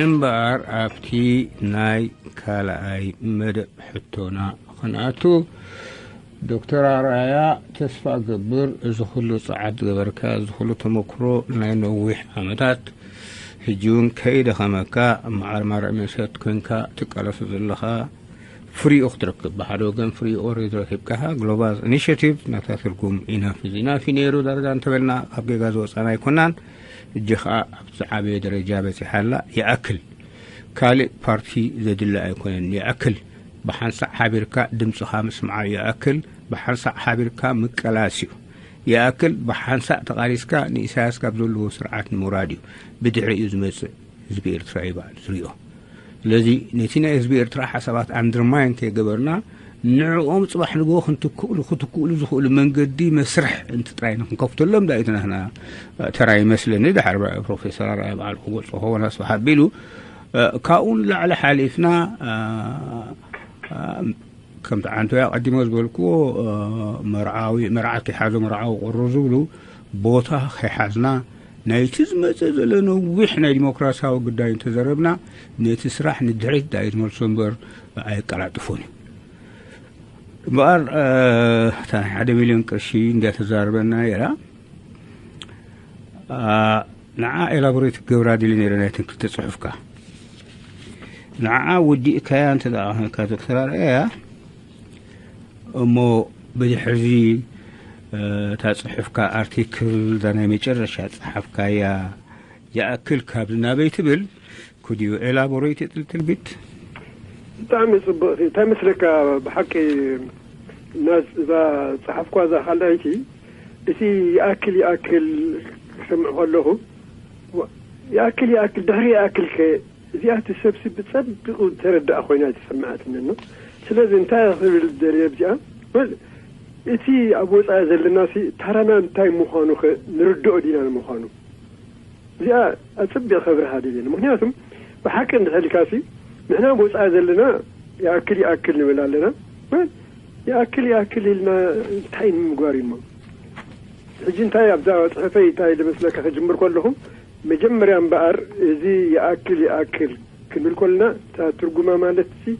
እምበኣር ኣብቲ ናይ ካልኣይ መደብ ሕቶና ክንኣቱ፣ ዶክተር ኣርኣያ፣ ተስፋ ገብር፣ እዚ ኩሉ ጸዓት ዝገበርካ፣ እዚ ኩሉ ተመክሮ ናይ ነዊሕ ዓመታት፣ ሕጂ እውን ከይደኸመካ፣ ማዕረ ማርዕ መሰት ኮንካ ትቃለሶ ዘለኻ ፍሪኡ ክትረክብ፣ ብሓደ ወገን ፍሪኡ ኦሬዲ ረኪብካኻ፣ ግሎባል ኢኒሽቲቭ ናታ ትርጉም ኢናፍ ኢዝ ኢናፍ እዩ ነይሩ። ዳርጋ እንተበልና ካብ ጌጋ ዝወጻና ኣይኮናን። ሕጂ ኸኣ ኣብ ዝዓበየ ደረጃ በጺሓ ኣላ። ይኣክል፣ ካልእ ፓርቲ ዘድሊ ኣይኮነን። ይኣክል፣ ብሓንሳእ ሓቢርካ ድምጽኻ ምስማዕ እዩ። ይኣክል፣ ብሓንሳእ ሓቢርካ ምቅላስ እዩ። ይኣክል፣ ብሓንሳእ ተቓሊስካ ንኢሳያስ ካብ ዘለዎ ስርዓት ንምውራድ እዩ። ብድሕሪኡ ዝመጽእ ህዝቢ ኤርትራ እዩ ባዕሉ ዝሪኦ። ስለዚ ነቲ ናይ ህዝቢ ኤርትራ ሓሳባት ኣንደርማይን ከይገበርና፣ ንዕኦም ጽባሕ ንግሆ ክንትክእሉ፣ ክትክእሉ ዝኽእሉ መንገዲ መስርሕ እንት ጥራይ ንክንከፍተሎም ዳ እቲ ናህና ተራ ይመስለኒ። ድሓር ፕሮፌሰር ኣርኣያ በዓሉ ክገልጾ ክኸውን ኣስፍሕ ኣቢሉ፣ እ፣ ካብኡ ንላዕሊ ሓሊፍና፣ እ፣ እ፣ ከምቲ ዓንቶያ ቀዲሞ ዝበልክዎ፣ እ፣ መርዓዊ፣ መርዓት ይሓዞ መርዓዊ ቁሩ ዝብሉ ቦታ ከይሓዝና፣ ናይቲ ዝመጸ ዘሎ ነዊሕ ናይ ዲሞክራሲያዊ ጉዳይ እንተዘረብና፣ ነቲ ስራሕ ንድሕሪት ዳዩ ዝመልሶ እምበር ኣየቀላጥፎን እዩ። እምበኣር፣ እ፣ እታ ናይ ሓደ ሚልዮን ቅርሺ እንድያ ተዛርበና ነይራ። እ፣ ንዓ ኤላቦሬት ክገብራ ድልየ ነይረ ናይተን ክልተ ጽሑፍካ። ንዓ ወዲእካያ እንተ ደኣ ኾንካ ዶክተር ኣርኣያ፣ እሞ ብድሕርዚ፣ እ፣ እታ ጽሑፍካ ኣርቲክል፣ እዛ ናይ መጨረሻ ጸሓፍካያ፣ ይኣክል ካብዚ ናበይ ትብል፣ could you elaborate a little bit? ብጣዕሚ ጽቡቕ። እንታይ መስለካ፣ ብሓቂ፣ እና እዛ ጸሓፍኳ እዛ ካልኣይቲ፣ እቲ ይኣክል ይኣክል ክሰምዕ ከለኹ፣ ዋ-፣ ይኣክል ይኣክል፣ ድሕሪ ይኣክል ከ፣ እዚኣ እቲ ሰብሲ ብጸቢቑ ተረዳኣ ኮይና ኣይተሰምዓትንን ነው። ስለዚ እንታይ ክብል ደልየ ኣብዚኣ፣ ወል፣ እቲ ኣብ ወጻኢ ዘለናሲ ታራና እንታይ ምዃኑ ከ ንርድኦ ዲና ንምዃኑ? እዚኣ ኣጸቢቐ ከብርሃ ደልየ። ምኽንያቱም ብሓቂ እንድሕር ኢልካሲ፣ ንሕና ኣብ ወጻኢ ዘለና ይኣክል ይኣክል ንብል ኣለና። ወል፣ ይኣክል ይኣክል ኢልና እንታይ ንምግባር እዩ እሞ? ሕጂ እንታይ ኣብዛ ጽሑፈይ እንታይ ዝመስለካ ክጅምር ከለኹ፣ መጀመርያ እምበኣር እዚ ይኣክል ይኣክል ክንብል ከለና፣ እታ ትርጉማ ማለት ሲ፣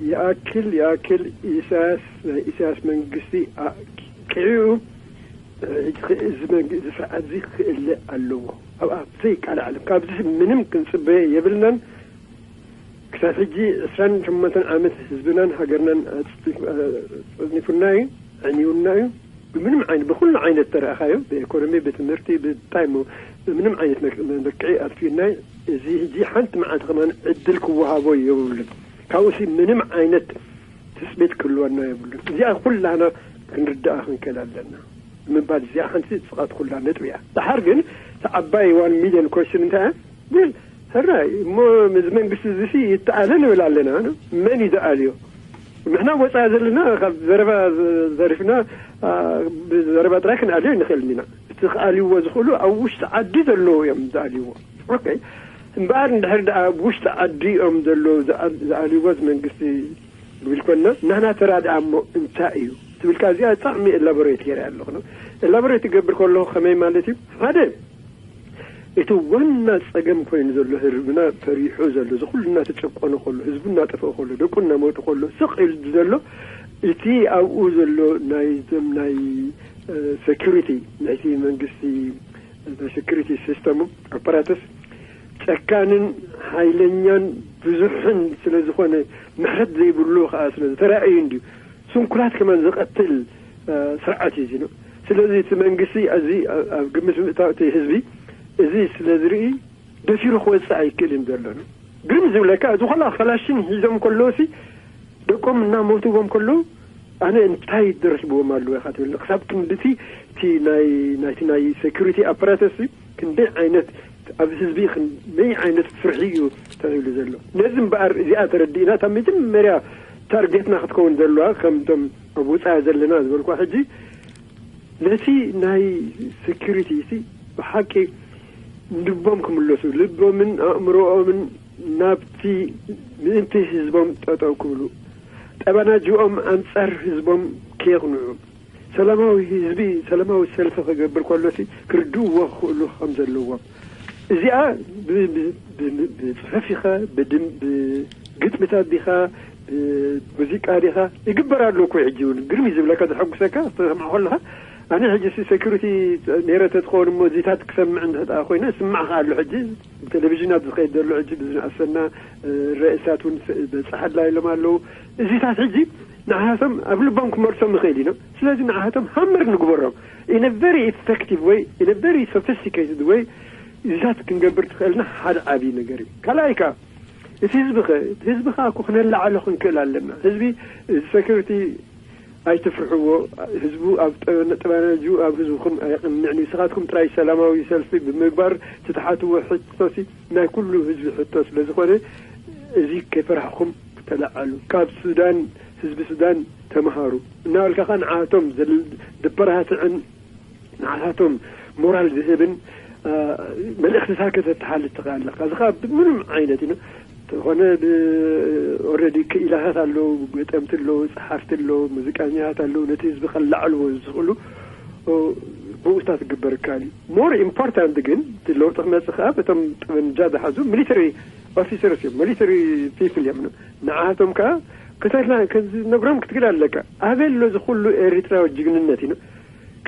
ይኣክል ይኣክል ኢሳያስ፣ ናይ ኢሳያስ መንግስቲ ኣጥቂዑ፣ እ፣ እዚ መንግ-፣ እዚ ስርዓት እዚ ክእለ ኣለዎ። ኣብ፣ ኣብ ዘይቃልዓለም ካብዚ ምንም ክንጽበየ የብልናን። ክሳብ ሕጂ ዕስራን ሸሞንተን ዓመት ህዝብናን ሃገርናን ኣጽ-፣ ኣጽኒፉና እዩ፣ ኣዕኒውና እዩ። ብምንም ዓይነት፣ ብኩሉ ዓይነት ተረኣኻዮ፣ ብኢኮኖሚ፣ ብትምህርቲ፣ ብታይ ሞ-፣ ብምንም ዓይነት መክ-፣ መለክዒ ኣጥፊኡና እዩ። እዚ ሕጂ ሓንቲ መዓልቲ ከማን ዕድል ክወሃቦ የብሉን። ካብኡሲ ምንም ዓይነት ትጽቢት ክህልወና የብሉን። እዚኣ ኩላና ክንርድኣ ክንክእል ኣለና። ምባል እዚኣ ሓንቲ ጽቓጥ ኩላ ነጥቢ እያ። ደሓር ግን እቲ ዓባይ ዋን ሚልዮን ኮስችን እንታይ እያ? ግን ሕራይ እሞ፣ እዚ መንግስቲ እዚ ሲ ይተኣለ ንብል ኣለና። መን እዩ ዝኣልዮ? ንሕና ወፃኢ ዘለና ካብ ዘረባ ዘ-፣ ዘሪፍና፣ አ፣ ብዘረባ ጥራይ ክንኣልዮ ንኽእል ኢና። እቲ ክኣልይዎ ዝኽእሉ ኣብ ውሽጢ ዓዲ ዘለዉ እዮም ዝኣልይዎ። ኦኬ። እምበኣር እንድሕር ደኣ ኣብ ውሽጢ ዓዲ እዮም ዘለዉ ዝኣ-፣ ዝኣልይዎ እዚ መንግስቲ ንብል ኮንና፣ ናህና ተራ ደኣ እሞ እንታይ እዩ? ትብልካ እዚኣ ብጣዕሚ ኤላቦሬት ገይረ ኣለኹ። ኤላቦሬት ይገብር ከለኹ ከመይ ማለት እዩ? ሓደ፣ እቲ ዋና ጸገም ኮይኑ ዘሎ፣ ህዝብና ፈሪሑ ዘሎ፣ እዚ ኩሉ እናተጨቆነ ከሎ፣ ህዝቡ እናጠፍአ ከሎ፣ ደቁ እናሞቱ ከሎ፣ ስቕ ኢሉ ዘሎ፣ እቲ ኣብኡ ዘሎ ናይ፣ እዞም ናይ፣ እ፣ ሴኩሪቲ፣ ናይቲ መንግስቲ፣ ናይ ሴኩሪቲ ሲስተሙ፣ ኣፓራተስ፣ ጨካንን ሓይለኛን ብዙሕን ስለ ዝኾነ፣ ምሕረት ዘይብሉ ከኣ ስለ ዝተራእዩ እንድዩ። ስንኩላት ከማን ዝቐትል፣ እ፣ ስርዓት እዩ እዚ ነው። ስለዚ እቲ መንግስቲ እዚ ኣብ፣ ኣብ ግምት ምእታው እቲ ህዝቢ እዚ ስለ ዝርኢ ደፊሩ ክወጽእ ኣይክእልን ዘሎ ነው። ግን ዝብለካ እዚ ኾላ ከላሽን ሒዞም ከለውሲ ደቆም እናሞትዎም ከለዉ ኣነ እንታይ ደረስብዎም ኣለዉ ኢኻ ትብል? ክሳብ ክንድቲ እቲ ናይ፣ ናይቲ ናይ ሴኩሪቲ ኣፓራተስ ክንደይ ዓይነት ኣብ ህዝቢ ክንደይ ዓይነት ፍርሒ እዩ ተሪሉ ዘሎ። ነዚ እምበኣር እዚኣ ተረዲእና እታ መጀመርያ ታርጌትና ክትከውን ዘለዋ ከምቶም ኣብ ውፃኢ ዘለና ዝበልኳ ሕጂ ነቲ ናይ ሴኩሪቲ እቲ ብሓቂ ልቦም ክምለሱ፣ ልቦምን ኣእምሮኦምን ናብቲ ምእንቲ ህዝቦም ጠጠው ክብሉ፣ ጠባናጅኦም ኣንጻር ህዝቦም ከየቕንዑ፣ ሰላማዊ ህዝቢ ሰላማዊ ሰልፊ ክገብር ከሎሲ ክርድእዎ ክኽእሉ ከም ዘለዎም፣ እዚኣ ብፅሑፍ ኢኻ፣ ብግጥምታት ዲኻ፣ ብሙዚቃ ዲኻ ይግበር ኣሎ እኮ። ሕጂ እውን ግርም እዩ ዝብለካ፣ ዘሐጉሰካ ተሰምዖ ከለኻ። ኣነ ሕጂ ሲ ሴኩሪቲ ነይረ ተትኸውን እሞ እዚታት ክሰምዕ እንድሕጣ ኮይነ ስማዕ ከ ኣሎ። ሕጂ ብቴሌቪዥናት ዝኸይድ ዘሎ ሕጂ ብዝነኣሰና ርእሳት እውን በፅሓላ ኢሎም ኣለዉ። እዚታት ሕጂ ንዓሃቶም ኣብ ልቦም ክመልሶም ይኽእል ኢና። ስለዚ ንዓሃቶም ሃመር ንግበሮም። In a very effective way, in a very sophisticated way እዚታት ክንገብር ትኽእልና ሓደ ዓብዪ ነገር እዩ። ካልኣይ ከዓ እቲ ህዝቢ ኸ እቲ ህዝቢ ከዓ እኮ ክነላዓሎ ክንክእል ኣለና። ህዝቢ እዚ ሴኩሪቲ ኣይትፍርሕዎ። ህዝቡ ኣብ ጠበነጅኡ ኣብ ህዝብኹም ኣይቕንዕን እዩ። ንስኻትኩም ጥራይ ሰላማዊ ሰልፊ ብምግባር ትትሓትዎ ሕቶሲ ናይ ኩሉ ህዝቢ ሕቶ ስለ ዝኾነ እዚ ከይፈራሕኩም ተለዓሉ። ካብ ሱዳን ህዝቢ ሱዳን ተምሃሩ እናበልካ ከዓ ንዓቶም ዘበረታትዕን ንዓታቶም ሞራል ዝህብን መልእኽትታት ከተተሓልፍ ትኽእል ኣለካ። እዚ ከዓ ብምንም ዓይነት እዩ ተኾነ ኦረዲ ክኢላታት ኣለዉ፣ ገጠምቲ ኣለዉ፣ ፀሓፍቲ ኣለዉ፣ ሙዚቃኛታት ኣለዉ። ነቲ ህዝቢ ከላዕልዎ ዝኽእሉ ብኡታት ክግበር ይከኣል እዩ። ሞር ኢምፖርታንት ግን እቲ ለውጢ ክመፅእ ከዓ በቶም ጠበንጃ ዝሓዙ ሚሊተሪ ኦፊሰርስ እዮም፣ ሚሊተሪ ፒፕል እዮም። ንዓቶም ከዓ ክተላ ክነግሮም ክትግል ኣለካ። ኣበይ ኣሎ እዚ ኩሉ ኤሪትራዊ ጅግንነት እዩ?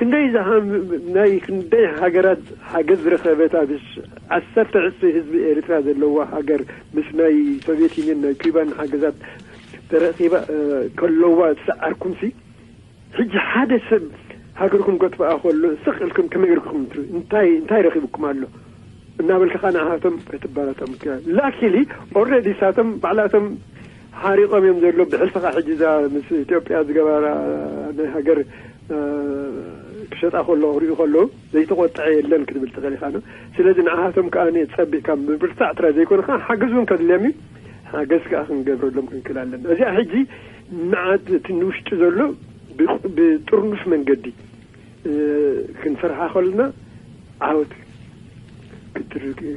ክንደይ ዝሃም ናይ ክንደይ ሃገራት ሓገዝ ዝረኸበት ኣብ ዓሰርተ ዕፅፊ ህዝቢ ኤሪትራ ዘለዋ ሃገር ምስ ናይ ሶቪየት ዩኒየን ናይ ኩባን ሓገዛት ተረኺባ ከለዋ ዝሰዓርኩምሲ ሕጂ ሓደ ሰብ ሃገርኩም ከጥፍኣ ከሎ ስቕ ኢልኩም ከመይ ርኩም እንታይ እንታይ ረኺብኩም ኣሎ እናበልካ ከዓ ንዓቶም ክትባላቶም ትክእል። ላኪሊ ኦረዲ ሳቶም ባዕላቶም ሓሪቆም እዮም ዘሎ። ብሕልፍኻ ሕጂ እዛ ምስ ኢትዮጵያ ዝገበራ ናይ ሃገር ክሸጣ ከሎ ክሪኡ ከለዉ ዘይተቆጥዐ የለን ክትብል ትኽእል ኢኻ። ስለዚ ንዓሃቶም ከዓ ጸቢቕካ ምብርታዕ ጥራይ ዘይኮነ ከዓ ሓገዝ እውን ከድልዮም እዩ። ሓገዝ ከዓ ክንገብረሎም ክንክእል ኣለና። እዚኣ ሕጂ ንዓት እቲ ንውሽጢ ዘሎ ብጥርኑፍ መንገዲ ክንሰርሓ ከለና ዓወት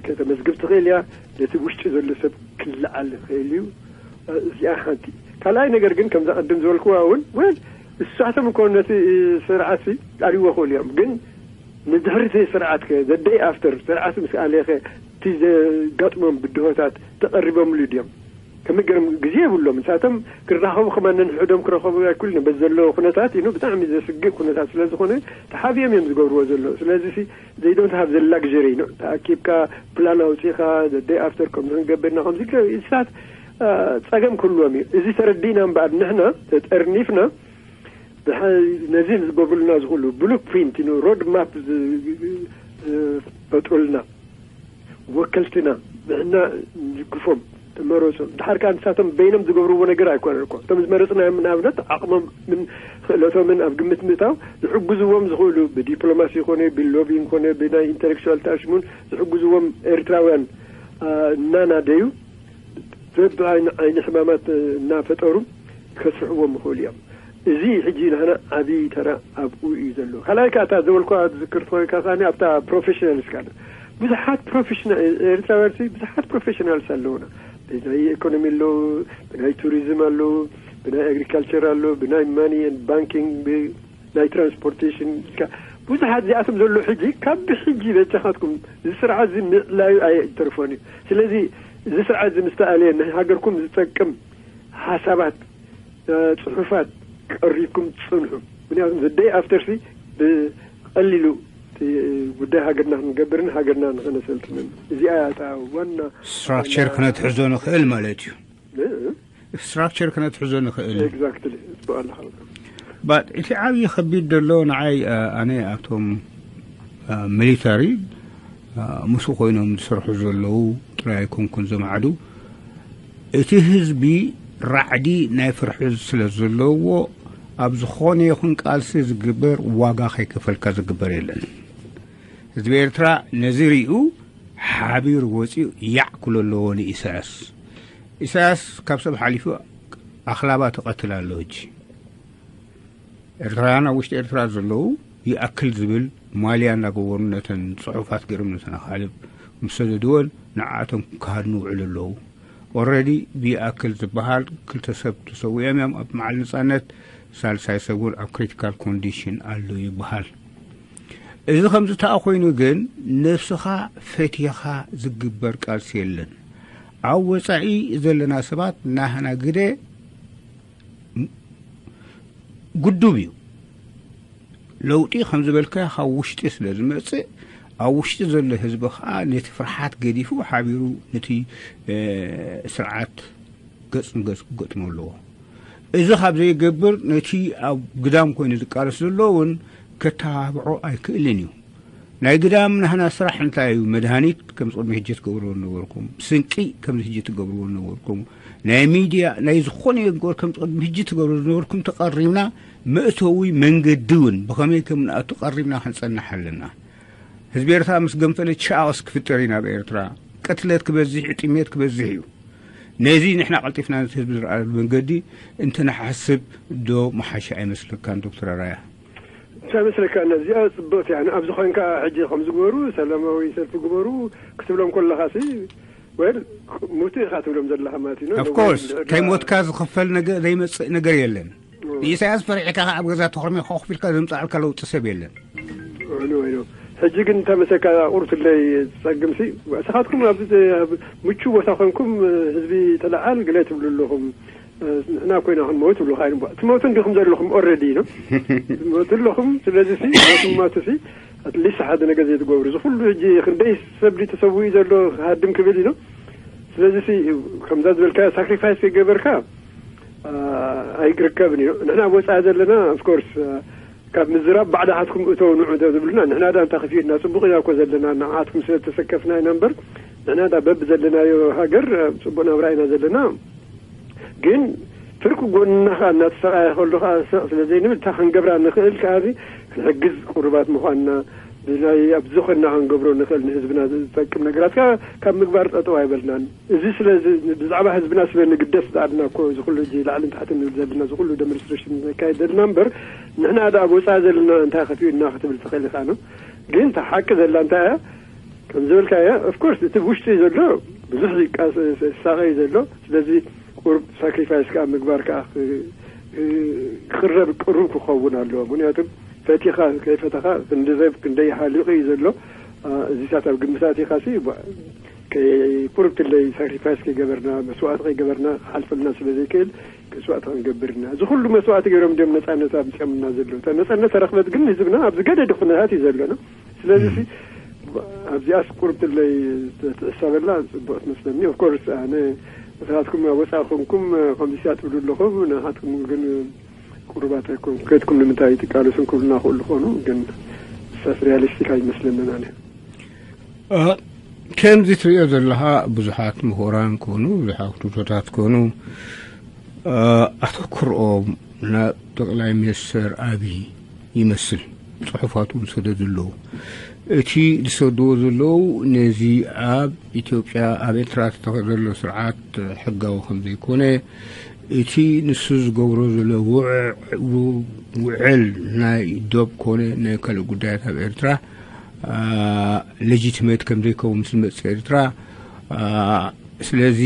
ከተመዝግብ ትኽእል እያ። ነቲ ውሽጢ ዘሎ ሰብ ክለዓል ይኽእል እዩ። እዚኣ ሓንቲ። ካልኣይ ነገር ግን ከምዛ ቅድም ዝበልክዋ እውን ወል እሳቶም እኮ ነቲ ስርዓት ኣልዎ ክእሉ እዮም። ግን ንድሕሪ እቲ ስርዓት ከ ዘደይ ኣፍተር ስርዓት ምስ ኣልየ ከ እቲ ዘጋጥሞም ብድሆታት ተቐሪቦምሉ ድዮም? ከመይ ገይሮም ግዜ የብሎም። ንሳቶም ክራኸቡ ከማን ነንሕዶም ክረኸቡ ኣይክእሉን እዮም። በዚ ዘለዎ ኩነታት ኢኑ ብጣዕሚ ዘስግእ ኩነታት ስለ ዝኾነ ተሓቢኦም እዮም ዝገብርዎ ዘለዉ። ስለዚ ሲ they don't have the luxury ነው። ተኣኪብካ ፕላን ኣውፂኻ ዘደይ ኣፍተር ከምዚ ክንገብርና ከምዚ ንሳት ፀገም ክህልዎም እዩ። እዚ ተረዲእና እምበኣር ንሕና ተጠርኒፍና ነዚ ዝገብሩልና ዝኽእሉ ብሉፕሪንት ሮድ ማፕ ዝፈጥሩልና ወከልትና ንሕና ንድግፎም ተመረፁ። ድሓር ከዓ ንሳቶም በይኖም ዝገብርዎ ነገር ኣይኮነን እኮ። እቶም ዝመረፅናዮም ንኣብነት ዓቕሞምን ክእለቶምን ኣብ ግምት ምእታው ዝሕግዝዎም ዝኽእሉ ብዲፕሎማሲ ይኮነ ብሎቢን ኮነ ብናይ ኢንተሌክቹዋል ታሽሙን ዝሕግዝዎም ኤርትራውያን እናናደዩ በብዓይኒ ዓይኒ ሕማማት እናፈጠሩ ከስርሕዎም ይኽእሉ እዮም። እዚ ሕጂ ንሕና ዓብዪ ተራ ኣብኡ እዩ ዘሎ። ካልኣይ ከዓ እታ ዘበልኳ ዝዝክር ትኾንካ ከኣ ኣብታ ፕሮፌሽናልስ ከኣ ብዙሓት ፕሮፌሽናል ኤርትራውያን ብዙሓት ፕሮፌሽናልስ ኣለውና። ብናይ ኢኮኖሚ ኣለዉ፣ ብናይ ቱሪዝም ኣለዉ፣ ብናይ ኣግሪካልቸር ኣለዉ፣ ብናይ ማኒ ባንኪንግ ናይ ትራንስፖርቴሽን ብዙሓት እዚኣቶም ዘሎ ሕጂ ካብ ብሕጂ በጃኻትኩም እዚ ስርዓት እዚ ምዕላዩ ኣይተርፎን እዩ። ስለዚ እዚ ስርዓት እዚ ምስተኣለየ ንሃገርኩም ዝጠቅም ሓሳባት፣ ጽሑፋት ቀሪብኩም ትጽንሑ። ምክንያቱም ዘደይ ኣፍተርሲ ብቐሊሉ ጉዳይ ሃገርና ክንገብርን ሃገርና ንኸነሰልጥንን እዚኣ እያ እታ ዋና ስትራክቸር ክነትሕዞ ንኽእል ማለት እዩ። ስትራክቸር ክነትሕዞ ንኽእል። ኤግዛክትሊ ጽቡቅ ኣለኻ። ባት እቲ ዓብዪ ከቢድ ዘሎ ንዓይ ኣነ ኣብቶም ሚሊታሪ ምስኡ ኮይኖም ዝሰርሑ ዘለዉ ጥራይ ኣይኮንኩን ዘማዕዱ እቲ ህዝቢ ራዕዲ ናይ ፍርሒ ስለ ዘለዎ ኣብ ዝኾነ ይኹን ቃልሲ ዝግበር ዋጋ ከይከፈልካ ዝግበር የለን። ህዝቢ ኤርትራ ነዚ ሪኡ ሓቢሩ ወፂኡ ያዕ ክሎ ኣለዎ ንኢሳያስ። ኢሳያስ ካብ ሰብ ሓሊፉ ኣኽላባት ይቐትል ኣሎ። ሕጂ ኤርትራውያን ኣብ ውሽጢ ኤርትራ ዘለዉ ይኣክል ዝብል ማልያ እናገበሩ ነተን ፅሑፋት ገይሮም ነተን ኣኻልብ ምስ ሰደድወን ንዓኣቶም ክሃድኑ ውዕሉ ኣለዉ። ኦረዲ ብይኣክል ዝበሃል ክልተ ሰብ ተሰዊኦም እዮም። ኣብ መዓል ነፃነት ሳልሳይ ሰብ እውን ኣብ ክሪቲካል ኮንዲሽን ኣሎ ይበሃል። እዚ ከምዚ ተኣ ኮይኑ ግን ነብስኻ ፈቲኻ ዝግበር ቃልሲ የለን። ኣብ ወጻኢ ዘለና ሰባት ናህና ግደ ግዱብ እዩ። ለውጢ ከም ዝበልካዮ ካብ ውሽጢ ስለ ዝመጽእ፣ ኣብ ውሽጢ ዘሎ ህዝቢ ከኣ ነቲ ፍርሓት ገዲፉ ሓቢሩ ነቲ ስርዓት ገጽ ንገጽ ክገጥሞ ኣለዎ። እዚ ካብ ዘይገብር ነቲ ኣብ ግዳም ኮይኑ ዝቃለስ ዘሎ እውን ከተባብዖ ኣይክእልን እዩ። ናይ ግዳም ናህና ስራሕ እንታይ እዩ? መድሃኒት ከም ቅድሚ ሕጂ ትገብርዎ ነበርኩም፣ ስንቂ ከም ሕጂ ትገብርዎ ነበርኩም፣ ናይ ሚድያ ናይ ዝኾነ ነገር ከም ቅድሚ ሕጂ ትገብሩ ዝነበርኩም ተቐሪብና፣ መእተዊ መንገዲ እውን ብኸመይ ከም ንኣቱ ቀሪብና ክንጸንሕ ኣለና። ህዝቢ ኤርትራ ምስ ገንፈለ ቻኦስ ክፍጠር እዩ። ናብ ኤርትራ ቅትለት ክበዝሕ እዩ፣ ጥሜት ክበዝሕ እዩ። ነዚ ንሕና ቀልጢፍና ነቲ ህዝቢ ዝረኣሉ መንገዲ እንተንሓስብ ዶ መሓሻ ኣይመስለካን ዶክተር ኣራያ? እንታይ መስለካ፣ ነዚኣ ጽብቕቲ እያ። ንኣብዚ ኾንካ ሕጂ ከም ዝግበሩ ሰላማዊ ሰልፊ ግበሩ ክትብሎም ከለኻሲ፣ ወል፣ ሙቱ ኢኻ ትብሎም ዘለኻ ማለት እዩ። ኦፍ ኮርስ፣ ከይሞትካ ዝኽፈል ነገር ዘይመጽእ ነገር የለን። ንኢሳያስ ፈሪሕካ ኣብ ገዛ ተኾርሚኻ ኮፍ ኢልካ ዘምጻኣልካ ለውጢ ሰብ የለን። ወይኖ፣ ወይኖ። ሕጂ ግን እንተ መሰካ ቁርትለይ ጸግምሲ፣ ስኻትኩም ኣብ፣ ኣብ ምቹ ቦታ ኮንኩም ህዝቢ ተለዓል ገለ ትብሉ ኣለኹም። ንሕና ኮይና ክንመውት ትብሉ ካይን እባ። ትመውቱ እንዲኹም ዘለኹም ኦልሬዲ ነው። ትመውቱ ኣለኹም። ስለዚ ሲ፣ ሞቱ ማቱ ሲ፣ ኣትሊስት ሓደ ነገር ዘይትገብሩ። እዚ ኩሉ ሕጂ ክንደይ ሰብ ድዩ ተሰዊኡ ዘሎ ክሃድም ክብል እዩ ነው። ስለዚ ሲ፣ ከምዛ ዝበልካ ሳክሪፋይስ ከይገበርካ፣ አ፣ ኣይክርከብን እዩ። ንሕና ኣብ ወጻኢ ዘለና፣ ኦፍ ኮርስ፣ አ፣ ካብ ምዝራብ ባዕዳሓትኩም እተው ንዑ እንተ ዝብሉና፣ ንሕና ዳ እንታይ ከፊኡና? ጽቡቕ ኢና እኮ ዘለና፣ ንዓትኩም ስለ ዝተሰከፍና ኢና እምበር፣ ንሕና ዳ በብ ዘለናዮ ሃገር፣ አ፣ ጽቡቕ ናብራ ኢና ዘለና። ግን ፍርቂ ጎንና ኸኣ እናተሰቓየ ከሎ ኸኣ ስቕ ስለ ዘይንብል፣ እታ ክንገብራ ንኽእል ከኣ ክንሕግዝ ቅሩባት ምዃንና፣ ብናይ ኣብዚ ኾንና ክንገብሮ ንኽእል ንህዝብና ዝጠቅም ነገራት ከኣ ካብ ምግባር ጠጠው ኣይበልናን። እዚ ስለ ዝ-፣ ብዛዕባ ህዝብና ስለ ንግደስ ዝኣልና እኮ እዚ ኩሉ እዚ ላዕልን ታሕትን ንብል ዘለና፣ እዚ ኩሉ ደምንስትሬሽን ዘካየድ ዘለና እምበር፣ ንሕና ደኣ ኣብ ወጻኢ ዘለና እንታይ ከፊኡና ክትብል ትኽእል ኢኻ ነው። ግን እታ ሓቂ ዘላ እንታይ እያ? ከም ዝበልካዮ፣ ኦፍ ኮርስ፣ እቲ ውሽጢ ዘሎ ብዙሕ ይቃስ-፣ ይሳቐ እዩ ዘሎ። ስለዚ ቁሩብ ሳክሪፋይስ ከኣ ምግባር ከኣ ክ-፣ ክ-፣ ክረብ ቅሩብ ክኸውን ኣለዎ። ምኽንያቱ ፈቲኻ ከይፈተኻ፣ ክንዲ ሰብ ክንደይ ሓሊቑ እዩ ዘሎ። አ፣ እዚታት ኣብ ግምት ኣእቲኻሲ፣ ባ-፣ ከይ-፣ ቁሩብ ትለይ ሳክሪፋይስ ከይገበርና፣ መስዋእቲ ከይገበርና ክሓልፈልና ስለ ዘይክእል፣ መስዋእቲ ክንገብር ኢና። እዚ ኩሉ መስዋእቲ ገይሮም ድዮም ነጻነት ኣምጺኦምልና ዘለዉ? እታ ነጻነት ተረኽበት ግን ህዝብና ኣብ ዝገደደ ኩነታት እዩ ዘሎ፣ ነው። ስለዚ ሲ፣ ኣብዚኣስ ቁርብ ትለይ ትሕሰበላ ጽቡቕ ትመስለኒ። ኦፍ ኮርስ፣ ኣነ ንስኻትኩም ኣብ ወጻኢ ኮንኩም ከምዚ ሲያ ትብሉ ኣለኹም፣ ንኻትኩም ግን ቁሩባት ኣይኮንኩም። ከድኩም ንምንታይ ትቃለሱ ክብሉና ክእሉ ኾኑ፣ ግን እሳስ ሪያሊስቲክ ኣይመስለንን ኣነ። እ፣ ከምዚ ትሪኦ ዘለኻ ብዙሓት ምሁራን ኮኑ፣ ብዙሓት ውድብቶታት ኮኑ፣ እ፣ ኣተኩርኦም ናብ ጠቕላይ ሚኒስተር ኣብይ ይመስል። ጽሑፋት እውን ሰደዱ ኣለዉ። እቲ ዝሰድዎ ዘለዉ ነዚ ኣብ ኢትዮጵያ፣ ኣብ ኤርትራ ተተኸ-፣ ዘሎ ስርዓት ሕጋዊ ከም ዘይኮነ፣ እቲ ንሱ ዝገብሮ ዘሎ ውዕ-፣ ው-፣ ውዕል ናይ ዶብ ኮነ ናይ ካልእ ጉዳያት ኣብ ኤርትራ፣ አ፣ ሌጂቲሜት ከም ዘይከውን ምስ ዝመጽእ ኤርትራ፣ አ፣ ስለዚ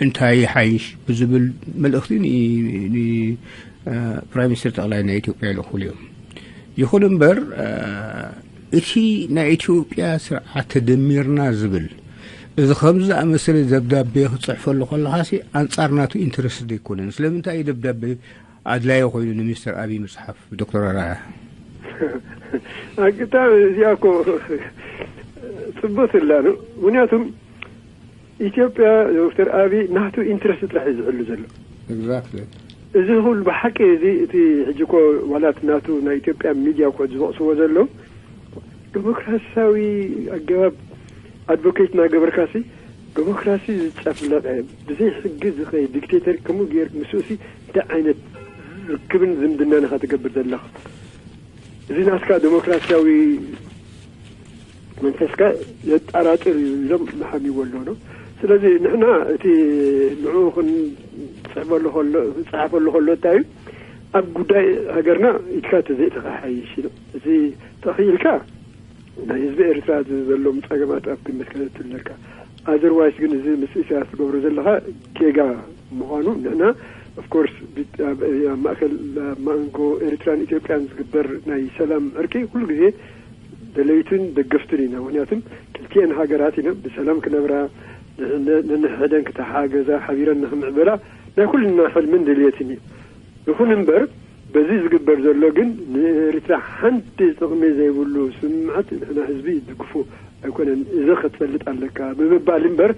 እንታይ ይሓይሽ ብዝብል መልእኽቲ ን-፣ ን-፣ አ፣ ፕራይም ሚኒስትር ጠቕላይ ናይ ኢትዮጵያ ይልእኹሉ እዮም። ይኹን እምበር፣ አ፣ እቲ ናይ ኢትዮጵያ ስርዓት ተደሚርና ዝብል፣ እዚ ከምዚ ዝኣመሰለ ደብዳቤ ክጽሕፈሉ ከለኻሲ ኣንጻር ናቱ ኢንተረስት ዘይኮነን። ስለምንታይ እዩ ደብዳቤ ኣድላዪ ኮይኑ ንሚስተር ኣብይ ምጽሓፍ፣ ዶክተር ኣርኣያ? ኣግታ እዚኣ እኮ ጽቡቅ ስላ ነው። ምክንያቱም ኢትዮጵያ ዶክተር ኣብይ ናቱ ኢንትረስት ጥራሕ እዩ ዝሕሉ ዘሎ። ኤግዛክትሊ። እዚ ኩሉ ብሓቂ እዚ እቲ ሕጂ እኮ ዋላት ናቱ ናይ ኢትዮጵያ ሚድያ እኮ ዝወቅስዎ ዘሎ ዲሞክራሲያዊ ኣገባብ ኣድቮኬት እናገበርካሲ ዲሞክራሲ ዝጨፍለቀ ብዘይ ሕጊ ዝኸይድ ዲክቴተር ከምኡ ገይር ምስኡሲ እንታይ ዓይነት ርክብን ዝምድናን ኢኻ ትገብር ዘለኻ? እዚ ናትካ ዲሞክራሲያዊ መንፈስካ የጠራጥር እዩ ኢሎም መሓሚዎ ኣለዉ ነው። ስለዚ ንሕና እቲ ንዕኡ ክንጽሕፈሉ ከሎ፣ ክጸሓፈሉ ከሎ እንታይ እዩ? ኣብ ጉዳይ ሃገርና ኢድካ ተዘይእተኻ ሓይሽ እዩ። እዚ ተኽኢልካ ናይ ህዝቢ ኤርትራ ዘሎም ጸገማት ኣብ ግምት ከተእቱ ኣለካ። ኣዘርዋይስ ግን እዚ ምስ ኢሳያስ ትገብሮ ዘለኻ ጌጋ ምዃኑ ንሕና ኦፍኮርስ ኣብ ማእከል ኣብ ማንጎ ኤርትራን ኢትዮጵያን ዝግበር ናይ ሰላም ዕርቂ ኩሉ ግዜ ደለይቱን ደገፍቱን ኢና። ምክንያቱም ክልቲኤን ሃገራት ኢና ብሰላም ክነብራ፣ ንሕነ-፣ ነንሕደን ክተሓገዛ፣ ሓቢረን ንክምዕበላ ናይ ኩልና ሕልምን ድልየትን እዩ። ይኹን እምበር፣ በዚ ዝግበር ዘሎ ግን ንኤርትራ ሓንቲ ጥቕሚ ዘይብሉ ስምምዓት ንሕና ህዝቢ ይድግፎ ኣይኮነን። እዚ ክትፈልጥ ኣለካ ብምባል እምበር፣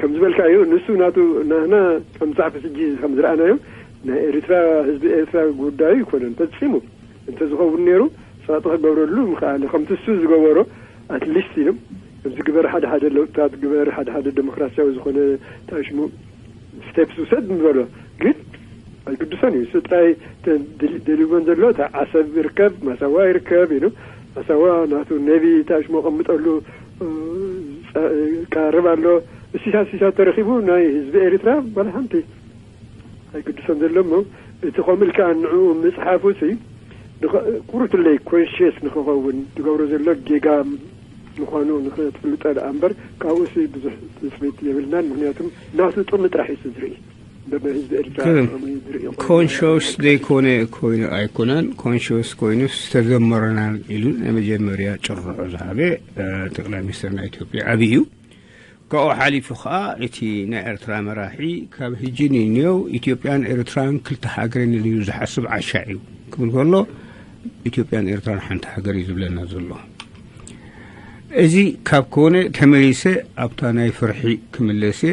ከም ዝበልካዮ፣ ንሱ ናቱ ናህና ከም ጻዕፊ ሕጂ ከም ዝረኣናዮ፣ ናይ ኤርትራ፣ ህዝቢ ኤርትራ ጉዳዩ ኣይኮነን ፈጺሙ። እንተዝኸውን ነይሩ፣ ጸቕጢ ክገብረሉ ምኽኣለ። ከምቲ እሱ ዝገበሮ፣ ኣትሊስት ኢሎም፣ እዚ ግበር ሓደ ሓደ ለውጥታት፣ ግበር ሓደ ሓደ ዴሞክራሲያዊ ዝኾነ ታሽሙ ስቴፕስ ውሰድ ንበሎ። ግን ኣይግድሶን እዩ። እሱ ጥራይ ተ-፣ ደል-፣ ደልይዎን ዘሎ፣ እታ ዓሰብ ይርከብ፣ ማሳዋ ይርከብ ኢሉ። ማሳዋ ናቱ ኔቪ ታሽሙ ኣቐምጠሉ፣ እ፣ ጸ-፣ ይቃረብ ኣሎ። እሲታት፣ እሲታት ተረኺቡ ናይ ህዝቢ ኤርትራ ባለ ሓንቲ ኣይግድሶን ዘሎ እሞ፣ እቲ ከምኡ ኢልካ ንዕኡ ምጽሓፉ ሲ፣ ንኸ-፣ ቁሩትለይ ኮንሽየስ ንኽኸውን ዝገብሮ ዘሎ ጌጋ ምዃኑ ንኽትፍልጦ ደኣ እምበር፣ ካብኡ ሲ ብዙሕ ትጽቢት የብልናን። ምኽንያቱም ናቱ ጥቕሚ ጥራሕ እዩ ዝርኢ። እምበር ናይ ህዝቢ ኤርትራ ግን ጥቕሚ ዝርኢ ኮይኑ ኮንሽስ ኣይኮነን። ዘይኮነ ኮይኑ ኣይኮነን። ኮንሽስ ኮይኑ ዝተዘመረናን ኢሉ ናይ መጀመርያ ጭርሖ ዝሃበ፣ እ፣ ጠቅላይ ሚኒስትር ናይ ኢትዮጵያ ኣብይ እዩ። ካብኡ ሓሊፉ ኸኣ እቲ ናይ ኤርትራ መራሒ ካብ ሕጂ ንንየው ኢትዮጵያን ኤርትራን ክልተ ሃገረን ኢሉ ዝሓስብ ዓሻ እዩ ክብል ከሎ፣ ኢትዮጵያን ኤርትራን ሓንቲ ሃገር እዩ ዝብለና ዘሎ። እዚ ካብ ኮነ ተመሊሰ ኣብታ ናይ ፍርሒ ክምለስ እየ።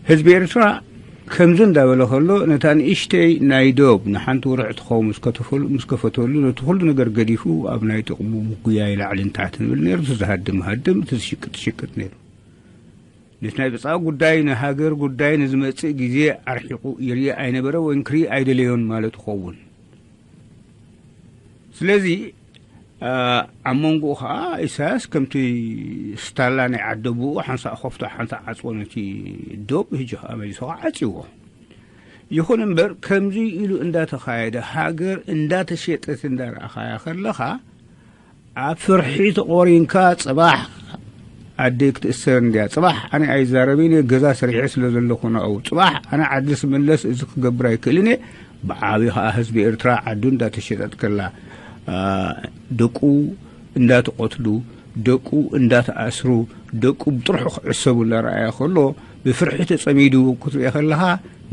ህዝቢ ኤርትራ ከምዚ እንዳበለ ከሎ፣ ነታ ንእሽተይ ናይ ዶብ ንሓንቲ ወርሒ ትኸውን ምስ ከተፈሉ-፣ ምስ ከፈተሉ፣ ነቲ ኩሉ ነገር ገዲፉ ኣብ ናይ ጥቕሙ ምጉያይ ላዕልን ታሕትን ይብል ነይሩ። እቲ ዝሃድም ሃድም፣ እቲ ዝሽቅጥ ሽቅጥ ነይሩ። ነቲ ናይ ብጻ ጉዳይ፣ ንሃገር ጉዳይ ንዝመጽእ ግዜ ኣርሒቑ ይርኢ ኣይነበረ ወይ ክርኢ ኣይደለዮን ማለት ይኸውን። ስለዚ፣ ኣ፣ ኣብ መንጎኡ ኸኣ ኢሳያስ ከምቲ ስታላ ናይ ዓደቦኡ ሓንሳእ ኸፍቶ ሓንሳእ ዓጽዎ ነቲ ዶብ፣ ሕጂ ኸኣ መሊሱ ኸዓ ዓጽዎ። ይኹን እምበር፣ ከምዚ ኢሉ እንዳተኻየደ፣ ሃገር እንዳተሸጠት እንዳረኣኻያ ከለኻ፣ ኣብ ፍርሒ ተቖሪንካ፣ ጽባሕ ኣደይ ክትእሰር እንድያ፣ ጽባሕ ኣነ ኣይዛረብን እየ፣ ገዛ ሰሪሐ ስለ ዘለኹ ናብኡ፣ ጽባሕ ኣነ ዓዲ ስምለስ እዚ ክገብር ኣይክእልን እየ። ብዓቢ ኸኣ ህዝቢ ኤርትራ ዓዱ እንዳተሸጠት ከላ፣ ኣ፣ ደቁ እንዳተቐትሉ፣ ደቁ እንዳተኣስሩ፣ ደቁ ብጥርሑ ክዕሰቡ እንዳረኣየ ከሎ፣ ብፍርሒ ተጸሚዱ ክትሪኦ ከለኻ፣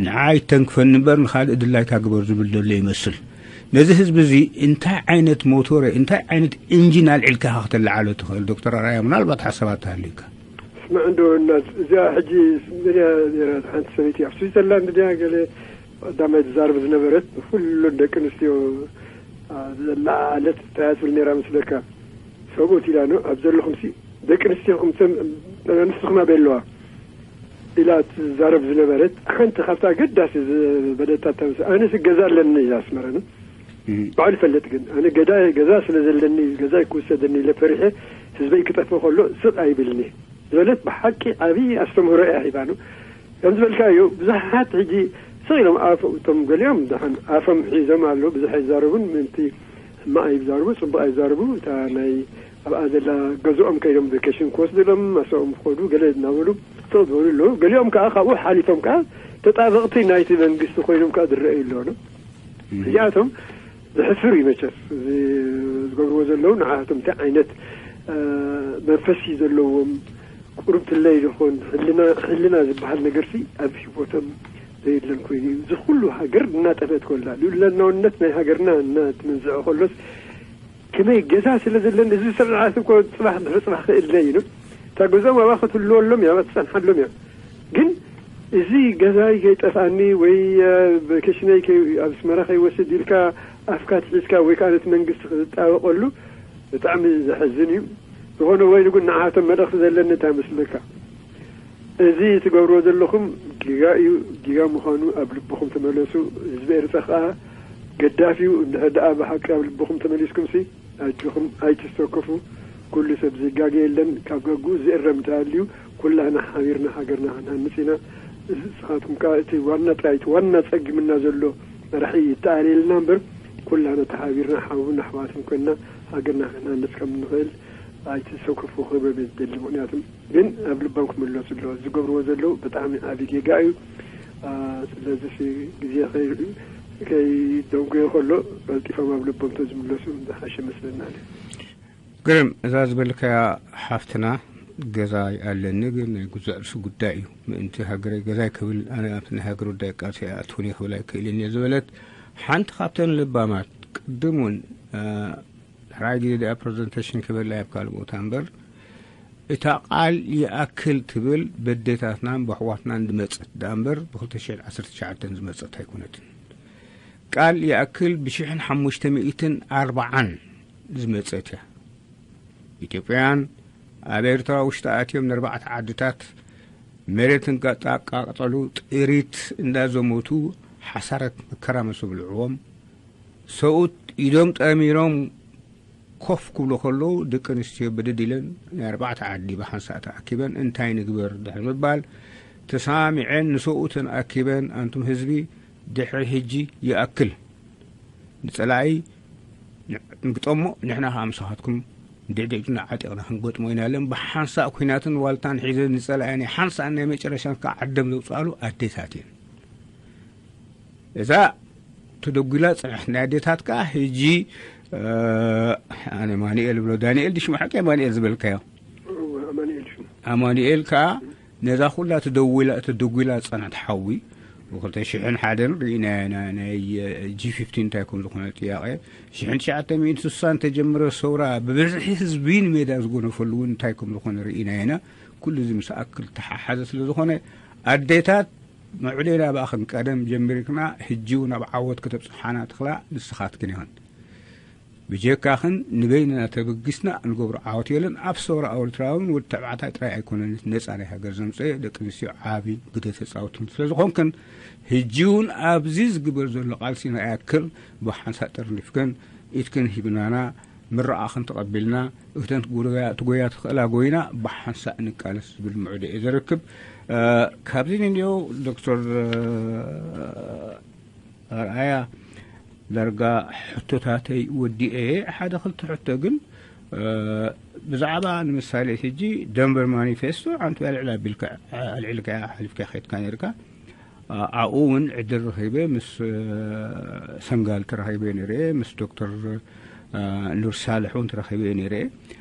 ንዓይ ተንክፈኒ እምበር ንኻልእ ድላይካ ግበር ዝብል ዘሎ ይመስል። ነዚ ህዝቢ እዚ እንታይ ዓይነት ሞቶር፣ እንታይ ዓይነት ኢንጂን ኣልዒልካ ኢኻ ከተለዓሎ ትኽእል? ዶክተር ኣርኣያ፣ ምናልባት ሓሳባት ተሃልዩካ። ስማዕ እንዶ፣ እና-፣ እዚኣ ሕጂ መን እያ ነይራ? ሓንቲ ሰበይቲ ኣብ ስዊዘርላንድ ድያ ገለ ቀዳማይ ትዛረብ ዝነበረት፣ ኩለን ደቂ ኣንስትዮ፣ ኣ፣ ዘለዓዓለት እንታይ እያ ትብል ነይራ መስለካ? ሰብኡት ኢላ፣ ኖ፣ ኣብ ዘለኹምሲ ደቂ ኣንስትዮኹም፣ ንስኹም ኣበይ ኣለዋ? ኢላ ትዛረብ ዝነበረት ሓንቲ ካብታ ኣገዳሲ ዝበለታ እታ ምስ-፣ ኣነስ ገዛ ኣለኒ ኢላ ኣስመራ፣ ኖ? እም። ባዕሉ ይፈልጥ ግን፣ ኣነ ገዳ-፣ ገዛ ስለ ዘለኒ፣ ገዛይ ክውሰደኒ ኢለ ፈሪሐ፣ ህዝበይ ክጠፍእ ከሎ ስቕ ኣይብልኒ ዝበለት ብሓቂ ዓብዪ ኣስተምህሮ እያ ሂባ፣ ኖ? ከም ዝበልካዮ፣ ብዙሓት ሕጂ ስቕ ኢሎም ኣፍ-፣ እቶም ገሊኦም ደሓን ኣፎም ሒዞም ኣለዉ፣ ብዙሕ ኣይዛረቡን፣ ምእንቲ ሕማቕ ኣይዛረቡ፣ ጽቡቕ ኣይዛረቡ። እታ ናይ ኣብኣ ዘላ ገዝኦም ከይዶም ቬኬሽን ክወስዱ ኢሎም ኣሰኦም ክኸዱ ገለ እናበሉ ስቕ ዝበሉ ኣለዉ። ገሊኦም ከኣ ካብኡ ሓሊፎም ከኣ ተጣበቕቲ ናይቲ መንግስቲ ኮይኖም ከኣ ዝረኣዩ ኣለዉ፣ ኖ? እም። እዚኣቶም ዘሕፍር እዩ መቸስ። እዚ ዝገብርዎ ዘለዉ ንዓቶም እንታይ ዓይነት፣ እ፣ መንፈስ እዩ ዘለዎም? ቁርብትለይ ዝኾን ህልና፣ ህልና ዝበሃል ነገርሲ ኣብ ህይወቶም ዘየለን ኮይኑ እዩ። እዚ ኩሉ ሃገር እናጠፍአት ኮላ፣ ልኡላውነት ናይ ሃገርና እናትመንዝዐ ኮሎስ፣ ከመይ ገዛ ስለ ዘለኒ፣ እዚ ስርዓት እኮ ጽባሕ ድሕሪ ጽባሕ ክእለ እዩ። እታ ገዛኦም ኣብኣ ክትህልወሎም እያ፣ ኣብኣ ትጸንሓሎም እያ። ግን እዚ ገዛይ ከይጠፍኣኒ ወይ፣ እ፣ ቨኬሽነይ ከይ-፣ ኣብ ኣስመራ ከይወስድ ኢልካ ኣፍካ ትሒዝካ ወይ ከኣ ነቲ መንግስቲ ክትጣበቐሉ ብጣዕሚ ዘሕዝን እዩ። ዝኾነ ወይ ግን ንዓቶም መልእኽቲ ዘለኒ እንታይ መስለካ? እዚ ትገብርዎ ዘለኹም ጌጋ እዩ። ጌጋ ምዃኑ ኣብ ልብኹም ተመለሱ። ህዝቢ ኤርትራ ከኣ ገዳፍ እዩ። እንድሕር ደኣ ብሓቂ ኣብ ልብኹም ተመሊስኩምሲ፣ ኣጆኹም፣ ኣይትስተክፉ። ኩሉ ሰብ ዘይጋገ የለን። ካብ ገግኡ ዝእረም እንተሃልዩ፣ ኩላህና ሓቢርና ሃገርና ክንሃንጽ ኢና። ንስኻትኩም ከኣ እቲ ዋና ጥራይ፣ እቲ ዋና ጸጊምና ዘሎ መራሒ ይተኣልየልና እምበር፣ ኩላህና ተሓቢርና ሓውን ኣሕዋትን ኮይንና ሃገርና ክንሃንጽ ከም እንኽእል ኣይትሰክፉ ክብል እየ ዝደሊ። ምኽንያቱ ግን ኣብ ልቦም ክምለሱ ኣለዎ። ዝገብርዎ ዘለዉ ብጣዕሚ ዓቢ ጌጋ እዩ። ኣ፣ ስለዚ ሲ ግዜ ከይ-፣ ከይደንጎዮ ከሎ ቀልጢፎም ኣብ ልቦም ተዝምለሱ ዝሓሸ መስለና ኣነ። ግርም፣ እዛ ዝበልካያ ሓፍትና፣ ገዛ ኣለኒ ግን ናይ ጉዛእ ርእሲ ጉዳይ እዩ፣ ምእንቲ ሃገረይ ገዛይ ክብል ኣነ ኣብቲ ናይ ሃገር ጉዳይ ቃልሲ ኣይኣትውን እየ ክብል ኣይክእልን እየ ዝበለት ሓንቲ ካብተን ልባማት፣ ቅድም እውን ሕራይ ግዜ ዲኣ ፕረዘንቴሽን ክበላ ኣብ ካልእ ቦታ እምበር፣ እታ ቃል ይኣክል ትብል በዴታትናን በሕዋትናን ዝመጸት ደኣ እምበር፣ ብ ክልተ ሽሕን ዓሰርተ ትሽዓተን ዝመጸት ኣይኮነትን። ቃል ይኣክል ብሽሕን ሓሙሽተ ሚእትን ኣርባዓን ዝመጸት እያ። ኢትዮጵያውያን ኣብ ኤርትራ ውሽጢ ኣትዮም ንኣርባዕተ ዓድታት መሬት እንዳቃጸሉ፣ ጥሪት እንዳዘመቱ፣ ሓሳረት መከራ ምስ ኣብልዕዎም፣ ሰብኡት ኢዶም ጠሚሮም ኮፍ ክብሉ ከለዉ፣ ደቂ ኣንስትዮ ብድድ ኢለን ናይ ኣርባዕተ ዓዲ ብሓንሳእ ተኣኪበን፣ እንታይ ንግበር ድሕሪ ምባል ተሰማሚዐን፣ ንሰብኡተን ኣኪበን፣ ኣንቱም ህዝቢ፣ ድሕሪ ሕጂ ይኣክል፣ ንጸላኢ ንግጠሞ፣ ንሕና ከኣ ምሳኻትኩም ድሕድሕድና ዓጢቕና ክንገጥሞ ኢና ኢለን፣ ብሓንሳእ ኲናትን ዋልታን ሒዘን ንጸላኢ ናይ ሓንሳእን ናይ መጨረሻን ክዓ ዓደም ዘውጽኣሉ ኣዴታት እየን። እዛ ተደጒላ ጽንሕት ናይ ኣዴታት ከኣ ሕጂ፣ እ፣ ኣነ ማኑኤል ብሎ፣ ዳንኤል ድሽሙ ሓቂ ኣማኑኤል ዝበልካዮ? እወ፣ ኣማኑኤል ሽሙ። ኣማኑኤል ከኣ ነዛ ኩላ ተደዊላ፣ ተደጒላ ጸንሕት ሓዊ፣ ብ ክልተ ሽሕን ሓደን ርኢናዮ ኢና፣ ናይ ጂ ፊፍቲን እንታይ ከም ዝኾነ ጥያቄ። ሽሕን ትሽዓተ ሚእትን ስሳን ተጀምረ ሰውራ ብብዝሒ ህዝቢ ንሜዳ ዝጎነፈሉ እውን እንታይ ከም ዝኾነ ርኢናዮ ኢና። ኩሉ እዚ ምስ ኣክል ተሓሓዘ ስለ ዝኾነ፣ ኣዴታት፣ መዕለይና ብኣኽን ቀደም ጀሚርክና፣ ሕጂ እውን ኣብ ዓወት ከተብጽሓና ትኽላ ንስኻትክን ኢኽን። ብጀካኽን ንበይንና ተበጊስና እንገብሮ ዓወት የለን። ኣብ ሰውራ ኤርትራ እውን ወዲ ተባዕታይ ጥራይ ኣይኮነን ነጻ ናይ ሃገር ዘምጽአ፣ ደቂ ኣንስትዮ ዓቢ ግደ ተጻውትን ስለ ዝኾንክን፣ ሕጂ እውን ኣብዚ ዝግበር ዘሎ ቃልሲ ንኣያክል ብሓንሳእ ጠርኒፍክን ኢድክን ሂብናና፣ ምርቓኽን ተቐቢልና፣ እተን ትጎያ-፣ ትጎያ ትኽእላ ጎይና ብሓንሳእ ንቃለስ ዝብል ምዕዶ እየ ዘረክብ። እ፣ ካብዚ ንንዮ ዶክተር፣ እ፣ ኣርኣያ ዳርጋ ሕቶታተይ ወዲኤ፣ ሓደ ክልተ ሕቶ ግን፣ እ፣ ብዛዕባ ንምሳሌ ሕጂ ደንቨር ማኒፌስቶ ሓንቲ ኣልዕል ኣቢልካ፣ ኣልዒልካ ሓሊፍካ ከይድካ ነርካ። ኣ-፣ ኣብኡ እውን ዕድል ረኺበ፣ ምስ፣ እ፣ ሰንጋል ተራኺበ ነይረ፣ ምስ ዶክተር፣ እ፣ ኑር ሳልሕ እውን ተራኺበ ነይረ።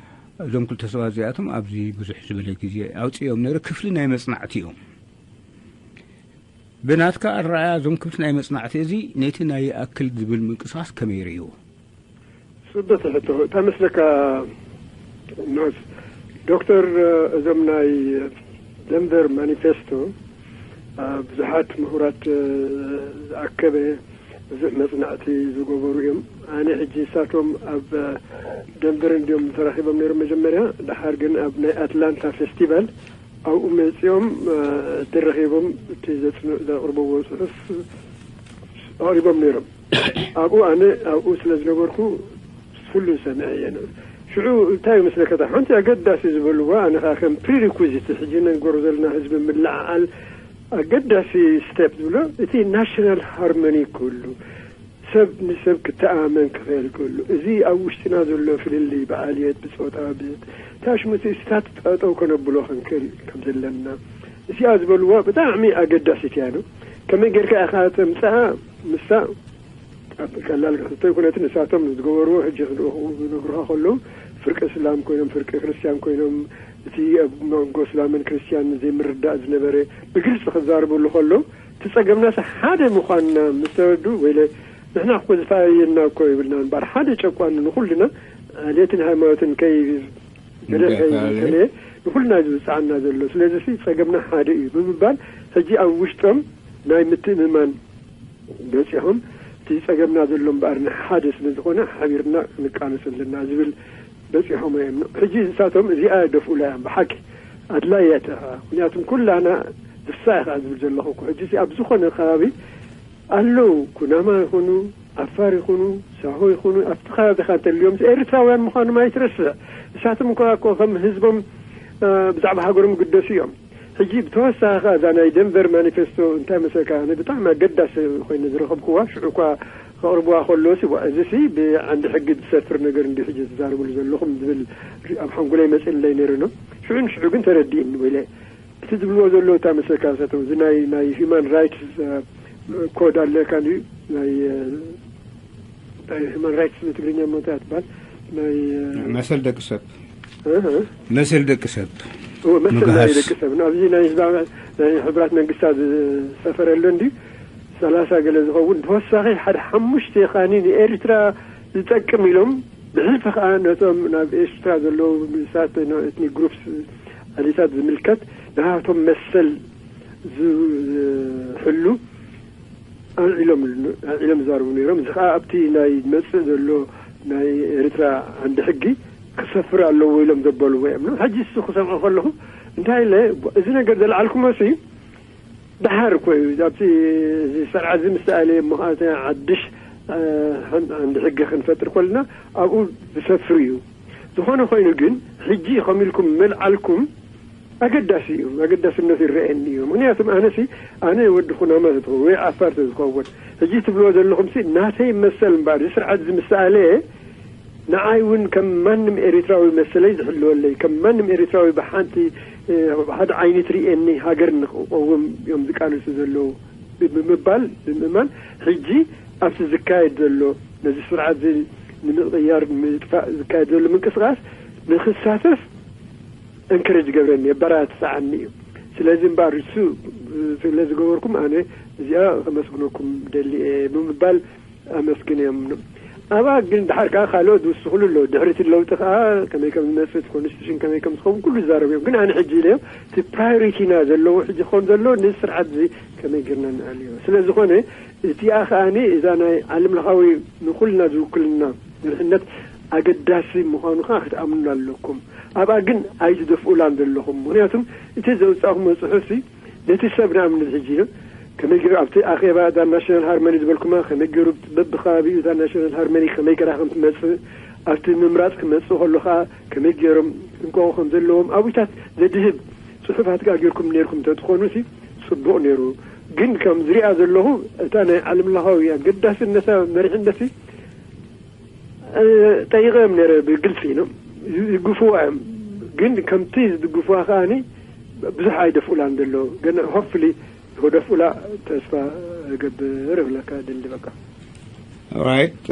እዞም ክልተ ሰባት እዚኣቶም ኣብዚ ብዙሕ ዝበለ ግዜ ኣውፅኦም ነይረ፣ ክፍሊ ናይ መጽናዕቲ እዮም። ብናትካ ኣረኣያ እዞም ክፍሊ ናይ መጽናዕቲ እዚ ነቲ ናይ ይኣክል ዝብል ምንቅስቓስ ከመይ ርእይዎ? ጽብቕቲ ሕቶ። እታ መስለካ ንዑስ ዶክተር፣ እዞም ናይ ደንቨር ማኒፌስቶ፣ አ፣ ብዙሓት ምሁራት፣ እ፣ ዝኣከበ ብዙሕ መጽናዕቲ ዝገበሩ እዮም። ኣነ ሕጂ እሳቶም ኣብ ደንቨር እንድዮም ተራኺቦም ነይሮም መጀመርያ፣ ደሓር ግን ኣብ ናይ ኣትላንታ ፌስቲቫል ኣብኡ መጺኦም፣ እ፣ ተረኺቦም እቲ ዘጽን-፣ ዘቕርብዎ ጽሑፍ ኣቕሪቦም ነይሮም። ኣብኡ ኣነ ኣብኡ ስለ ዝነበርኩ ኩሉ ሰሚዐ እየ። ሽዑ እንታይ ይመስለካ፣ እታ ሓንቲ ኣገዳሲ ዝበልዋ፣ ኣነ ኸዓ ከም ፕሪሪኩዚት ሕጂ ንነግበሮ ዘለና ህዝቢ ምልዕዓል ኣገዳሲ ስቴፕ ዝብሎ፣ እቲ ናሽናል ሃርሞኒ ክህሉ፣ ሰብ ንሰብ ክተኣማመን ክኽእል ክህሉ፣ እዚ ኣብ ውሽጥና ዘሎ ፍልልይ ብዓልየት፣ ብጾታ፣ ብ-፣ እንታይ ሽሙ እቲ ስታት ጠጠው ከነብሎ ክንክእል ከም ዘለና፣ እዚኣ ዝበልዋ ብጣዕሚ ኣገዳሲት እያ። ዶ ከመይ ጌርካ ኢኻ ተምጽኣ? ንሳ ኣብ ቀላል ሕቶ ኣይኮነትን። ንሳቶም ዝገበርዎ ሕጂ ክልእኹ ዝነግሩኻ ከለዉ፣ ፍርቂ እስላም ኮይኖም፣ ፍርቂ ክርስትያን ኮይኖም፣ እቲ ኣብ መንጎ እስላምን ክርስትያን ዘይምርዳእ ዝነበረ ብግልጺ ክዛረበሉ ከለዉ፣ እቲ ጸገምናስ ሓደ ምዃንና ምስ ተረድኡ፣ ወይለ ንሕና እኮ ዝተኣየና እኮ ይብልና እምበኣር፣ ሓደ ጨቋኒ ንኹልና፣ ዓሌትን ሃይማኖትን ከይ-፣ ገለ እንዳፈላለየ ከይተለየ ንኹልና እዩ ዝብጽዓና ዘሎ። ስለዚ ሲ ጸገምና ሓደ እዩ ብምባል፣ ሕጂ ኣብ ውሽጦም ናይ ምትእምማን በጺሖም፣ እቲ ጸገምና ዘሎ እምበኣር ንሓደ ስለ ዝኾነ፣ ሓቢርና ክንቃለስ ኣለና ዝብል በጺሖም እዮም። ሕጂ ንሳቶም እዚኣ ደፍኡላ እዮም። ብሓቂ ኣድላያት እያ። ምኽንያቱም ኩላና ድሳ ኢኻ ዝብል ዘለኹ እኮ። ሕጂ እዚ ኣብ ዝኾነ ከባቢ ኣለዉ፣ ኩናማ ይኹኑ፣ ዓፋር ይኹኑ፣ ሳሆ ይኹኑ፣ ኣብቲ ከባቢኻ እንተልዮም፣ ኤርትራውያን ምዃኖም ኣይትረስዕ። ንሳቶም እኳ እኮ ከም ህዝቦም፣ እ፣ ብዛዕባ ሃገሮም ይግደሱ እዮም። ሕጂ ብተወሳኺ ከኣ እዛ ናይ ደንቨር ማኒፌስቶ እንታይ መሰልካ፣ ኣነ ብጣዕሚ ኣገዳሲ ኮይነ ዝረኸብክዋ፣ ሽዑ እኳ ከቕርብዋ ከለውሲ፣ ዋ፣ እዚሲ ብዓንዲ ሕጊ ዝሰፍር ነገር እንዲ ሕጂ ትዛረብሉ ዘለኹም ዝብል ኣብ ሓንጎለይ መጺእለይ ነይሩ ነው። ሽዑ ንሽዑ ግን ተረዲእኒ ወይለ። እቲ ዝብልዎ ዘለዉ እታ መሰልካ ንሳቶም፣ እዚ ናይ፣ ናይ ሂውማን ራይትስ፣ እ፣ ኮድ ኣለካ እንድዩ፣ ናይ፣ እ፣ ናይ ሂውማን ራይትስ ብትግርኛ እሞ እንታይ እያ ትበሃል? ናይ መሰል ደቂ ሰብ እህ፣ መሰል ደቂ ሰብ እዎ፣ መሰል ናይ ምግሃስ። ደቂ ሰብ ኣብዚ ናይ ህዝባዊ ናይ ሕቡራት መንግስታት ዝሰፈረ ኣሎ እንዲ ሰላሳ ገለ ዝኸውን ተወሳኺ ሓደ ሓሙሽተ ኻኒ ንኤርትራ ዝጠቅም ኢሎም ብሕልፊ ከዓ ነቶም ናብ ኤርትራ ዘለዉ መንግስታት ኤትኒክ ግሩፕስ ዓሌታት ዝምልከት ንሃቶም መሰል ዝሕሉ ኣልዒሎም ኣልዒሎም ይዛረቡ ነይሮም። እዚ ከዓ ኣብቲ ናይ መፅእ ዘሎ ናይ ኤርትራ ዓንዲ ሕጊ ክሰፍር ኣለዎ ኢሎም ዘበልዎ እዮም። ሕጂ እሱ ክሰምዖ ከለኹ እንታይ ኢለ እዚ ነገር ዘልዓልኩሞ ሲ ደሓር እኮ እዩ ኣብቲ እዚ ሰርዓት እዚ ምስ ተኣለየ እሞ ከዓ እቲ ሓድሽ ዓንዲ ሕጊ ክንፈጥር ከለና ኣብኡ ዝሰፍር እዩ። ዝኾነ ኮይኑ ግን ሕጂ ከም ኢልኩም ምልዓልኩም ኣገዳሲ እዩ፣ ኣገዳስነቱ ይረኣየኒ እዩ። ምክንያቱም ኣነሲ ኣነ ወዲ ኩናማ ተዝኸውን ወይ ዓፋር ተዝኸውን ሕጂ ትብልዎ ዘለኹም ሲ ናተይ መሰል እምበኣር እዚ ስርዓት እዚ ምስ ተኣለየ ንዓይ እውን ከም ማንም ኤርትራዊ መሰለይ ዝሕልወለይ ከም ማንም ኤርትራዊ ብሓንቲ ሓደ ዓይኒ ትርእየኒ ሃገር ንክቆውም እዮም ዝቃለሱ ዘለዉ ብምባል ብምእማን ሕጂ ኣብቲ ዝካየድ ዘሎ ነዚ ስርዓት እዚ ንምቕያር ንምጥፋእ ዝካየድ ዘሎ ምንቅስቃስ ንክሳተፍ እንክረጅ ገብረኒ የበረታትዓኒ እዩ። ስለዚ እምበኣር እሱ ስለ ዝገበርኩም ኣነ እዚኣ ከመስግነኩም ደሊ እየ ብምባል ኣመስግን እዮም። ኣብኣ ግን ድሓር ከዓ ካልኦት ዝውስኹሉ ኣለዉ። ድሕሪ እቲ ለውጢ ከዓ ከመይ ከም ዝመፅእ እቲ ኮንስቲቱሽን ከመይ ከም ዝኸውን ኩሉ ይዛረቡ እዮም። ግን ኣነ ሕጂ ኢለዮም እቲ ፕራዮሪቲና ዘለዎ ሕጂ ክኸውን ዘለዎ ነዚ ስርዓት እዚ ከመይ ጌርና ንኣልዮ። ስለ ዝኾነ እቲኣ ከዓኒ እዛ ናይ ዓለም ለኻዊ ንኹልና ዝውክልና መርሕነት ኣገዳሲ ምዃኑ ከዓ ክትኣምኑና ኣለኩም። ኣብኣ ግን ኣይትደፍኡላን ዘለኹም። ምክንያቱም እቲ ዘውፃእኹሞ ፅሑፍሲ ነቲ ሰብ ንኣብነት ሕጂ ኢሉ ከመይ ገይሩ ኣብቲ ኣኼባ እዛ ናሽናል ሃርመኒ ዝበልኩማ ከመይ ገይሩ በብከባቢኡ እዛ ናሽናል ሃርመኒ ከመይ ገራ ከም ትመፅእ ኣብቲ ምምራፅ ክመፅእ ከሎ ከዓ ከመይ ገይሮም ክንቀቑ ከም ዘለዎም ኣብታት ዘድህብ ፅሑፋት ከዓ ገይርኩም ነይርኩም እንተትኾኑ ሲ ፅቡቕ ነይሩ። ግን ከም ዝሪኣ ዘለኹ እታ ናይ ዓለም ለኻዊ ኣገዳስነታ መሪሕነት ጠይቐ እዮም ነረ ብግልፂ ነው ይግፍዋ እዮም። ግን ከምቲ ዝድግፍዋ ከዓኒ ብዙሕ ኣይደፍኡላን ዘሎ ግን ሆፍሊ ክደፍኡላ ተስፋ እገብር እብለካ ድሊ በቃ። ራይት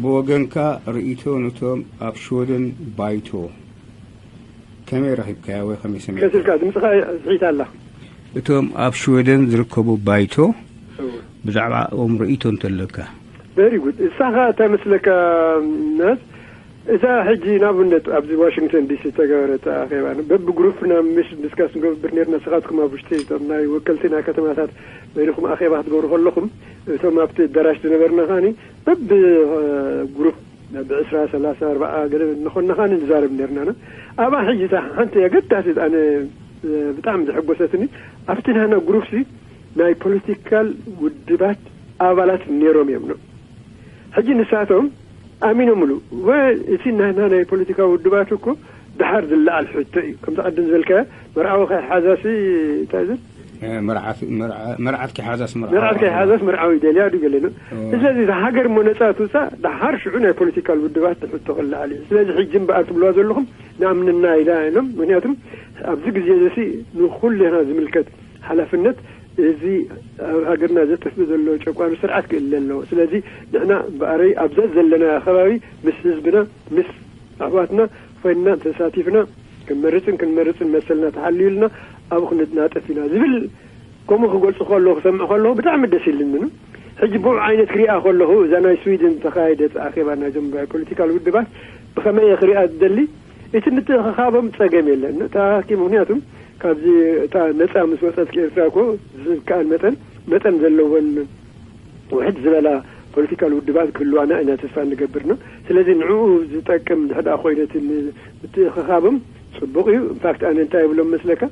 ብወገንካ ርእይቶ ነቶም ኣብ ሽወደን ባይቶ ከመይ ረኺብካያ ወይ ከመይ ሰሚዕካ? ቀሲልካ ድምፅኻ ስሒታ ኣላ። እቶም ኣብ ሽወደን ዝርከቡ ባይቶ ብዛዕባኦም ርእይቶ እንተለካ? ቨሪ ጉድ። እሳኻ እንታይ መስለካ ናት እዛ ሕጂ ንኣብነት ኣብዚ ዋሽንግተን ዲሲ ዝተገበረት ኣኼባ በብግሩፕና ምስ ዲስካስ ንገብር ነርና። ንስኻትኩም ኣብ ውሽጢ እቶም ናይ ወከልቲ ናይ ከተማታት በይንኹም ኣኼባ ክትገብሩ ከለኹም እቶም ኣብቲ ኣዳራሽ ዝነበርና ከዓኒ በብግሩፕ ብዕስራ ሰላሳ ኣርባዓ ገለ እንኾንና ከዓኒ ንዛረብ ነርና። ኣብኣ ሕጂ እታ ሓንቲ ኣገዳሲት ኣነ ብጣዕሚ ዘሐጎሰትኒ ኣብቲ ናህና ግሩፕሲ ናይ ፖለቲካል ውድባት ኣባላት ነይሮም እዮም ነው። ሕጂ ንሳቶም ኣሚኖምሉ ወ እቲ ናህና ናይ ፖለቲካ ውድባት እኮ ድሓር ዝለዓል ሕቶ እዩ። ከምዚ ቀደም ዝበልካዮ መርዓዊ ከይሓዛሲ እንታይ ዝብል መርዓት መርዓት ከይሓዛስ መርዓዊ መርዓት ከይሓዛስ መርዓዊ ይደልያ ድዩ ገለ ነው። ስለዚ እዛ ሃገር እሞ ነፃ ትውፃእ ድሓር ሽዑ ናይ ፖለቲካል ውድባት ሕቶ ክለዓል እዩ። ስለዚ ሕጂ እምበኣር ትብልዋ ዘለኹም ንኣምንና ኢላ ኢሎም። ምክንያቱም ኣብዚ ግዜ ዘሲ ንኩሉ ኢና ዝምልከት ሓላፍነት እዚ ኣብ ሃገርና ዘጥፍእ ዘሎ ጨቋኑ ስርዓት ክእለ ኣለዎ። ስለዚ ንሕና እምበኣረይ ኣብዛ ዘለና ከባቢ ምስ ህዝብና ምስ ኣሕዋትና ኮይንና ተሳቲፍና ክንመርፅን ክንመርፅን መሰልና ተሓልዩልና ኣብኡ ክንናጠፍ ኢና ዝብል ከምኡ ክገልፁ ከለዉ ክሰምዕ ከለኹ ብጣዕሚ ደስ ኢልኒ። ሕጂ ብኡ ዓይነት ክሪኣ ከለኹ እዛ ናይ ስዊድን ተኻየደት ኣኼባ ናይዞም ፖለቲካል ውድባት ብኸመይ እየ ክሪኣ ዝደሊ? እቲ ምትእኽኻቦም ፀገም የለን ተኣኪ ምክንያቱም ካብዚ እታ ነፃ ምስ ወፀት ኤርትራ እኮ ዝከኣል መጠን መጠን ዘለወን ውሕድ ዝበላ ፖለቲካል ውድባት ክህልዋና ኢና ተስፋ እንገብር ነው። ስለዚ ንዕኡ ዝጠቅም ድሕዳ ኮይነ እቲ ምትእኽኻቦም ፅቡቕ እዩ። ኢንፋክት ኣነ እንታይ ይብሎም መስለካ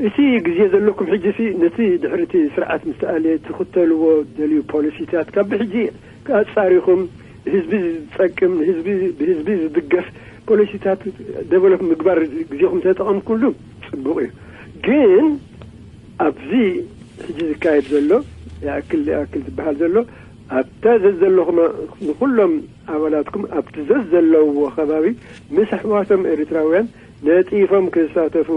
እቲ ግዜ ዘለኩም ሕጂ ሲ ነቲ ድሕሪ እቲ ስርዓት ምስ ተኣልየ ትኽተልዎ ደልዩ ፖሊሲታት ካብ ብሕጂ ኣጻሪኹም ህዝቢ ዝጠቅም ህዝቢ ብህዝቢ ዝድገፍ ፖሊሲታት ደቨሎፕ ምግባር ግዜኹም ተጠቐምኩሉ ፅቡቕ እዩ። ግን ኣብዚ ሕጂ ዝካየድ ዘሎ ይኣክል ይኣክል ዝበሃል ዘሎ ኣብታ ዘዘለኹም ንኩሎም ኣባላትኩም ኣብቲ ዘዘለውዎ ከባቢ ምስ ኣሕዋቶም ኤርትራውያን ነጢፎም ክሳተፉ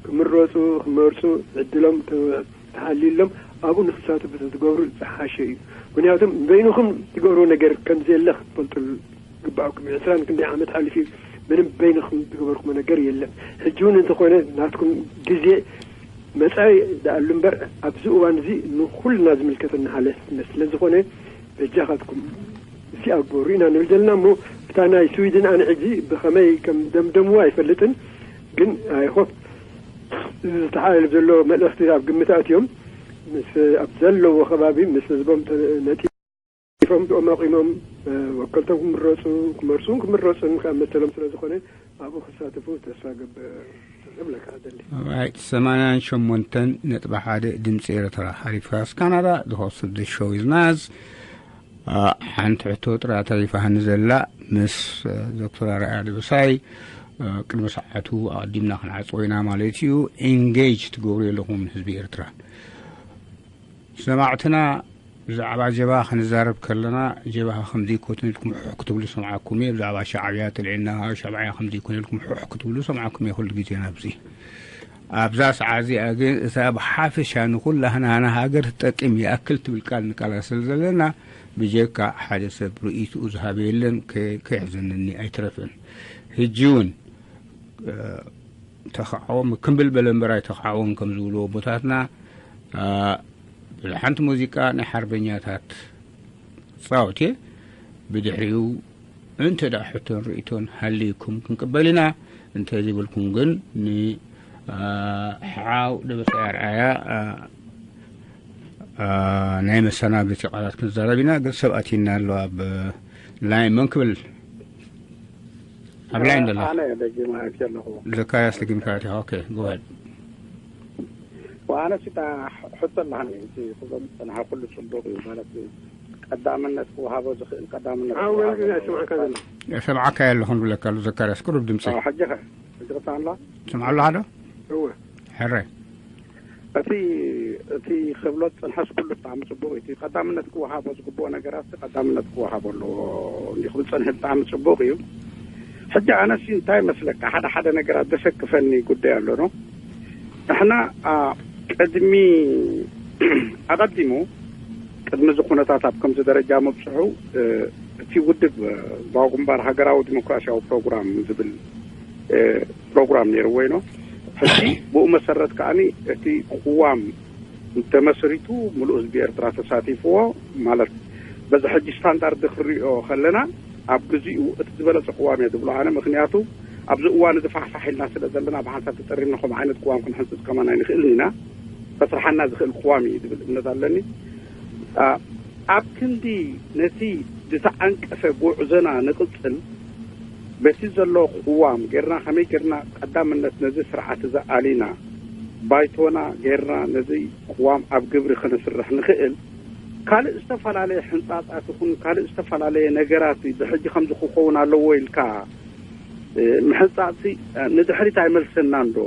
ክምረፁ ክመርፁ ዕድሎም ተሓልዩሎም ኣብኡ ንክሳተፉ ተትገብሩ ዝሓሸ እዩ። ምክንያቱም በይንኹም ትገብርዎ ነገር ከምዘየለ ክትፈልጡ ግባኣኩም እዩ። ዕስራን ክንደይ ዓመት ሓሊፉ እዩ። ምንም በይንኹም ዝገበርኩሞ ነገር የለን። ሕጂ እውን እንተኾነ ናትኩም ግዜ መጻኢ ደኣሉ እምበር ኣብዚ እዋን እዚ ንኹልና ዝምልከተና ሓላፍነት ስለ ዝኾነ በጃኻትኩም እዚኣ ግበሩ ኢና ንብል ዘለና። እሞ እታ ናይ ስዊድን ኣነ ሕጂ ብኸመይ ከም ደምደምዋ ኣይፈልጥን፣ ግን ኣይሆፕ እዚ ዝተሓላለፍ ዘሎ መልእኽቲ ኣብ ግምት ኣትዮም ምስ ኣብ ዘለዎ ከባቢ ምስ ህዝቦም ነጢፎም ብኦም ኣቑሞም ወከልቶም ክምረፁ ክመርፁን ክምረፁን ካብ መሰሎም ስለ ዝኾነ ኣብኡ ክሳተፉ ተስፋ ገብር ዝብለካ ደሊ። ራይት ሰማንያን ሸሞንተን ነጥቢ ሓደ ድምፂ ኤርትራ ሓሊፍካ ካናዳ ዝኸሱ ደሾው ይዝናዝ። ሓንቲ ሕቶ ጥራ ተሪፋኒ ዘላ ምስ ዶክተር ኣርኣያ ደበሳይ ቅድሚ ሰዓቱ ኣቐዲምና ክንዓፅዎ ኢና ማለት እዩ። ኢንጌጅ ትገብሩ የለኹም ህዝቢ ኤርትራ። ሰማዕትና ብዛዕባ ጀብሃ ክንዛረብ ከለና ጀብሃ ከምዚ ይኮትን ኢልኩም ሕሕ ክትብሉ ሰምዓኩም እየ። ብዛዕባ ሻዕብያ ጥልዒና ሻዕብያ ከምዚ ይኮን ኢልኩም ሕሕ ክትብሉ ሰምዓኩም እየ ኩሉ ግዜ ናብዚ ኣብዛ ሰዓት እዚኣ ግን እታ ብሓፈሻ ንኹላህና ንሃገር ትጠቅም ይኣክል ትብል ቃል ንቃላ ስለ ዘለና ብጀካ ሓደ ሰብ ርእይትኡ ዝሃበ የለን። ከ- ከየሕዘነኒ ኣይትረፍን። ሕጂ እውን ተኻዕዎም ክምብል በለ እምበር ኣይተኻዕዎም ከም ዝብሉ ኣቦታትና ብዙሓንቲ ሙዚቃ ናይ ሓርበኛታት ፃወት እየ። ብድሕሪኡ እንተ ደኣ ሕቶን ርእይቶን ሃልይኩም ክንቅበል ኢና። እንተ ዘይብልኩም ግን ንሓው ደበሳይ ኣርኣያ ናይ መሰናበቲ ቃላት ክንዛረብ ኢና። ግን ሰብ ኣትዩና ኣሎ ኣብ ላይን መን ክብል ኣብ ላይን ደላ ኣነ ደጊመ ኣትየ ኣለኹ። ዘካርያስ ደጊምካ ኣቲኻ። ኦኬ፣ ጎ ኣሄድ። ወኣነ ሲታ ሕቶ ኣለሃኒ እቲ ክብሎም ዝጸንሓ ኩሉ ጽቡቕ እዩ ማለት ቀዳምነት ክወሃቦ ዝኽእል ቀዳምነት ኣወል ክወሃቦ ግን ኣይሰምዓካ ዘሎ። ሰምዓካ ኣለኹ ንብለካ ኣሎ ዘካርያስ ቅሩብ ድምፂ ኣዎ፣ ሕጂ ኸ ሕጂ ክሰምዓላ? ትሰምዓሉ ሓደ እወ። ሕረ እቲ እቲ ክብሎ ዝጸንሐስ ኩሉ ብጣዕሚ ጽቡቕ እዩ። እቲ ቀዳምነት ክወሃቦ ዝግብኦ ነገራት ቀዳምነት ክወሃቦ ኣለዎ እንዲ ክብል ጸንሐ ብጣዕሚ ጽቡቕ እዩ። ሕጂ ኣነሲ እንታይ መስለካ ሓደ ሓደ ነገራት ዘሰክፈኒ ጉዳይ ኣሎ ነው ንሕና ቅድሚ ኣቐዲሙ ቅድሚ እዚ ኩነታት ኣብ ከምዚ ደረጃ ምብፅሑ እቲ ውድብ ህዝባዊ ግንባር ሃገራዊ ዲሞክራሲያዊ ፕሮግራም ዝብል ፕሮግራም ነይርዎ ኢኖ ሕጂ ብኡ መሰረት ከዓኒ እቲ ቅዋም ተመስሪቱ ምሉእ ህዝቢ ኤርትራ ተሳቲፍዎ ማለት በዚ ሕጂ ስታንዳርድ ክንሪኦ ከለና ኣብ ግዚኡ እቲ ዝበለፀ ቅዋም እየ ዝብሎ ኣነ ምክንያቱ ኣብዚ እዋን እዚ ፋሕፋሕ ኢልና ስለ ዘለና ብሓንሳብ ተጠሪምና ከምኡ ዓይነት ቅዋም ክንሕንፅፅ ከማን ኣይንኽእልን ኢና። ከስርሓና ዝኽእል ቅዋም እዩ ዝብል እምነት ኣለኒ። ኣብ ክንዲ ነቲ ዝተዓንቀፈ ጉዕዞና ንቕፅል በቲ ዘሎ ቅዋም ጌርና ከመይ ጌርና ቀዳምነት ነዚ ስርዓት እዚ ኣሊና ባይቶና ጌርና ነዚ ቅዋም ኣብ ግብሪ ክንስርሕ ንኽእል ካልእ ዝተፈላለየ ሕንፃፃት ይኹን ካልእ ዝተፈላለየ ነገራት ብሕጂ ከምዚ ክኸውን ኣለዎ ኢልካ ምሕንፃፅሲ ንድሕሪት ኣይመልሰናን ዶ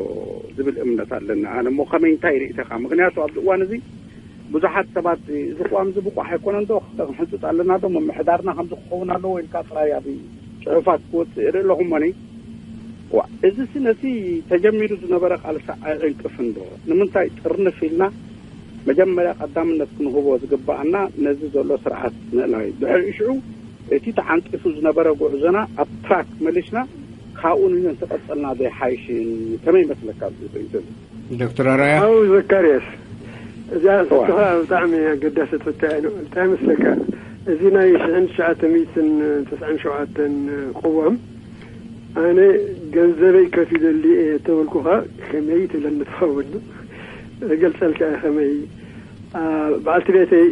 ዝብል እምነት ኣለኒ ኣነ እሞ ከመይ እንታይ ርኢተኻ ምክንያቱ ኣብዚ እዋን እዚ ብዙሓት ሰባት እዚ ቅዋም እዚ ብቑዕ ኣይኮነን ዶ ክንሕንፅፅ ኣለና ዶ ምምሕዳርና ከምዚ ክኸውን ኣለዎ ኢልካ ጥራይ ኣብ ፅሑፋት ክወፅእ ይርኢ ኣለኹ እሞኒ እዚ ነቲ ተጀሚሩ ዝነበረ ቃልሲ ኣይዕንቅፍን ዶ ንምንታይ ጥርንፍ ኢልና መጀመርያ ቀዳምነት ክንህቦ ዝግባኣና ነዚ ዘሎ ስርዓት ምእላይ ድሕሪ ሽዑ እቲ ተዓንቂፉ ዝነበረ ጉዕዞና ኣብ ትራክ መሊስና ካብኡ ንዘን ተቐጸልና ዘይሓይሽን ከመይ ይመስለካ ርእቶ ዶክተር ኣራያ ኣው ዘካርያስ እዚኣ ስኻ ብጣዕሚ ኣገዳሲ ትሕቶ እያ እንታይ መስለካ እዚ ናይ ሽሕን ትሽዓተ ሚእትን ተስዓን ሸውዓተን ቅዋም ኣነ ገንዘበይ ከፊለሉ እየ ተበልኩኻ ከመይ ትብለኒ ትኸውን እገልጸልካ እየ ከመይ በዓልቲ ቤተይ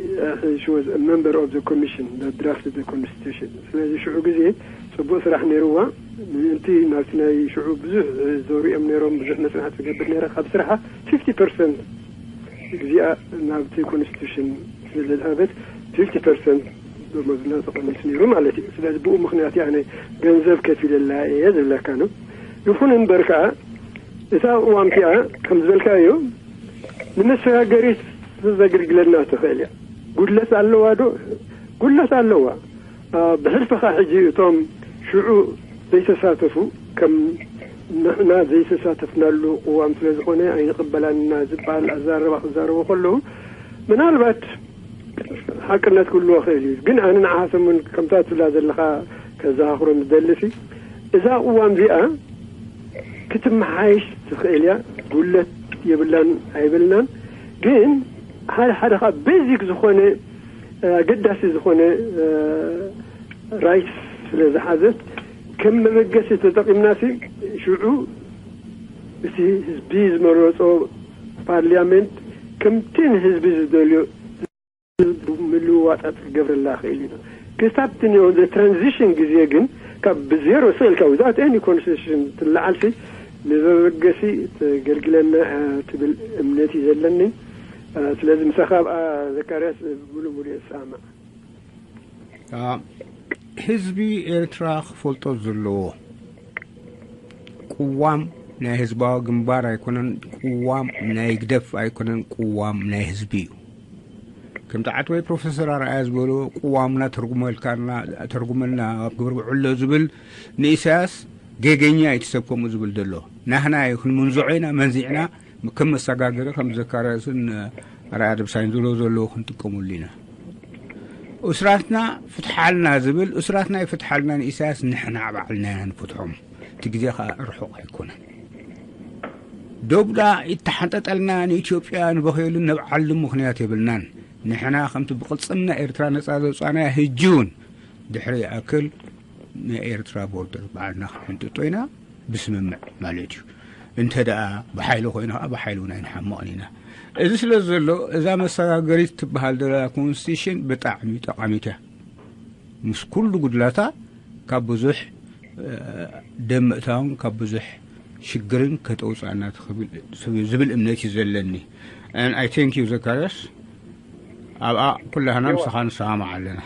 she was a member of the commission that drafted the constitution ስለዚ ሽዑ ግዜ ፅቡቅ ስራሕ ነይርዋ ምእንቲ ናብቲ ናይ ሽዑ ብዙሕ ዘውሪኦም ነይሮም ብዙሕ መፅናዕቲ ትገብር ነይራ ካብ ስርሓ fifty percent ግዚኣ ናብቲ constitution ስለዘድሃበት fifty percent ደሞዝና ተቐኒሱ ነይሩ ማለት እዩ ስለዚ ብኡ ምክንያት ኣነ ገንዘብ ከፊለላ እየ ዝብለካ ነው ይኹን እምበር ከዓ እታ ቅዋም እቲኣ ከም ዝበልካዮ ንመሰጋገሪት ዘግልግለና ትኽእል እያ። ጉድለት ኣለዋ ዶ? ጉድለት ኣለዋ። ብሕልፊ ኸኣ ሕጂ እቶም ሽዑ ዘይተሳተፉ ከም ንሕና ዘይተሳተፍናሉ ቅዋም ስለ ዝኾነ ኣይንቕበላን ኢና ዝበሃል ኣዘራርባ ክዛረቡ ከለዉ ምናልባት ሓቅነት ክህልዎ ይኽእል እዩ። ግን ኣነ ንዓኻትም እውን ከምታ ትብላ ዘለኻ ከዘኻኽሮ ዝደልሲ፣ እዛ ቅዋም እዚኣ ክትመሓየሽ ትኽእል እያ። ጉለት የብላን ኣይብልናን። ግን ሓደ ሓደ ካብ ቤዚክ ዝኾነ ኣገዳሲ ዝኾነ ራይትስ ስለ ዝሓዘት፣ ከም መበገሲ ተጠቒምናሲ፣ ሽዑ እቲ ህዝቢ ዝመረጾ ፓርላመንት ከምቲ ንህዝቢ ዝደልዮ ምልውዋጣት ክገብረላ ክእል ኢና። ክሳብ እቲ ትራንዚሽን ግዜ ግን፣ ካብ ብዜሮ ስእልካ፣ without any constitution ትለዓልሲ፣ ንመበገሲ ተገልግለና ትብል እምነት እዩ ዘለኒ። ስለዚ ምሳኻ ኣብኣ ዘካርያስ ብሉ ብሉ እየ ዝሰማማዕ። ህዝቢ ኤርትራ ክፈልጦ ዘለዎ፣ ቅዋም ናይ ህዝባዊ ግንባር ኣይኮነን፣ ቅዋም ናይ ግደፍ ኣይኮነን፣ ቅዋም ናይ ህዝቢ እዩ። ከምቲ ዓትወይ ፕሮፌሰር ኣርኣያ ዝበሎ፣ ቅዋምና ተርጉመልካና፣ ተርጉመልና፣ ኣብ ግብሪ ውዕሎ ዝብል ንኢሳያስ ጌገኛ እዩ እቲ ሰብ ከምኡ ዝብል ዘሎ። ናህና እዩ ክንምንዝዖ ኢና፣ መንዚዕና ከም መሰጋገሪ ከም ዘካርያስን ኣርኣያ ደብሳይን ዝብሎ ዘለዉ ክንጥቀመሉ ኢና። እስራትና ፍትሓልና ዝብል፣ እስራትና ይፍትሓልና ንኢሳያስ፣ ንሕና ባዕልና ኢና ንፍትሖም። እቲ ግዜ ኸኣ ርሑቕ ኣይኮነን። ዶብዳ ይተሓንጠጠልና፣ ንኢትዮጵያ ንበኸየሉ ነብዓሉ ምኽንያት የብልናን። ንሕና ከምቲ ብቕልጽምና ኤርትራ ነጻ ዘውጻናያ፣ ህጂ እውን ድሕሪ ይኣክል ናይ ኤርትራ ቦርደር ባዕልና ክንሕንጥጦ ኢና፣ ብስምምዕ ማለት እዩ። እንተ ደኣ ብሓይሊ ኮይኑ ኸዓ ብሓይሊ እውን ኣይንሓምቕን ኢና። እዚ ስለ ዘሎ እዛ መሰጋገሪት ትበሃል ዘላ ኮንስቲቱሽን ብጣዕሚ ጠቓሚት እያ። ምስ ኩሉ ጉድላታ ካብ ብዙሕ ደም ምእታውን ካብ ብዙሕ ሽግርን ከተውፅኣና ትኽብል ዝብል እምነት እዩ ዘለኒ። And I thank you ዘካርያስ። ኣብኣ ኩላህና ምሳኻ ንሰማማዕ ኣለና።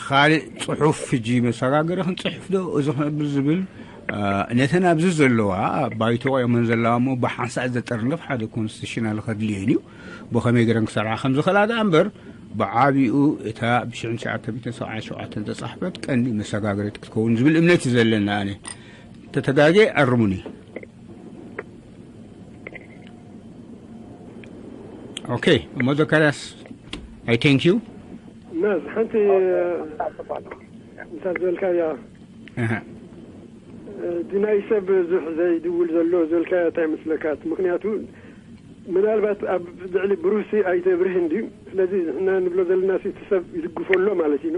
ካልእ ጽሑፍ ሕጂ መሰጋገሪ ክንጽሕፍ ዶ እዚ ክንብል ዝብል ነተን ኣብዚ ዘለዋ ባይቶ ቆየመን ዘለዋ እሞ ብሓንሳእ ዘጠርንፍ ሓደ ኮንስቲቱሽናል ከድልየን እዩ። ብኸመይ ገረን ክሰርዓ ከም ዝኽእላ ደኣ እምበር ብዓቢኡ እታ ብሽሕን ትሽዓተ ሚእትን ሰብዓን ሸውዓተን ተጻሕፈት ቀንዲ መሰጋገሪት ክትከውን ዝብል እምነት እዩ ዘለና። ኣነ ተተጋጌ ኣርሙኒ። ኦኬ እሞ ዘካርያስ I thank you። ናዝ ሓንቲ እንታ ዝበልካያ እቲ ናይ ሰብ ብዙሕ ዘይድውል ዘሎ ዝበልካያ እንታይ መስለካ? ምክንያቱ ምናልባት ኣብ ልዕሊ ብሩሲ ኣይተብርህን ድዩ? ስለዚ ንሕና ንብሎ ዘለና እቲ ሰብ ይድግፎ ኣሎ ማለት እዩ።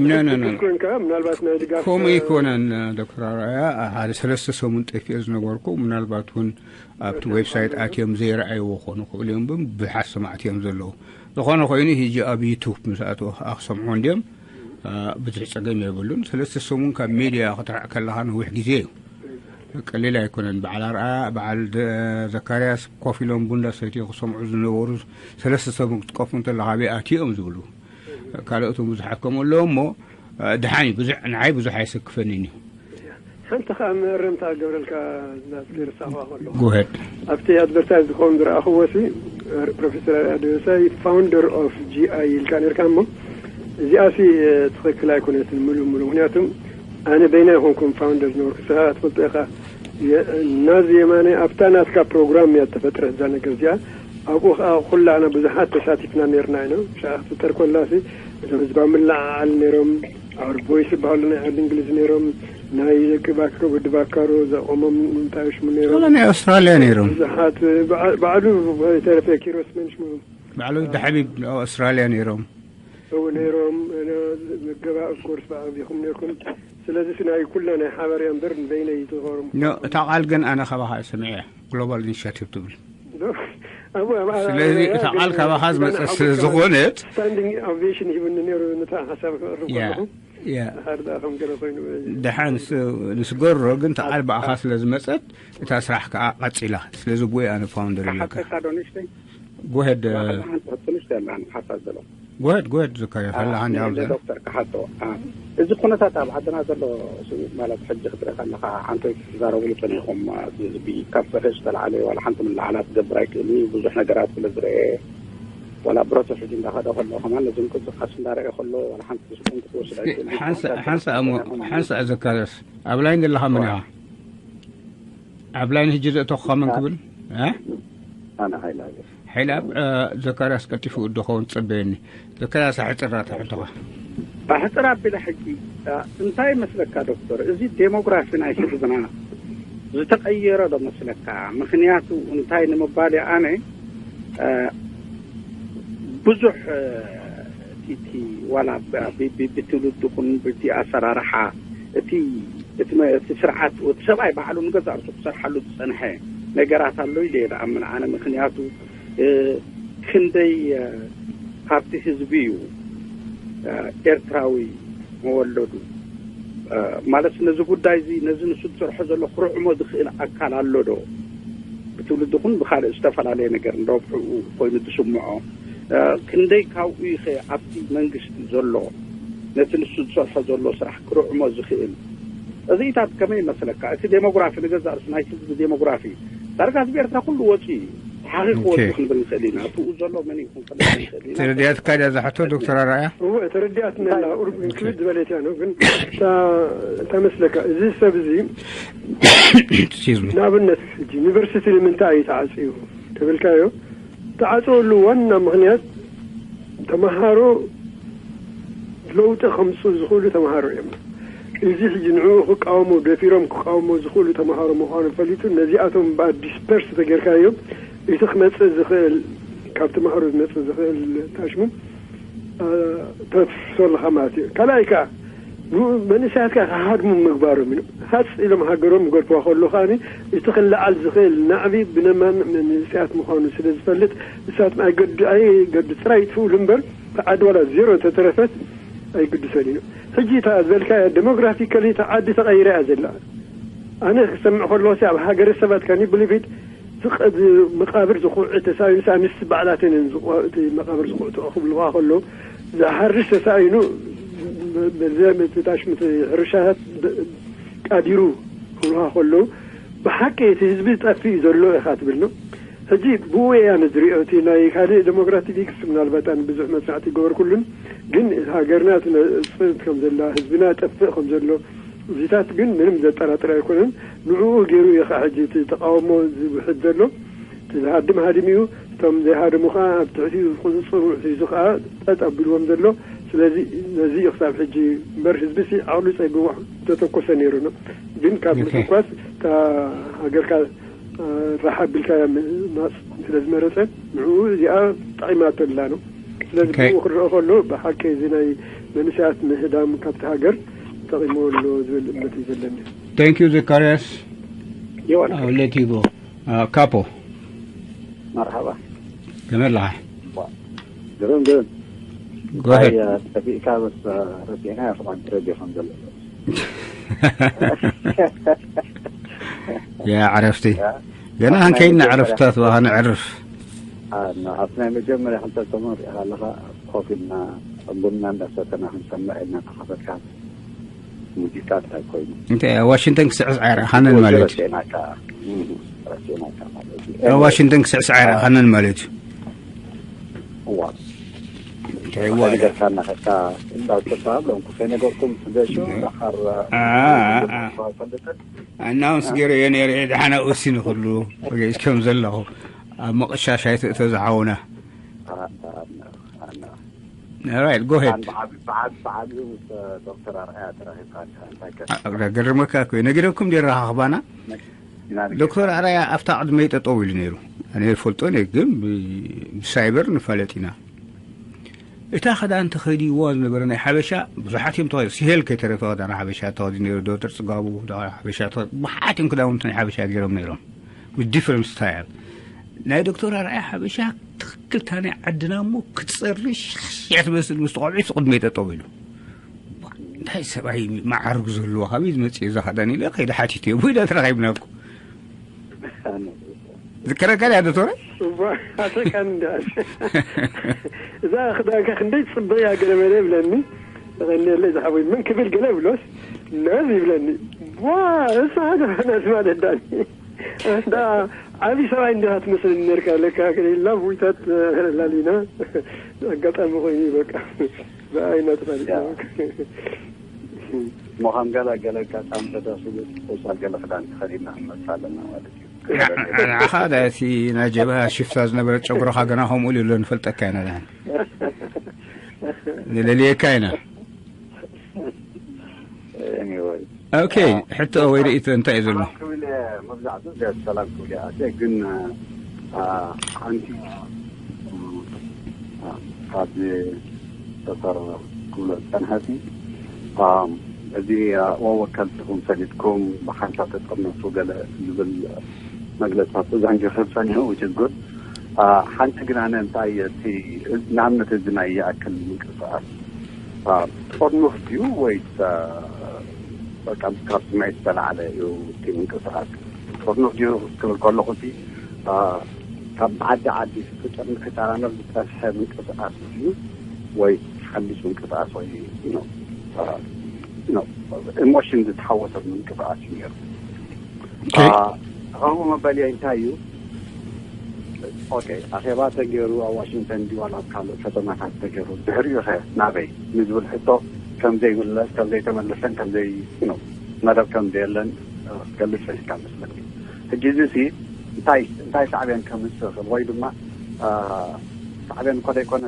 ኖ ኖ ኖ ኮንካ ምናልባት ናይ ድጋፍ ከምኡ ይኮነን። ዶክተር ኣርኣያ ሓደ ሰለስተ ሰሙን ጠፊኦ ዝነበርኩ ምናልባት እውን ኣብቲ ዌብሳይት ኣትዮም ዘይረኣይዎ ክኾኑ ክእሉ እዮም። ብሓሰማዕቲ እዮም ዘለዉ። ዝኾነ ኮይኑ ሕጂ ኣብ ዩቱብ ምስ ኣተው ክሰምዑ እንዲዮም። ብዙሕ ጸገም የብሉን። ሰለስተ ሰሙን ካብ ሜድያ ክትርሕቅ ከለኻ ነዊሕ ግዜ እዩ። ቀሊል ኣይኮነን። በዓል ኣርኣያ በዓል ዘካርያስ ኮፍ ኢሎም ቡንዳ ሰትዮ ክሰምዑ ዝነበሩ ሰለስተ ሰሙን ክትቀፉ እንተለኻ ኣበይ ኣትዮም ዝብሉ ካልኦት እውን ብዙሓት ከምኡ ኣለዉ እሞ ድሓን እዩ። ብዙሕ ንዓይ ብዙሕ ኣይሰክፈንን እዩ። ሓንቲ ከዓ መእረምታ ገብረልካ ናስገር ሳዋ ከለኹ ጎሄድ ኣብቲ ኣድቨርታይዝ ዝኸውን ዝረኣኽዎ ሲ ፕሮፌሰር ኣደበሳይ ፋውንደር ኦፍ ጂኣይ ኢልካ ነርካ እሞ እዚኣ ሲ ትኽክል ኣይኮነትን። ሙሉ ሙሉ ምክንያቱም ኣነ በይና ይኮንኩም ፋውንደር ዝነበርኩ ስኻ ትፈልጦ ኢኻ። ናዚ የማነ ኣብታ ናትካ ፕሮግራም እያ ተፈጥረት እዛ ነገር እዚኣ። ኣብኡ ከዓ ኩላና ብዙሓት ተሳቲፍና ነርና ኢና። ሻ ክትፍጠር ኮላሲ እቶም ህዝባዊ ምልዓዓል ነይሮም ኣውር ቦይስ ዝበሃሉ ናይ ዓዲ እንግሊዝ ነይሮም። ናይ ደቂ ባክሮ ወዲ ባካሮ ዘቆሞም ምንታይ ሽሙ ነይሮም። ናይ ኣውስትራልያ ነይሮም። ብዙሓት ባዕሉ ተረፈ ኪሮስ መን ሽሙ ባዕሉ ዳሓቢብ ኣውስትራልያ ነይሮም። እው ነይሮም። ገባ ኦፍኮርስ ብዓቢኹም ነይርኩም። ስለዚ ናይ ኩላ ናይ ሓበርያ እምበር ንበይነይ ዝኸሩም እታ ቃል ግን ኣነ ካባኻ ሰሚዐ ግሎባል ኢኒሽቲቭ ትብል። ስለዚ እታ ቃል ካባኻ ዝመፀት ስለ ዝኾነት ስታንዲንግ ኦቬሽን ሂብኒ ነይሩ። ነታ ሓሳብ ክቕርብ ከለኹ ያ ድሓር ደኣ ከም ገለ ኮይኑ ደሓን ንስገሮ ግን እታ ቃል ብኣኻ ስለ ዝመፀት እታ ስራሕ ከዓ ቀፂላ። ስለዚ ብኡ ኣነ ፋውንደር ይብለካ። ሓተካ ዶ ንእሽተይ ጎሄድ ሓንቲ ሕቶ ንእሽተይ ኣላ ሓሳብ ዘሎ ጎሄድ ጎሄድ ዘካርያ ፈላ ሓንዲ ኣብ ዶክተር ክሓቶ እዚ ኩነታት ኣብ ዓድና ዘሎ ማለት ሕጂ ክትርኢ ከለካ ሓንቲ ትዛረብሉ ጸኒሕኩም። ህዝቢ ካብ ፍርሒ ዝተላዓለ ዋላ ሓንቲ ምልዓላ ትገብር ኣይክእልን እዩ። ብዙሕ ነገራት ስለ ዝረአ ዋላ ብረቱ ሕጂ እንዳኸደ ከሎ ከማን ነዚ ምንቅስቃስ እንዳረአ ከሎ ዋላ ሓንቲ ስኩም ክትወስድ ኣይክእልን። ሓንሳ እሞ ሓንሳ ዘካርያስ ኣብ ላይን ዘለኻ መን ኢኻ? ኣብ ላይን ሕጂ ዘእተኹኻ መን ክብል? ኣነ ሓይላ ሓይላ ዘካርያስ ቀልጢፉ እዶ ኸውን ትጸበየኒ። ዘካርያስ ኣሕጽራ ትሕልቶኻ። ኣሕፅር ኣቢለ ሕጂ፣ እ፣ እንታይ መስለካ ዶክተር፣ እዚ ዴሞግራፊ ናይ ህዝብና ዝተቐየረ ዶ መስለካ? ምኽንያቱ እንታይ ንምባል ኣነ፣ እ፣ ብዙሕ፣ እ፣ እቲ፣ እቲ ዋላ ብ-፣ ብ-፣ ብ-፣ ብትውልዲ ኹን ብቲ ኣሰራርሓ እቲ፣ እቲ መ-፣ እቲ ስርዓት፣ እቲ ሰብኣይ ባዕሉ ንገዛእ ርእሱ ክሰርሓሉ ዝጸንሐ ነገራት ኣሎ ኢለ እየ ዝኣምን ኣነ። ምኽንያቱ፣ እ፣ ክንደይ፣ እ፣ ሃብቲ ህዝቢ እዩ፣ እ፣ ኤርትራዊ መወለዱ። እ፣ ማለት ነዚ ጉዳይ እዚ፣ ነዚ ንሱ ዝሰርሖ ዘሎ ክርዕሞ ዝኽእል ኣካል ኣሎ ዶ? ብትውልዲ ኹን ብኻልእ ዝተፈላለየ ነገር ንረብሑ ኮይኑ ዝስምዖ፣ እ፣ ክንደይ ካብኡ ይኸ ኣብቲ መንግስቲ ዘሎ ነቲ ንሱ ዝሰርሖ ዘሎ ስራሕ ክርዕሞ ዝኽእል? እዚታት ከመይ ይመስለካ? እቲ ዴሞግራፊ ንገዛእ ርእሱ ናይ ህዝቢ ዴሞግራፊ ዳርጋ ህዝቢ ኤርትራ ኩሉ ወፂኡ እዩ። ተሓኺኹ ኦኬ። ወፂኡ ክንብል ንኽእል ኢና። ኣብኡ ዘሎ መን እዩ ክንፈልጥ ንኽእል ኢና። ተረዲኣትካ ድያ እዛ ሕቶ ዶክተር ኣርኣያ? እወ፣ ተረዲኣትና ኣላ። ኡርጉን ኦኬ። ክብድ ዝበለት እያ ነው። ግን እታ፣ እታ መስለካ፣ እዚ ሰብ እዚ፣ ኤክስኪውዝ ሚ። ንኣብነት፣ ሕጂ ዩኒቨርሲቲ ንምንታይ እዩ ተዓፅዩ? ተበልካዮ፣ ተዓፀወሉ ዋና ምኽንያት፣ ተምሃሮ ለውጢ ከምፅኡ ዝኽእሉ ተምሃሮ እዮም። እዚ ሕጂ ንዕኡ ክቃወሙ፣ ደፊሮም ክቃወሙ ዝኽእሉ ተምሃሮ ምዃኑ ፈሊጡ፣ ነዚኣቶም ብኣ ዲስፐርስ ተጌርካዮም፣ እቲ ክመፅእ ዝኽእል፣ ካብ ተምሃሮ ዝመፅእ ዝኽእል ታሽሙ፣ እ፣ ተፍሶ ኣለኻ ማለት እዩ። ካልኣይ ከኣ፣ ን-፣ መንእሰያት ከኣ ክሃድሙ ምግባሮም እዩ። ሃፅ ኢሎም ሃገሮም ክገድፍዋ ከሎ ከኣ፣ እቲ ክለዓል ዝኽእል ናዕቢ ብነማን መንእሰያት ምዃኑ ስለ ዝፈልጥ፣ ንሳቶም ኣይገድ-፣ ኣይገድ-፣ ጥራይ ይጥፍኡሉ እምበር፣ እታ ዓዲ ዋላ ዜሮ እንተተረፈት ኣይግድሶን እዩ። ሕጂ እታ ዝበልካያ ዴሞግራፊካሊ እታ ዓዲ ተቐይራ እያ ዘላ። ኣነ ክሰምዕ ከለኹ፣ ኣብ ሃገረ ሰባት ካኒ ብሊቪድ ዝቐ-፣ ዝ-፣ መቓብር ዝኹዕት ተሳኢኑ፣ ኣንስቲ ባዕላተን እየን ዝቑ-፣ እቲ መቓብር ዝኹዕትኦ ክብልዋ ከለዉ፣ ዝሓርስ ተሳኢኑ፣ በ-፣ በ-፣ በዚ፣ እቲ ታሽሙ፣ እቲ ሕርሻታት ብ-፣ ቃዲሩ ክብልዋ ከለዉ፣ ብሓቂ እቲ ህዝቢ ዝጠፍእ እዩ ዘሎ ኢኻ ትብል ነው። ሕጂ ብኡ እያ ንዝሪኦ፣ እቲ ናይ ካልእ ዴሞክራቲክስ ምናልባት ኣነ ብዙሕ መጽናዕቲ ይገበርኩሉን፣ ግን ሃገርና ትነጽንት ከም ዘላ፣ ህዝብና ጠፍእ ከም ዘሎ፣ እዚታት ግን ምንም ዘጠራጥር ኣይኮነን። ንዕኡ ገይሩ እዩ ኸዓ ሕጂ እቲ ተቃውሞ ዝውሕድ ዘሎ። እቲ ዝሃድም ሃዲም እዩ፣ እቶም ዘይሃደሙ ኸዓ ኣብ ትሕቲኡ ቁጽጽሩ ሒዙ ኸዓ ጠጥ ኣቢልዎም ዘሎ። ስለዚ ነዚ እዩ ክሳብ ሕጂ እምበር ህዝቢ ሲ ዓቕሉ ጸቢቡ ተተኮሰ ነይሩ ነው። ግን ካብ ኦኬ። ምትኳስ እታ ሃገርካ ራሓ ኣቢልካያ ምህናጽ ስለ ዝመረጸ፣ ንዕኡ እዚኣ ጠቒማቶ ኣላ ነው። ስለዚ ኦኬ። ብኡ ክረአ ከሎ፣ ብሓቂ እዚ ናይ መንእሰያት ምህዳም ካብቲ ሃገር ጠቒምዎ ኣሎ ዝብል እምነት እዩ ዘለኒ። Thank you ዘካርያስ። You're welcome. I'll let you go. Uh, ካፖ። መርሓባ። ከመይ ኣለኻ? ግርም፣ ግርም። Go ahead. እንታይ፣ ጠፊእካ በስ፣ ረሲዕና፣ ያው፣ ሬድዮ ከም ዘሎ። ያ ዕረፍቲ። ያ። ገና ኣብ ናይ ክንከይድ መጀመርያ ንዕረፍታት፣ በኻ ንዕርፍ። አ፣ ና-፣ ኣብቲ ናይ መጀመርያ ክልተ ሰሙን ሪኢኻ ኣለኻ፣ ኮፍ ኢልና ቡና እንዳሰተና ክንሰምዕ ኢልና ተኸፈትካ። ሙዚቃ ጥራይ ኮይኑ። እንታይ፣ ዋሽንግተን ክስዕስዓ ኣይረኣኻንን ማለት እዩ። ረሲዕናካ። እም፣ ረሲዕናካ ማለት እዩ። ዋሽንግተን ክስዕስዓ ኣይረኣኻንን ማለት እዩ። እዋ። እንታይ እዋ? ነገርካ እናኸድካ እንዳውፅእካ ብሎም ክፈይ ነገርኩም ትገሹ፣ እም። ደሓር አ፣ አ፣ አ። ፈልጥን። ኣናውንስ ገይረ እየ ነይረ፣ ደሓን ኣብኡ ሲ ንኽሉ ገይሽ ከም ዘለኹ ኣብ ምቕሻሽ ኣይትእቶ ዝሓውና። አ፣ አ፣ አ፣ አ። ኦራይት፣ ጎ ሄድ። ብዓብ-፣ ብዓብ-፣ ብዓቢኡ ምስ ዶክተር ኣርኣያ ተራኺብካ ኣለኻ፣ እንታይ ከ? አ፣ ገርመካ እኮ እዩ። ነጊረኩም ድየ ኣረኻኽባና? ና-፣ ና-፣ ዶክተር ኣርኣያ ኣብታ ቅድመይ ጠጠው ኢሉ ነይሩ። ኣነ ይፈልጦን እየ፣ ግን ብ-፣ ብሳይበር ንፋለጥ ኢና። እታ ክዳን ተኸዲንዋ ዝነበረ ናይ ሓበሻ ብዙሓት እዮም ተኸዲ-፣ ሲሄል ከይተረፈ ክዳን ሓበሻ ተኸዲኑ ነይሩ። ዶክተር ጽጋቡ ክዳን ሓበሻ ተኸ-፣ ብዙሓት እዮም ክዳውንቲ ናይ ሓበሻ ገይሮም ነይሮም። With different style። ናይ ዶክተር ኣርኣያ ሓበሻ ትኽክል፣ እታ ናይ ዓድና እሞ ክትጸሪ ሻሽ እያ ትመስል፣ ምስ ቆልዑ ቅድመይ ጠጠው ኢሉ። እንታይ ሰብኣይ መዓርግ ዘለዎ፣ ካበይ ዝመጽእ እዛ ክዳን ኢለ ከይደ ሓቲተ፣ ወይዳ ተረኺብናኩ። ዝከረካ ድያ ዶክተር? እዋ፣ ኣተካን እንዳ። እዛ ክዳንካ ክንደይ ጽብቕ እያ ገለ መለ ይብለኒ። ተቐኒየለይ ዝሓወይ፣ ምን ክብል ገለ ብሎስ፣ ነዝ ይብለኒ። ዋ፣ እሳ ሃገር ነዝ ማለት ዳኒ። እንዳ ዓቢ ሰብኣይ እንዲኻ ትመስለኒ ነርካ፣ ለካ ላቭ ዊታት ላሊና። ኣጋጣሚ ኮይኑ በቃ። ብኣይና ተፋሊጥና ያ። በቃ። ምዃን ገለ፣ ገለ ኣጋጣሚ ተዳስሉ፣ ቁሳ ገለ ክዳን ተኸዲና ክንመጽእ ኣለና ማለት እዩ። ንዓ-፣ ንዓኻ ዳ እቲ ናይ ጀብሃ ሽፍታ ዝነበረ ጨጉርኻ ገና ከምኡ ኢሉ ኣሎ፣ ንፈልጠካ ኢና ዳን። ንለልየካ ኢና። ኦኬ፣ ሕቶ ወይ ርእይቶ እንታይ እዩ ዘሎ? ሰላም ክብል እየ፣ መብዛሕትኡ እዚኣ ሰላም ክብል እየ ኣትየ፣ ግን፣ አ፣ ሓንቲ፣ አ፣ ካብ ዶክተር ክብሎ ዝጸንሐቲ፣ አ፣ እዚ፣ አ፣ ወከልትኹም ሰዲድኩም ብሓንሳብ ተጠርነፉ ገለ ዝብል መግለጽታት ተዘንጊኹ ጸኒሑ፣ which is good። አ፣ ሓንቲ ግን ኣነ እንታይ እቲ ንኣብነት እዚ ናይ ይኣክል ምንቅስቃስ፣ አ፣ ጥርኑፍ ድዩ ወይስ፣ አ፣ በቃ ካብ ስምዒት ዝተላዕለ እዩ እቲ ምንቅስቃስ? ጥርኑፍ ድዩ ክብል ከለኹ እቲ፣ አ፣ ካብ ዓዲ ዓዲ ክጥር-፣ ክጠራነፍ ዝጸንሐ ምንቅስቃስ ድዩ ወይ ሓድሽ ምንቅስቃስ ወይ፣ you know፣ አ፣ you know፣ ኢሞሽን ዝተሓወሰ ምንቅስቃስ እዩ ነይሩ? ኦኬ። አ፣ ከምኡ መበልየ እንታይ እዩ? ኦኬ፣ ኣኼባ ተገይሩ ኣብ ዋሽንግተን ድዩ ዋላ ኣብ ካልእ ከተማታት ተገይሩ፣ ድሕሪኡ ኸ ናበይ ንዝብል ሕቶ ከም ዘይምለስ፣ ከም ዘይተመለሰን ከም ዘይ-፣ you know፣ መደብ ከም ዘየለን፣ እ፣ ክትገልጽ ጸኒሕካ መስለኒ። ሕጂ እዚ ሲ እንታይ፣ እንታይ ሳዕቤን ከምጽእ ይኽእል ወይ ድማ፣ እ፣ ሳዕቤን እኮ ዘይኮነ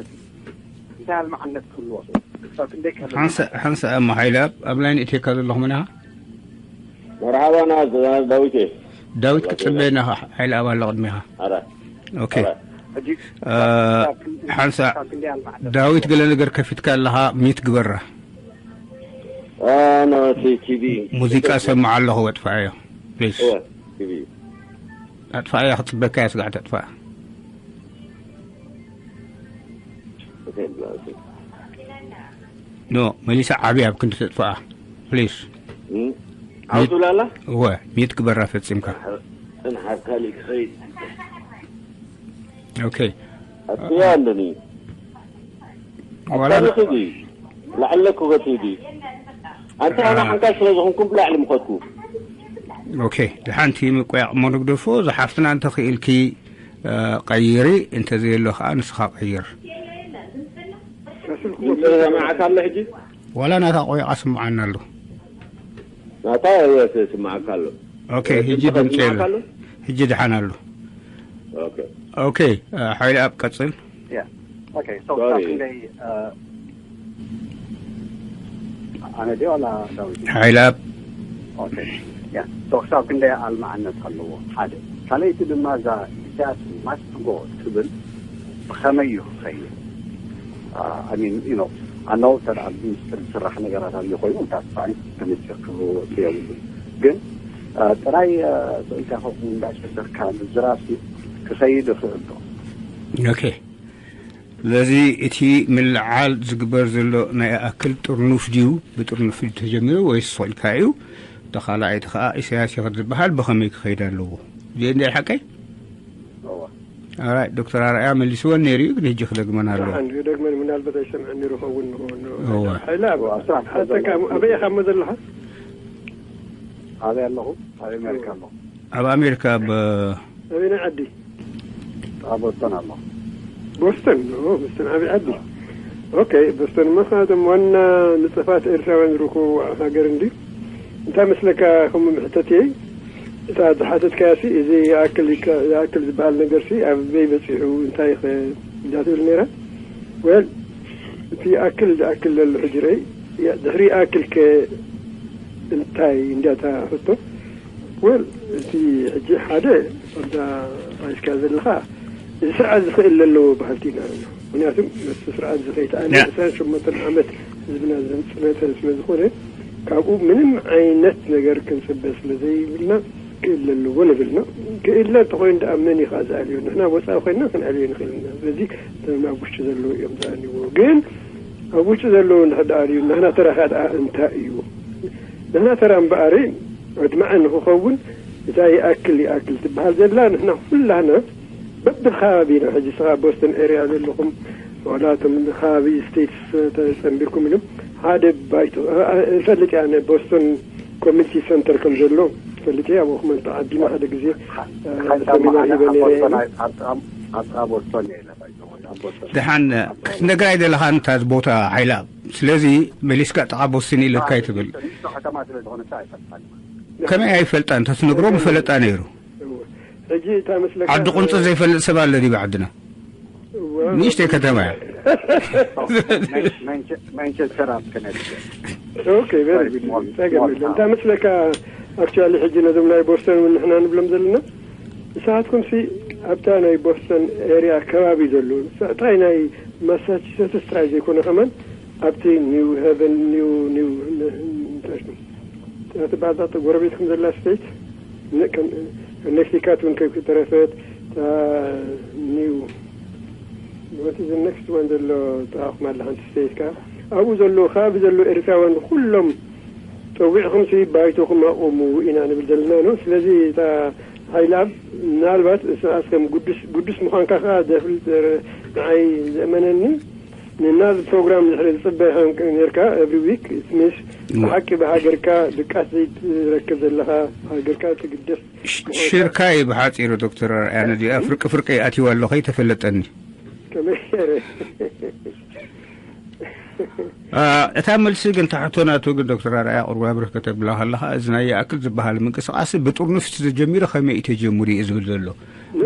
እንታይ ኣልማዕነት ክህልዎ ይኽእል? ክሳብ ክንደይ ከ ሓንሳ-፣ ሓንሳ እሞ ሓይለ ኣብ፣ ኣብ ላይን እትየካ ዘለኹ መን ኢኻ? መርሓባና ዳዊት እየ። ዳዊት ክጽበየና ኢኻ፣ ሓይለ ኣብ ኣሎ ቅድሚኻ። ኣረ፣ ኦኬ። ኣረ። ሕጂ እ፣ ሓንሳ፣ ዳዊት ገለ ነገር ከፊትካ ኣለኻ፣ ሚት ግበራ። አ፣ ኖ፣ እቲ ቲቪ። ሙዚቃ ሰምዓ ኣለኹ፣ ኣጥፍኣዮ፣ ፕሊዝ። እወ፣ ቲቪ። ኣጥፍኣያ፣ ክጽበካ እያ፣ ስጋዕ ተጥፍኣ። ኦኬ፣ ብላ፣ ኦኬ። ኖ፣ መሊሳ ዓብያ ኣብ ክንዲ ተጥፍኣ፣ ፕሊዝ። እም? ዓው ትብላ ኣላ? እወ፣ ሚት ግበራ ፈጺምካ። ጽንሓ፣ ጽንሓ፣ ካሊእ ክኸይድ። ኦኬ። ኣጥፍያ ኣለኒ። ዋላ ኣጣርኺ ድዩ? ላዕለኩ ገጽ ድዩ? ኣንተ ኣነ ሓንካል ስለ ዝኾንኩ ብላዕሊ ምኸድኩ። ኦኬ፣ ድሓንቲ ምቆያቕ እሞ ንግደፎ፣ ዝሓፍትና እንተኽኢልኪ፣ እ፣ ቀይሪ፣ እንተዘየሎ ኸኣ ንስኻ ቀይር። ስምዓካ ኣሎ ሕጂ? ዋላ ናታ ቆይቓ ስምዓና ኣሎ። ናታ እወ፣ ስምዓካ ኣሎ። ኦኬ፣ ሕጂ ድምፂ የለን። ሕጂ ድሓን ኣሎ። ኦኬ። ኦኬ፣ እ፣ ሓይለ ኣብ ቀጽል። ያ። ኦኬ፣ ሶ ሶሪ። ክሳብ ክንደይ፣ እ፣ ኣነ ድየ ዋላ ዳዊት? ሓይለ ኣብ። ኦኬ። ያ። ሶ ክሳብ ክንደይ ኣልማዕነት ኣለዎ? ሓደ። ካልኣይቲ ድማ እዛ ኢሳያስ ማስት ጎ ትብል ብኸመይ እዩ ክኸይድ? አ፣ I mean, you know፣ ኣነው ተር ኣብ ሚኒስትር ዝስራሕ ነገራት ኣሎ ኮይኑ፣ that's fine፣ ተመቸ ክብሉ የብሉ። ግን፣ አ፣ ጥራይ፣ አ፣ ስእልካ ከኹ እንዳሸሰርካ ምዝራብ ሲ ክኸይድ ይኽእል ዶ? ኦኬ። ስለዚ እቲ ምልዓል ዝግበር ዘሎ ናይ ኣክል ጥርኑፍ ድዩ? ብጥርኑፍ ድዩ ተጀሚሩ ወይስ ስቕ ኢልካ እዩ? ተኻልኣይቲ ኸኣ ኢሳያስ ይኽድ ዝበሃል ብኸመይ ክኸይድ ኣለዎ? እዚኤን ድየን ሓቀይ? እወ። ኣራይ፣ ዶክተር ኣርኣያ መሊስወን ነይሩ እዩ፣ ግን ሕጂ ክደግመን ኣለዎ። ደሓን፣ ክደግመን ምናልባት ኣይሰምዐን ነይሩ ይኸውን፣ ንኸውን፣ ንኸውን። እወ። ሓይለ፣ ኣብ-፣ እወ፣ ኣብ ስራሕ ሓተካ፣ ተዘመርኩ። ኣበይ ኢኻ እሞ ዘለኻ? ኣበይ ኣለኹ? ኣብ ኣሜሪካ ኣለኹ። ኣብ ኣሜሪካ፣ ኣብ ኣበየናይ ዓዲ? ኣብ ቦስተን ኣለኹ። ቦስተን? ኦ፣ ቦስተን ዓብዪ ዓዲ። ኦኬ፣ ቦስተን እሞ፣ ካብቶም ዋና ንጡፋት ኤርትራውያን ዝርከቡ ሃገር እንድዩ። እንታይ መስለካ፣ ከምኡ ምሕተት እየ። እታ ዝሓተትካያ ሲ፣ እዚ ይኣክል ይከ-፣ ይኣክል ዝበሃል ነገር ሲ፣ ኣበይ በጺሑ፣ እንታይ ኸ እንዳትብል ነይራ? ወል፣ እቲ ይኣክል ዝኣክል ዘሎ ሕጂ ረይ፣ ያ፣ ድሕሪ ይኣክል ከ እንታይ እንድያ እታ ሕቶ? ወል፣ እቲ ሕጂ ሓደ፣ ከምታ ሒዝካ ዘለኻ፣ እዚ ስርዓት ዝኽእል ዘለዎ በሃልቲ ኢና። ምኽንያቱ፣ ምስቲ ስርዓት እዚ ከይተኣልየ ያ። ዕስራን ሸሞንተን ዓመት ህዝብና ዘንጽነተ ስለ ዝኾነ፣ ካብኡ ምንም ዓይነት ነገር ክንጽበ ስለ ዘይብልና፣ ክእለ ኣለዎ ንብል ኢና። ክእለ እንተኾይኑ ደኣ መን እዩ ከኣ ዝኣልዮ? ንሕና ወጻኢ ኮይንና ክንኣልዮ ንኽእል ኢና። ስለዚ እቶም ኣብ ውሽጢ ዘለዉ እዮም ዝኣልይዎ። ግን ኣብ ውሽጢ ዘለዉ እንድሕር ደኣ ኣልዩ፣ ንሕና ተራ ከኣ ደኣ እንታይ እዩ? ንሕና ተራ እምበኣር፣ ኣድማዒ ንኽኸውን፣ እታ ይኣክል ይኣክል ትበሃል ዘላ፣ ንሕና ኩላህና በብከባቢና፣ ሕጂ ስኻ ቦስተን ኤርያ ዘለኹም፣ ዋላ እቶም ከባቢ ስቴትስ ተጸንቢርኩም ኢሎም፣ ሓደ ባይቶ፣ እ፣ እ፣ እፈልጥ እየ ኣነ፣ ቦስተን ኮሚኒቲ ሰንተር ከም ዘሎ እፈልጥ እየ። ኣብኡ ክመልጥ ዓዲና ሓደ ግዜ፣ እ፣ ሓንሳብ ሰሚናር ኣነ ሂበ ኣብ ነይረ እየ። ቦስተን ኣይ-፣ ኣብ፣ ኣብ፣ ኣብ፣ ኣብ ቦስተን እየ ኢለ፣ ባይቶ፣ ኣብ ቦስተን። ደሓን ክትነግራ ኣይደለኻን እታ ቦታ ሓይላ። ስለዚ መሊስካ ጥቓ ቦስተን ኢለካ ኣይትብል። ንሱ ከተማ ስለ ዝኾነ እታ ኣይፈልጣን። ከመይ ኣይፈልጣን? ተትነግሮ ምፈለጣ ነይሩ። እወ። ሕጂ እታ መስለካ ዓዲ ቁንጽ ዘይፈልጥ ሰብ ኣሎ ድዩ ዓድና? እወ። ንእሽተይ ከተማ እያ። ማንቸ-፣ ማንቸስተር ኣብ ከነቲከት። Okay, very good. ጸገም የለን። እንታይ መስለካ? Actually ሕጂ ነዞም ናይ ቦስተን እውን ንሕና ንብሎም ዘለና፣ ንስኻትኩም ሲ ኣብታ ናይ ቦስተን ኤርያ ከባቢ ዘሎ፣ ጥራይ ናይ ማሳቹሰትስ ጥራይ ዘይኮነ ከማን ኣብቲ ኒው ሄቨን፣ ኒው ኒው እንታይ ሽሙ፣ እቲ ባጣ ጎረቤትኩም ዘላ ስቴት፣ ኮኔክቲካት እውን ከይተረፈት፣ ኒው what is the next one ዘሎ ጥራኹም ኣላ ሓንቲ ስቴት ከኣ ኣብኡ ዘሎ ከባቢ ዘሎ ኤርትራውያን ኩሎም ጸዊዕኹም ሲ ባይቶኹም ኣቑሙ ኢና ንብል ዘለና ነው። ስለዚ እታ ሓይልኣብ ምናልባት እስኻስ ከም ጉዱስ ጉዱስ ምዃንካ ከኣ ዘፍልጥ ንዓይ ዘእመነኒ፣ ንናዚ ፕሮግራም ድሕሪ ዝጽበ ኔርካ every week ምስ ብሓቂ ብሃገርካ ድቃስ ዘይትረክብ ዘለኻ፣ ሃገርካ ትግደፍ ሽርካይ ብሓፂሩ ዶክተር ኣርኣያ ነዚኣ ፍርቂ ፍርቂ ኣትይዋ ኣሎ ከይተፈለጠኒ። ከመይ ገይረ? እታ መልሲ ግን ታሕቶ ናቱ ግን ዶክተር ኣርኣያ ቁርባ ብርክ ከተብላ ከለኻ እዚ ናይ ይኣክል ዝበሃል ምንቅስቃስ ብጥርኑፍ ተጀሚሩ ከመይ እዩ ተጀሚሩ እዩ ዝብል ዘሎ።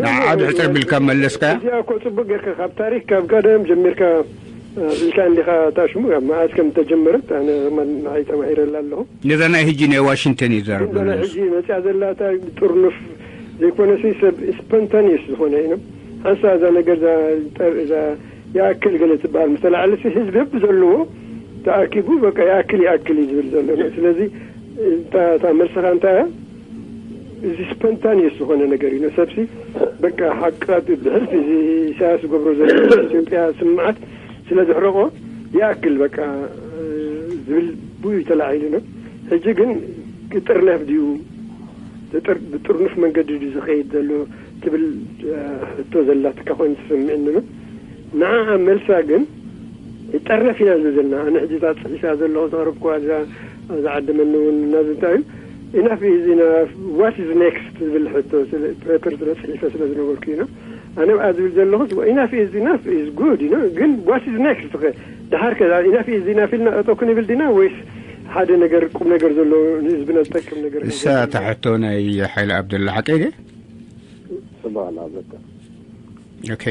ንዓ ድሕፅር ቢልካ መለስካ። እዚኣ እኮ ፅቡቅ ጌርካ ካብ ታሪክ ካብ ቀደም ጀሚርካ ኢልካ እንዲኻ ታሽሙ ኣብ መዓዝ ከም ተጀመረት ኣነ ንዓይ ተማሂረላ ኣለኹ። ነዛ ናይ ሕጂ ናይ ዋሽንግተን እዩ ዝዛረብ ዘሎ። ሕጂ መፅያ ዘላ እታ ጥርኑፍ ዘይኮነሲ ሰብ ስፖንታኒየስ ዝኾነ እዩ። ሓንሳ እዛ ነገር እዛ ይኣክል ገለ ትበሃል ምስ ተላዓለሲ ህዝቢ ህብ ዘለዎ ተኣኪቡ በቃ ይኣክል ይኣክል እዩ ዝብል ዘሎ። ስለዚ እታ መልስኻ እንታይ እያ? እዚ ስፖንታኒየስ ዝኾነ ነገር እዩ። ሰብሲ በቃ ሓቃ ብሕልፊ እዚ ኢሳያስ ዝገብሮ ዘሎ ኢትዮጵያ ስምዓት ስለ ዝሕረቆ ይኣክል በቃ ዝብል ብኡ እዩ ተላዒሉ ነው። ሕጂ ግን ክጥርነፍ ድዩ ብጥርኑፍ መንገዲ ድዩ ዝኸይድ ዘሎ ትብል ሕቶ ዘላትካ ኮይኑ ተሰሚዕኒ ነው። ንዓ መልሳ ግን ይጠርነፍ ኢና ዝብል ዘለና ኣነ ሕጂ እዛ ፅሒፋ ዘለኹ ዘቕረብኩዋ እዛ ዝዓደመኒ እውን እናዚ እንታይ እዩ ኢናፍ ኢዝ ኢናፍ ዋት ኢዝ ኔክስት ዝብል ሕቶ ፔፐር ስለ ፅሒፈ ስለ ዝነበርኩ ኢና ኣነ ብኣ ዝብል ዘለኹ ኢናፍ ኢዝ ኢናፍ ኢዝ ጉድ ግን ዋት ኢዝ ኔክስት ድሓር ከ ኢናፍ ኢዝ ኢናፍ ኢልና ጠጠው ክንብል ዲና ወይስ ሓደ ነገር ቁም ነገር ዘሎ ንህዝብና ዝጠቅም ነገር ንሳ እታ ሕቶ ናይ ሓይለ ኣብደላ ሓቀይ ድየ? ጽባላ በቃ ኦኬ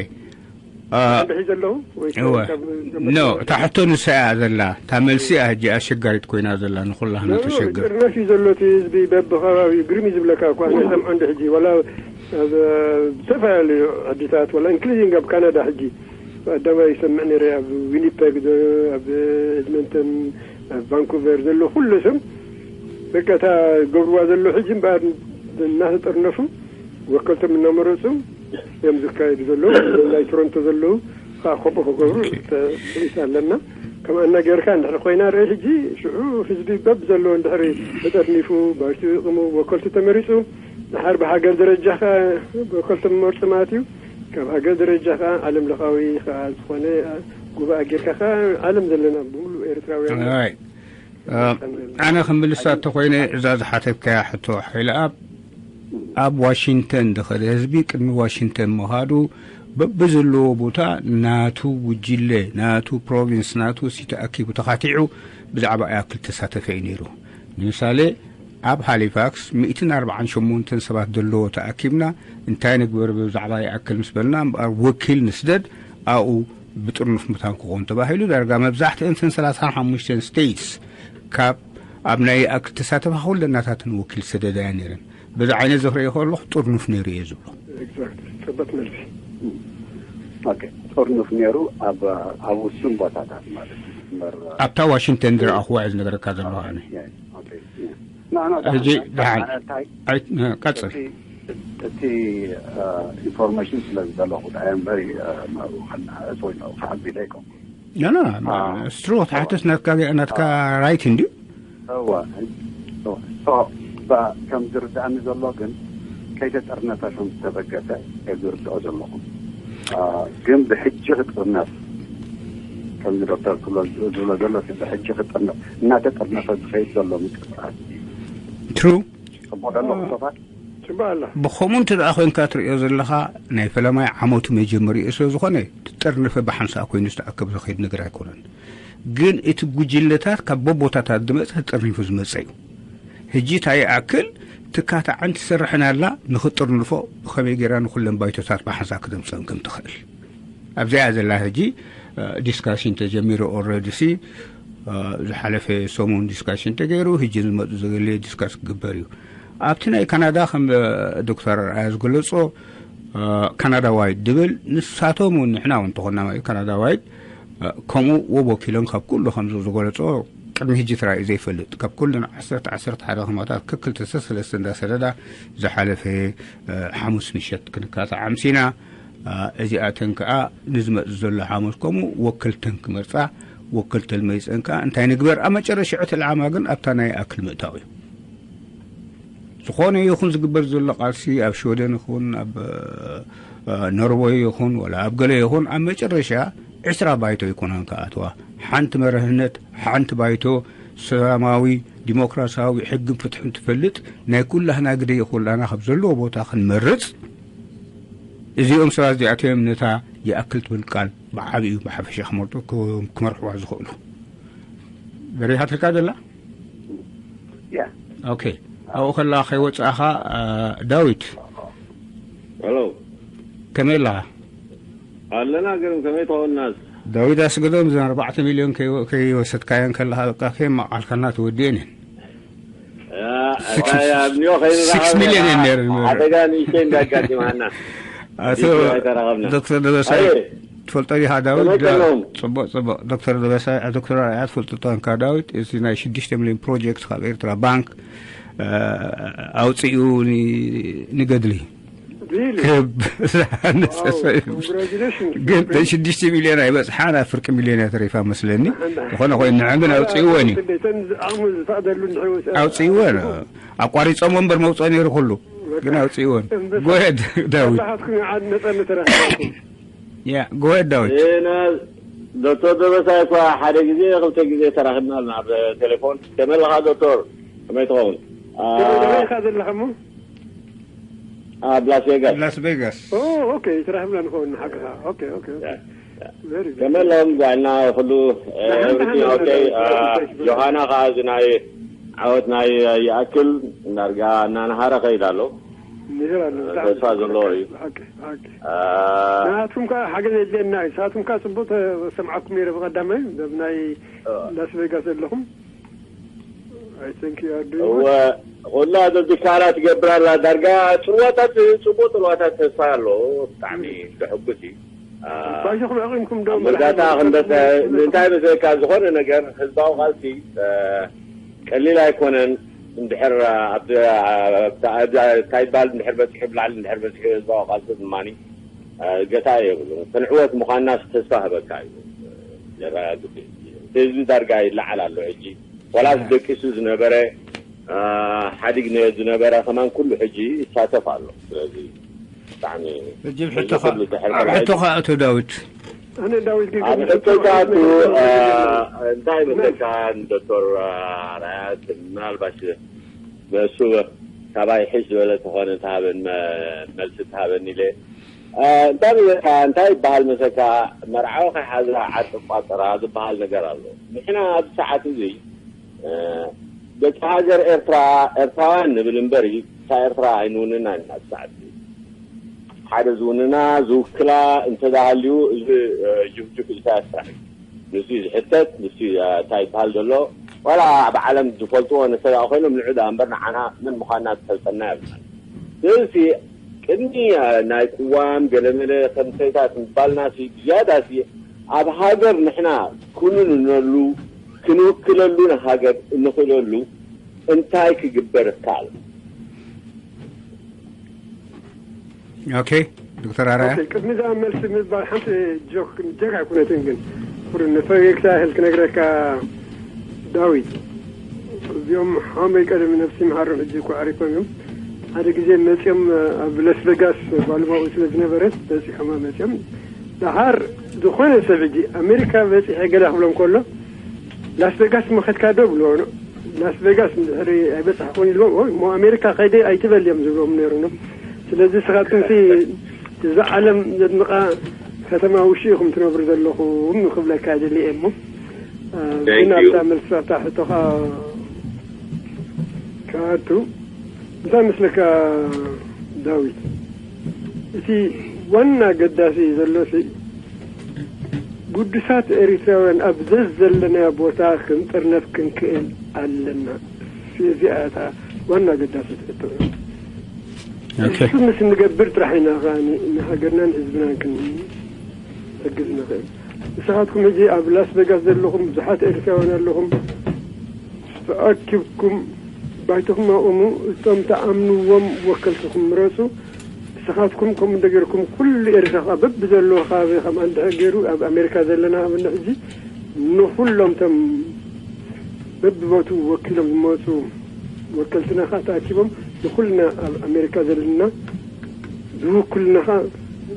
ኖ እታ ሕቶ ንሳ እያ ዘላ እታ መልሲ እያ ሕጂ ኣሸጋሪት ኮይና ዘላ ንኩላህና ተሸግር ጥርነፍ እዩ ዘሎ እቲ ህዝቢ በብከባቢኡ ግርም እዩ ዝብለካ እኳ ሰምዖ እንደ ሕጂ ዋላ ዝተፈላለዩ ዓድታት ዋላ ኢንክሉዲንግ ኣብ ካናዳ ሕጂ ቀዳማይ ይሰምዕ ነይረ ኣብ ዊኒፐግ ኣብ ኤድመንተን ኣብ ቫንኩቨር ዘሎ ኩሉ ሰብ በቃ እታ ገብርዋ ዘሎ ሕጂ እምበኣር እናተጠርነፉ ወከልቶም እናመረፁ እዮም ዝካየዱ ዘለዉ። ናይ ቶሮንቶ ዘለዉ ከዓ ከምኡ ክገብሩ ትፅቢት ኣለና። ከምኣና ጌርካ እንድሕር ኮይና ርኢ ሕጂ ሽዑ ህዝቢ በብ ዘለዎ እንድሕር ተጠርኒፉ ባይቱ ይቕሙ ወከልቱ ተመሪፁ ድሓር ብሃገር ደረጃ ከዓ ወከልቶም መርፁ ማለት እዩ። ካብ ሃገር ደረጃ ከዓ ዓለም ለኻዊ ከዓ ዝኾነ ጉባኤ ጌርካ ከዓ ዓለም ዘለና ብምሉ ኤርትራውያን ኣነ ክምልሳ እንተኮይነ እዛ ዝሓተትካያ ሕቶ ሓይለ ኣብ ኣብ ዋሽንግተን ዝኸደ ህዝቢ ቅድሚ ዋሽንግተን ምኻዱ በብዘለዎ ቦታ ናቱ ጉጅለ ናቱ ፕሮቪንስ ናቱ ሲቲ ኣኪቡ ተኻቲዑ ብዛዕባ ያክል ተሳተፈ እዩ ነይሩ። ንምሳሌ ኣብ ሃሊፋክስ ሚእትን ኣርባዓን ሸሞንተን ሰባት ዘለዎ ተኣኪብና እንታይ ንግበር ብዛዕባ ይኣክል ምስ በልና እምበኣር ወኪል ንስደድ ኣብኡ ብጥርኑፍ ምታን ክኾን ተባሂሉ ዳርጋ መብዛሕትአን ሰን ሰላሳን ሓሙሽተን ስቴትስ ካብ ኣብ ናይ ይኣክል ተሳተፋ ኩለናታተን ወኪል ሰደዳያ ነይረን። በዚ ዓይነት ዝኽርእዮ ከለኹ ጥርኑፍ ነይሩ እየ ዝብሎ። ጽበት መልሲ ጥርኑፍ ነይሩ ኣብ ውሱን ቦታታት ማለት እዩ። ኣብታ ዋሽንግተን ዝረኣኹዋ እየ ዝነገረካ ዘለኹ ኣነ። ሕጂ ደሓን ቀፅል። እቲ ኢንፎርሜሽን ስለ ዝደለኹ ዳኣ እምበር ከዓቢለ ኣይኮንኩ። ስትሩ ክትሓትት ናትካ ናትካ ራይት እንድዩ። እዋ ከም ዝርዳእኒ ዘሎ ግን ከይተጠርነፈ ከም ዝተበገሰ ዝርድኦ ዘለኹ ግን ብሕጂ ክጥርነፍ ከምዚ ዶክተር ዝብሎ ዘሎ ብሕጂ ክጥርነፍ እናተጠርነፈ ዝኸይድ ዘሎ ምንቅስቃስ እዩ። ትሩ ጽቡቕ ዘሎ ክሶታት ብኸምኡ እንተ ደኣ ኮይንካ ትርእዮ ዘለኻ ናይ ፈለማይ ዓመቱ መጀመሪኡ ስለ ዝኾነ ትጠርነፈ ብሓንሳእ ኮይኑ ዝተኣከብ ዝኸይድ ነገር ኣይኮነን። ግን እቲ ጉጅለታት ካብ በቦታታት ዝመፀ ተጠርኒፉ ዝመፀ እዩ። ሕጂ እንታይ ይኣክል ትካታዕን ትሰርሕን ኣላ ንኽጥርንፎ ብኸመይ ገይራ ንኩለን ባይቶታት ብሓንሳእ ክተምፀን ከም ትኽእል ኣብዚኣ ዘላ ሕጂ ዲስካሽን ተጀሚሩ ኦረዲ ሲ ዝሓለፈ ሰሙን ዲስካሽን ተገይሩ፣ ሕጂ ዝመፁ ዘገለ ዲስካስ ክግበር እዩ። ኣብቲ ናይ ካናዳ ከም ዶክተር ኣርኣያ ዝገለፆ ካናዳ ዋይድ ድብል፣ ንሳቶም እውን ንሕና እውን እንተኾንና ማለት እዩ፣ ካናዳ ዋይድ ከምኡ ወብ ወኪሎም ካብ ኩሉ ከምዚ ዝገለፆ ቅድሚ ሕጂ ተራእዩ ዘይፈልጥ፣ ካብ ኩለን ዓሰርተ ዓሰርተ ሓደ ከተማታት ከክልተ ሰለስተ እንዳሰደዳ ዝሓለፈ ሓሙስ ምሸት ክንካታዕ ኣምሲና። እዚኣተን ከዓ ንዝመፅ ዘሎ ሓሙስ ከምኡ ወክልተን ክመርፃ፣ ወክልተን መይፀን ከዓ እንታይ ንግበር? ኣብ መጨረሻ እቲ ዕላማ ግን ኣብታ ናይ ኣክል ምእታው እዩ። ዝኾነ ይኹን ዝግበር ዘሎ ቃልሲ ኣብ ሽወደን ይኹን ኣብ ኖርወይ ይኹን ወላ ኣብ ገለ ይኹን ኣብ መጨረሻ ዕስራ ባይቶ ይኮናን ክኣትዋ። ሓንቲ መርህነት፣ ሓንቲ ባይቶ፣ ሰላማዊ ዲሞክራሲያዊ ሕግን ፍትሕን ትፈልጥ፣ ናይ ኩላህና ግደ ይኹላና ካብ ዘለዎ ቦታ ክንመርፅ፣ እዚኦም ሰባት እዚኣቶም ነታ ይኣክል ትብል ቃል ብዓብዩ ብሓፈሻ ክመርጡ ክመርሕዋ ዝኽእሉ። በሪሃትልካ ዘላ? ኦኬ። ኣብኡ ከላ ከይወፃእኻ፣ ዳዊት፣ ሄሎ፣ ከመይ ኣለኻ? ኣለና። ግን ከመይ ትኸውናስ? ዳዊት ኣስገዶም እዘን ኣርባዕተ ሚልዮን ከይወሰድካየን ከለኻ በቃ ከየማቓልካና ተወዲኤን እየን። ኣብኒዮ ከይንራኸብ ሚልዮን እየን ነይረን። ሓደጋ ንእሽተይ እንዳጋጢማና ኣቶ ኣይተራኸብና። ዶክተር ደበሳይ ኣየ፣ ትፈልጦ ዲኻ ዳዊት? ከመይ ቀኒኦም? ፅቡቕ ፅቡቕ። ዶክተር ደበሳይ፣ ዶክተር ኣርኣያ ትፈልጦ እንካ ዳዊት፣ እዚ ናይ ሽዱሽተ ሚልዮን ፕሮጀክት ካብ ኤርትራ ባንክ ኣውፅኡ ንገድሊ ክብ ዝሃነፀ ሰብ እዩ። ግን ተን ሽዱሽተ ሚልዮን ኣይበፅሓን፣ ኣብ ፍርቂ ሚልዮን እያ ተሪፋ መስለኒ። ዝኾነ ኮይኑ ንዐ ግን ኣውፅእወን እዩ። ኣውፅእወን። ኣቋሪፆም እምበር መውፅኦ ነይሩ ኩሉ፣ ግን ኣውፅእወን። ጎየድ ዳዊት። ባሓትኩም ይዓድ ነፃነት ተረክበኩም። ያ ጎየድ ዳዊት። ዶክተር ደበሳይ እኳ ሓደ ግዜ ክልተ ግዜ ተራኺብና ኣለና ብቴሌፎን። ከመይ ኣለኻ ዶክተር? ከመይ ትኸውን? ኢኻ ዘለኻ እሞ? ኣብ ላስ ቬጋስ። ላስ ቬጋስ። ኦኬ፣ ተራኺብና ንኸውን ሓቅኻ። ኦኬ ኦኬ ኦኬ። Very good። ከመይ ኣለኹም ጓልና ኩሉ? ደሓን፣ Everything ደሓን፣ okay? ደሓን፣ ደሓን። ዮሃና ኸዓ እዚ ናይ ዓወት ናይ ይኣክል ዳርጋ እናነሃረ ኸይድ ኣሎ። ምሂር ኣሎ፣ ብጣዕሚ ተስፋ ዘለዎ እዩ። ሓቂ፣ ሓቂ። አ፣ ንኣትኩም ከኣ ሓገዝ የድልየና እዩ። ንሳትኩም ከኣ ጽቡቅ ተሰምዓኩም ነይረ ብቐዳማይ፣ በብ ናይ ላስ ቬጋስ ዘለኹም። I think you are doing እወ፣ good። ኩላ ዘዝካላ ትገብር ኣላ። ዳርጋ ጽልዋታት፣ ጽቡቅ ጽልዋታት ተስፋ ኣሎ። ብጣዕሚ ዘሐጉስ እዩ። አ፣ ባይዞኹም ኣቒምኩም ዶ ኣብ መወዳእታ መርሓባ ክንበተ-፣ ዘለኹም? እንታይ መስለካ፣ ዝኾነ ነገር ህዝባዊ ቃልሲ፣ አ፣ ቀሊል ኣይኮነን። እንድሕር ኣብቲ፣ ኣብቲ፣ ኣብቲ እንታይ ይበሃል፣ እንድሕር በፂሑ፣ ብላዕሊ እንድሕር በፂሑ ህዝባዊ ቃልሲ ድማኒ፣ አ፣ ገታ የብሉን። ክንዕወት ምዃንናስ ተስፋ ህበካ እዩ። ዘረጋግፅ እዩ። ህዝቢ ዳርጋ ይለዓል ኣሎ ሕጂ። ዋላስ ደቂሱ ዝነበረ፣ አ፣ ሓዲግ ነ-፣ ዝነበረ ከማን ኩሉ ሕጂ ይሳተፍ ኣሎ። ስለዚ ብጣዕሚ ሕጂ እዚ ሕቶኻ፣ ሕቶኻ ኣብ ሕቶኻ ሕቶኻ ኣቶ ዳዊት። ኣነ ዳዊት ጌጋ ኣብ ሕቶታቱ፣ አ፣ እንታይ ይመስለካ ዶክተር፣ አ፣ ራያት፣ ምናልባት ንሱ ካባይ ሕሽ ዝበለ ተኾነ ተሃበን መ-፣ መልሲ ተሃበኒ ኢለ። አ፣ እንታይ ይመስለካ፣ እንታይ ይበሃል መሰካ፣ መርዓዊ ከይሓዛ ዓርቂ ቋጠራ ዝበሃል ነገር ኣሎ። ንሕና ኣብዚ ሰዓት እዚ፣ አ፣ ደቂ ሃገር ኤርትራ፣ ኤርትራውያን ንብል እምበሪ፣ እታ ኤርትራ ኣይንውንና ኢና ኣብዚ ሰዓት እዚ። ሓደ ዝውንና፣ ዝውክላ እንተዳሃልዩ፣ እዚ፣ አ፣ ጅፍጅፍ ኢሳያስ ጥራሕ እዩ። ንሱ እዩ ዝሕተት፣ ንሱ እዩ፣ አ፣ እንታይ ይበሃል ዘሎ። ዋላ ኣብ ዓለም ዝፈልጥዎ ነሰጋ ኮይኖም ንዑ ደኣ እምበር ንዓና መን ምዃንና ዝፈልጠና የብልናን። ስለዚ ቅድሚ፣ አ፣ ናይ ቅዋም ገለመለ ከምሰይታት ምባልና ሲ፣ ዝያዳ ሲ፣ ኣብ ሃገር ንሕና ክንውንነሉ፣ ክንውክለሉ ንሃገር እንኽእለሉ እንታይ ክግበር ይከኣል? ኦኬ፣ ዶክተር ኣርኣያ። ኦኬ፣ ቅድሚ እዛ መልሲ ምባል ሓንቲ ጆክ፣ ጆክ ኣይኮነትን ግን፣ ፍሩ ንፈገግታ ያህል ክነግረካ ዳዊት። እዚኦም ሓመይ ቀደም ነፍሲ መሃሮም ሕጂ እኮ ዓሪፎም እዮም። ሓደ ግዜ መጺኦም ኣብ ላስ ቬጋስ ባልማኡ ስለ ዝነበረት በጺሖም መጺኦም። ደሓር ዝኾነ ሰብ ሕጂ ኣሜሪካ በጺሐ ገለ ክብሎም ከሎ ላስ ቬጋስ መኸድካ ዶ ብሎ ላስ ቬጋስ እንድሕሪ ኣይበጻሕኩን ኢልዎም፣ ኦይ፣ እሞ ኣሜሪካ ከይደ ኣይትበል እዮም ዝብሎም ነይሩ። ስለዚ ንስኻትኩም ሲ እዛ ዓለም ዘድምቓ ከተማ ውሽጢ ኢኹም ትነብሩ ዘለኹም ክብለካ ይደሊ እየ። እሞ፣ እ፣ Thank ግን you። ኣብታ መልሲ ኣብታ ሕቶኻ ክኣቱ፣ እንታይ መስለካ ዳዊት? እቲ ዋና ኣገዳሲ ዘሎ ሲ ግዱሳት ኤሪትራውያን ኣብ ዘዘለናዮ ቦታ ክንጥርነፍ ክንክእል ኣለና። እዚኣ እታ ዋና ኣገዳሲት ሕቶ። እሱ ምስ እንገብር ጥራሕ ኢና ከኣ ንሃገርናን ህዝብናን ክንሕግዝ ንኽእል። ንስኻትኩም ሕጂ ኣብ ላስ ቬጋስ ዘለኹም ብዙሓት ኤርትራውያን ኣለኹም። ተኣኪብኩም ባይቶኹም ኣቑሙ። እቶም ተኣምንዎም ወከልትኹም ምረጹ። ንስኻትኩም ከምኡ እንደ ገርኩም ኩሉ ኤርትራ ከኣ በብዘለዎ ከባቢ ከምኣ እንድሕር ገይሩ ኣብ ኣሜሪካ ዘለና ኣብነት ሕጂ ንኹሎም እቶም በብቦቱ ወኪሎም ዝመጹ ወከልትና ከኣ ተኣኪቦም ንኹልና ኣብ ኣሜሪካ ዘለና ዝውክሉና ከኣ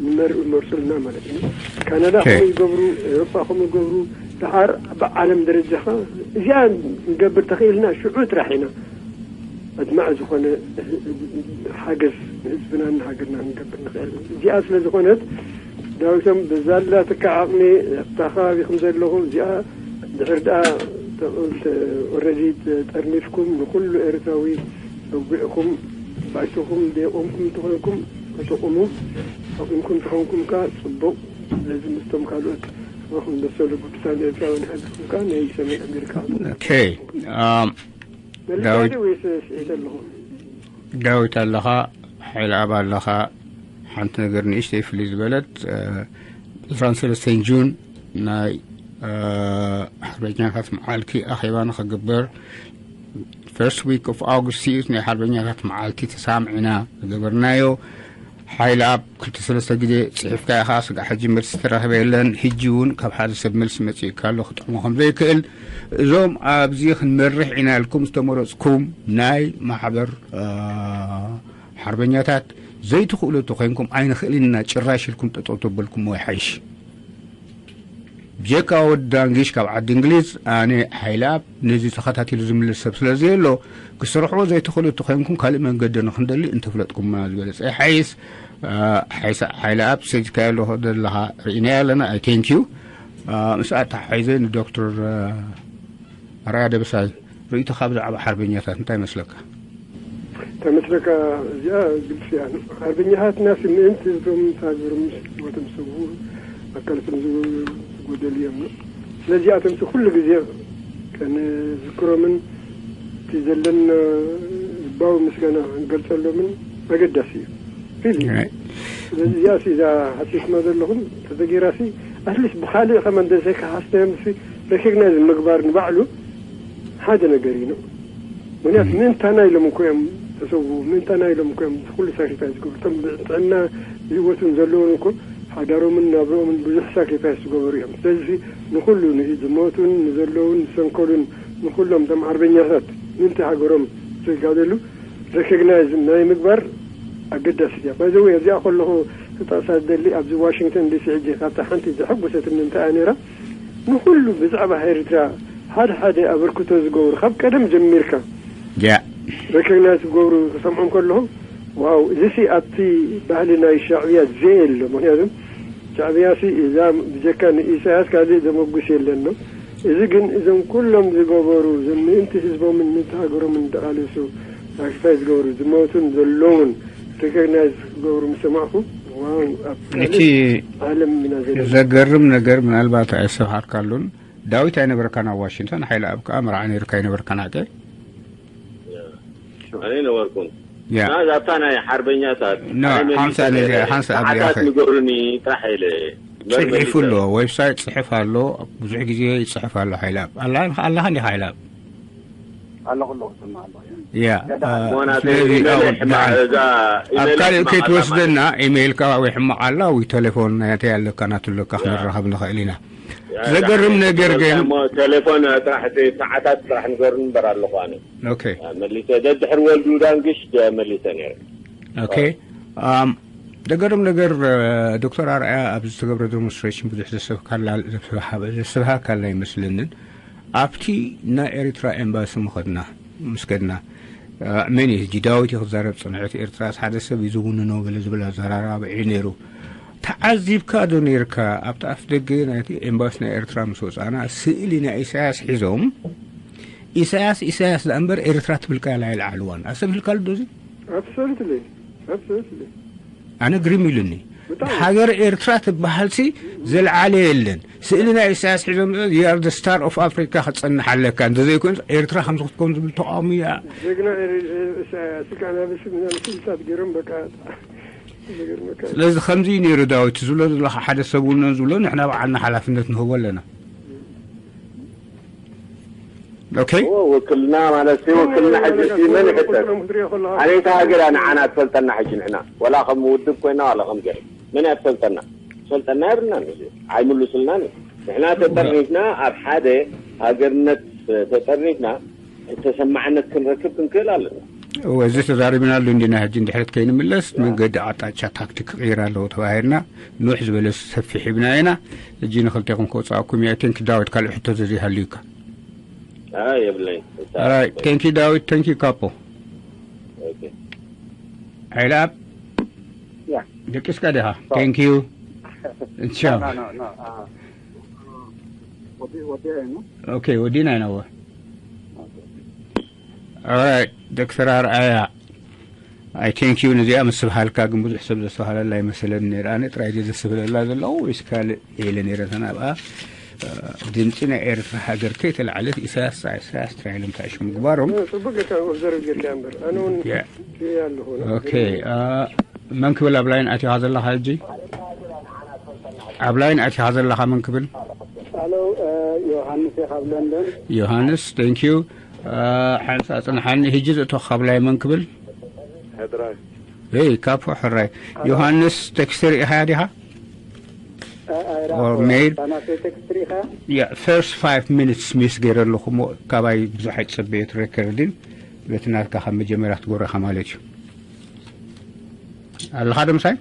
ንመር-፣ ይመርጹልና ማለት እዩ። ካናዳ ከምኡ ይገብሩ፣ ኤውሮጳ ከምኡ ይገብሩ፣ ደሓር ብዓለም ደረጃ ከኣ እዚኣ ንገብር ተኽኢልና ሽዑ ጥራሕ ኢና ኣድማዒ ዝኾነ ሓገዝ ንህዝብናን ንሃገርና ክንገብር ንኽእል። እዚኣ ስለ ዝኾነት ዳዊቶም ብዛላትካ ዓቕሚ ኣብታ ከባቢ ከም ዘለኹ እዚኣ ድሕር ደኣ ኦረዲ ጠርኒፍኩም ንኹሉ ኤርትራዊ ኣጉዕኹም ባይቶኹም ደየቆምኩም እንተኾንኩም ተጠቕሙ። ኣቑምኩም እንተኾንኩም ከኣ ጽቡቕ። ስለዚ ምስቶም ካልኦት ኣባኹም መሰሉ ግዱሳን ኤርትራውያን ሓቢርኩም ከኣ ናይ ሰሜን ኣሜሪካ ኦኬ። ዳዊት ወይስ ስዒድ ኣለኹም? ዳዊት ኣለኻ፣ ሓይለ ኣብ ኣለኻ። ሓንቲ ነገር ንእሽተይ ፍልይ ዝበለት ዕስራን ሰለስተን ጁን ናይ ሓርበኛታት መዓልቲ ኣኼባ ንኽግበር ፈርስት ዊክ ኦፍ ኣውግስት እዩ ናይ ሓርበኛታት መዓልቲ ተሳምዕና ዝገበርናዮ። ሓይለ ኣብ ክልተ ሰለስተ ግዜ ጽሒፍካ ኢኻ፣ ስጋዕ ሕጂ መልሲ ተረኽበ የለን። ሕጂ እውን ካብ ሓደ ሰብ መልሲ መጺእካ ኣሎ ክጥዕሞ ከም ዘይክእል። እዞም ኣብዚ ክንመርሕ ኢና ኢልኩም ዝተመረጽኩም ናይ ማሕበር ሓርበኛታት ዘይትኽእሉ እንተኾይንኩም ኣይንኽእልን ኢና ጭራሽ ኢልኩም ጠጠው ተበልኩሞ ይሓይሽ። ብጀካ ወዲ ዳንጊሽ ካብ ዓዲ እንግሊዝ ኣነ ሓይለ ኣብ ነዚ ተኸታቲሉ ዝምልስ ሰብ ስለ ዘየሎ ክስርሕዎ ዘይትኽእሉ እንተኾይንኩም ካልእ መንገዲ ንክንደሊ እንተፍለጥኩምና ዝበለጸ ይሓይስ። ሓይለ ኣብ ሰጅካዮ ዘለኻ ርኢናዮ ኣለና። ኣይ ቴንክ ዩ። ምስ ኣተሓሒዘ ንዶክተር ኣርኣያ ደበሳይ ርእይቶኻ ብዛዕባ ሓርበኛታት እንታይ ይመስለካ? እንታይ መስለካ? እዚኣ ግልፂ እያ። ሓርበኛታትና ምእንቲ እቶም ሃገሮም ህይወቶም ዝሰውኡ ኣካላቶም ዝጎደሉ እዮም። ስለዚኣቶም ኩሉ ግዜ ከንዝክሮምን እቲ ዘለና ልባዊ ምስጋና ክንገልፀሎምን ኣገዳሲ እዩ። ሪሊ። ስለዚ እዚኣ እዛ ሓሲብኩማ ዘለኹም ተተገይራሲ ኣትሊስት ብካልእ ከመን ደሰ ክሓስናዮም ሲ ሬኮግናይዝ ምግባር ንባዕሉ ሓደ ነገር እዩ። ምክንያቱ ምእንታና ኢሎም እኮ እዮም ተሰውኡ፣ ምእንታና ኢሎም እኮ እዮም ኩሉ ሳክሪፋይስ ዝገብሩ። እቶም ብጥዕና ብህይወትን ዘለውን እኮ ሓዳሮምን ናብረኦምን ብዙሕ ሳክሪፋይስ ዝገበሩ እዮም። ስለዚ ንኩሉ ዝሞቱን ንዘለውን ዝሰንከሉን ንኩሎም እቶም ሓርበኛታት ምእንቲ ሃገሮም ዝጋደሉ ሬኮግናይዝ ናይ ምግባር ኣገዳሲ እያ። ባይዘወይ ኣብዚኣ ከለኹ ክጠቕሳ ዝደሊ ኣብዚ ዋሽንግተን ዲሲ ሕጂ ካብታ ሓንቲ ዘሐጉሰትኒ እንታይ እያ ነይራ ንኹሉ ብዛዕባ ኤርትራ ሓደ ሓደ ኣበርክቶ ዝገብሩ ካብ ቀደም ጀሚርካ ያ ሬኮግናይዝ ክገብሩ ክሰምዖም ከለኹ ዋው እዚሲ ኣብቲ ባህሊ ናይ ሻዕብያ ዘየሎ ምክንያቱ ሻዕብያሲ እዛ ብጀካ ንኢሳያስ ካልእ ዘመጉስ የለን ነው እዚ ግን እዞም ኩሎም ዝገበሩ ምእንቲ ህዝቦምን ምእንቲ ሃገሮምን ተቓለሱ ሳክሪፋይ ዝገበሩ ዝሞቱን ዘለውን ሪኮግናይዝ ክገብሩ ምስ ሰማዕኩ ዋው ኣብ እቲ ካልእ ዓለም ኢና ዘለና። ዘገርም ነገር ምናልባት ኣይሰብሃርካሉን ዳዊት ኣይነበርካን ኣብ ዋሽንግተን ሓይለ ኣብ ከዓ መርዓ ነይርካ ኣይነበርካን ኣቀ ኣነ ነበርኩን ያ እና ዛብታ ናይ ሓርበኛታት ኖ፣ ኣነ ሓንሳ መሊሰ ነዚኣ፣ ሓንሳ ኣብዚኣ ሰዓታት ኸ- ንገሩኒ ጥራሕ ኢለ ጽሒፉ ኣሎ ዌብሳይት ጽሕፍ ኣሎ ብዙሕ ግዜ ይጽሕፍ ኣሎ ሓይላብ ኣላ ኣለኻ እንዲኻ ሓይላብ ኣለኹ ኣለኹ ስማ ኣለኹ ያ ሞናተ ስለዚ ኢመይል ኣሁን ሕማቕ በዓል እዛ ኣብ ኢመይል ካልእ ሕማቕ ኣላ ማለት ከይትወስደና ኢሜይልካ ወይ ሕማቕ ኣላ ወይ ቴሌፎን ናተይ ኣለካ ናቱ ኣለካ ያ። ክንራኸብ ንኽእል ኢና ያ፣ ዘገርም ያ፣ ነገር ግን እሞ ቴሌፎን ጥራሕ እቲ ሰዓታት ጥራሕ ንገሩኒ እምበር ኣለኹ ኣነ ኦኬ መሊሰ ደድሕሪ ወልዱ ዳንግሽ መሊሰ ነይረ ኦኬ ኣም፣ ደገርም ነገር እ፣ ዶክተር ኣርኣያ ኣብ ዝተገብረ ዴሞንስትሬሽን ብዙሕ ዘሰብካላ- ዘሰብሃ- ዘሰብሃካላ ኣይመስለንን ኣብቲ ናይ ኤርትራ ኤምባሲ ምኸድና ምስ ከድና እ፣ መን እዩ ሕጂ ዳዊት እዩ ክዛረብ ፅንዐት ኤርትራስ ሓደ ሰብ እዩ ዝውንኖ ገለ ዝብል ኣዘራራቢ እዩ ነይሩ ተዓዚብካ ዶ ነይርካ ኣብቲ ኣፍ ደገ ናይቲ ኤምባሲ ናይ ኤርትራ ምስ ወፃና ስእሊ ናይ ኢሳያስ ሒዞም ኢሳያስ ኢሳያስ ደኣ እምበር ኤርትራ ትብል ቃል ኣይልዓልዋን ኣሰብ ኢልካሉ ዶ እዚ absolutely absolutely ኣነ ግሪም ኢሉኒ ብጣዕሚ። ሃገር ኤርትራ ትበሃልሲ ዘልዓለ የለን። ስእሊ ናይ ኢሳያስ ሒዞም፣ you are the star of Africa፣ ክጸንሕ ኣለካ። እንተዘይኮይኑ ኤርትራ ከምዚ ክትከውን ዝብል ተቃውሞ እያ። ጀግና ኤሪ-፣ ኢሳያስ፣ ካናብስ፣ ምናምን ስልታት ገይሮም፣ በቃ፣ ዝገርመካ። ስለዚ ከምዚ እዩ ነይሩ ዳዊት ዝብሎ ዘለኻ፣ ሓደ ሰብ እውን ዝብሎ፣ ንሕና ባዕልና ሓላፍነት ንህቦ ኣለና። ኦኬ። እዎ፣ ውክልና ማለት እዩ። ውክልና ሕጂ እቲ መን ይሕተት? ኣነታ ሃገር እያ ንዓና ትፈልጠና ሕጂ ንሕና። ወላ ከም ውድብ ኮይና፣ ዋላ ከም ገለ። መን እያ ትፈልጠና? ትፈልጠና የብልናን። እዚ ኣይምልሱልናን እዩ። ንሕና ተጠርኒፍና፣ ኣብ ሓደ ሃገርነት ተጠርኒፍና፣ ተሰማዕነት ክንረክብ ክንክእል ኣለና። እወ፣ እዚ ተዛሪብናሉ እንዲና። ሕጂ እንድሕረት ከይንምለስ መንገዲ ኣቕጣጫ ታክቲክ ክቕይር ኣለዎ ተባሂልና፣ ንውሕ ዝበለ ሰፊሕ ሂብና ኢና። ሕጂ ንኽልቴኹም ከውፅኣኩም እየ። ቴንክ ዳዊት፣ ካልእ ሕቶ ተዘይሃልዩካ። ኣይ፣ የብለይን። ኦራይት፣ ቴንክ ዩ ዳዊት፣ ቴንክ ዩ ካፖ። ኦኬ። ሓይለኣብ፣ ያ። ደቂስካ ዲኻ? ቻው። ቴንክ ዩ። ቻው። ኖ፣ ኖ፣ ኖ፣ ኖ፣ አ፣ ወዲ-፣ ወዲ ኣይኑ። ኦኬ፣ ወዲና ኢና እወ። ኦኬ። ኦራይት፣ ዶክተር ኣርኣያ፣ ኣይ ቴንክ ዩ። ነዚኣ ምስ ስብሃልካ ግን ብዙሕ ሰብ ዘስተውሃለላ ኣይመሰለን ነይረ። ኣነ ጥራይ ድየ ዘስተብህለላ ዘለኹ ወይስ ካልእ ኢለ ነይረ? እተን ኣብኣ፣ እ፣ ድምጺ ናይ ኤርትራ ሃገር ከይተላዕለት ኢሳያስ፣ ኢሳያስ ጥራይ ኢሎም ተዕሽ ምግባሮም። እ፣ ጽቡቅ ጌርካ ኦብዘርቭ ጌርካ እምበር፣ ኣነ እውን ያ። ሪኤ ኣለኹ፣ ኦኬ፣ እ፣ መን ክብል ኣብ ላይን ኣቲኻ ዘለኻ ሕጂ? ኣብ ላይን ኣቲኻ ዘለኻ መን ክብል? ኣሎ፣ እ፣ ዮሃንስ እየ ካብ ለንደን። ዮሃንስ፣ ቴንክ ዩ። እ፣ ሓንሳ ጽንሓኒ፣ ሕጂ ዝእቶ ካብ ላይ መን ክብል? ሕድራይ። ኤይ፣ ካፖ ሕራይ። ኣሎ። ዮሃንስ፣ ቴክስት ርኢኻያ ዲኻ? እ፣ ኣይረኣኹ። ኦር ሜይል? እታ ናተይ ቴክስት ርኢኻ? ያ፣ ፈርስት ፋይቭ ሚኒትስ ሚስ ገይረ ኣለኹ እሞ፣ ካባይ ብዙሕ ኣይትጸበዮ፣ እቲ ሬከርድን በቲ ናትካ ካብ መጀመርያ ክትገብሮ ኢኻ ማለት እዩ። ኣለኻ ዶ ምሳይ?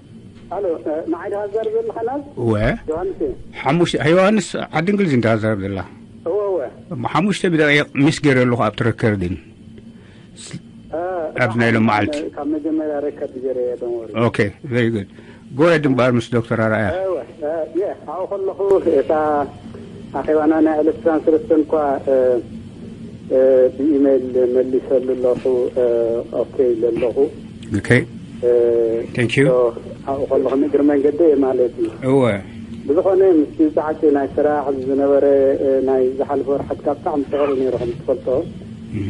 ኣሎ፣ እ፣ ንዓይ ዲኻ ትዛረብ ዘለኻ ናብ? እወ። ዮሃንስ እየ። ሓሙሽተ፣ ዮሃንስ ዓዲ እንግሊዝ እንዲኻ ትዛረብ ዘላ? እወ፣ እወ። እሞ ሓሙሽተ ብደቂቕ ሚስ ገይረ ኣለኹ ኣብቲ ሬከርድን። ስ-፣ እ፣ ኣብዚ ናይ ሎም መዓልቲ። ካብ መጀመርያ ሬከርድ ገይረ እየ፣ don't worry። ኦኬ፣ ቨሪ ጉድ። ጎ ሄድ እምበኣር ምስ ዶክተር ኣርኣያ። እወ፣ እ፣ የ፣ ኣብኡ ከለኹ እታ ኣኼባና ናይ ዕለት ዕስራን ሰለስተን እኳ፣ እ፣ እ፣ ብኢሜይል መሊሰሉ ኣለኹ፣ እ፣ ኦኬ ኢለ ኣለኹ። ኦኬ። እ፣ ቴንክ ዩ። ሶ፣ ኣብኡ ከለኹ ንእግሪ መንገዲ እየ ማለት እዩ። እወ። ብዝኾነ፣ ምስቲ ጻዕቂ ናይ ስራሕ ዝነበረ፣ እ፣ ናይ ዝሓለፈ ወርሓት ካብ ብጣዕሚ ጽዑቕ ነይሩ፣ ከም ትፈልጦ። እህ።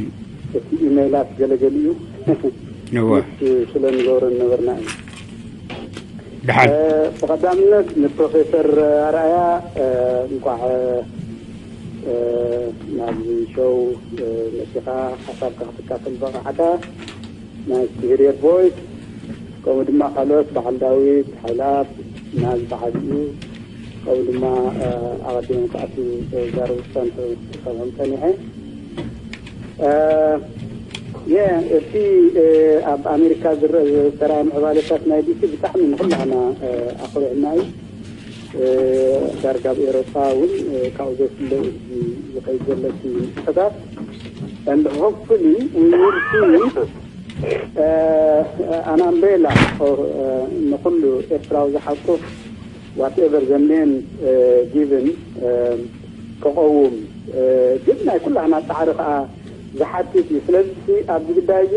እቲ ኢሜይላት ገለገሊኡ እወ። ምስ ስለ ንገብሮ ነበርና እዩ። ደሓን። እ፣ ብቐዳምነት ንፕሮፌሰር ኣርኣያ፣ እ፣ እንቋዕ፣ እ፣ ናብዚ ሾው፣ እ፣ መጺኻ ሓሳብካ ክትካፈል በቓዕካ። ናይ ስፒሪት ቮይስ፣ ከምኡ ድማ ካልኦት በዓል ዳዊት፣ ሓይለኣብ፣ ናዝ ብዓቢኡ፣ ከምኡ ድማ፣ እ፣ ኣቐዲሞም ክኣትዉ፣ እ፣ ዛረቡ ዝጸንሑ ክሰምዖም ጸኒሐ። እ፣ የ፣ እቲ፣ እ፣ ኣብ ኣሜሪካ ዝረአ ዝተራእየ ምዕባለታት ናይ ዲሲ ብጣዕሚ ንኹላህና፣ እ፣ ኣኹሪዕና እዩ። እ፣ ዳርጋ ኣብ ኤውሮጳ እውን፣ እ፣ ካብኡ ዘይፍለ እዩ ዝኸይድ ዘሎ እቲ ምንቅስቃሳት። And hopefully we will see, እ፣ an umbrella for፣ እ፣ ንኹሉ ኤርትራዊ ዝሓቁፍ whatever the name፣ እ፣ given፣ እ፣ ክቐውም፣ እ፣ ግን ናይ ኩላህና ጻዕሪ ከኣ ዝሓትት እዩ። ስለዚ ኣብዚ ጉዳይ እዚ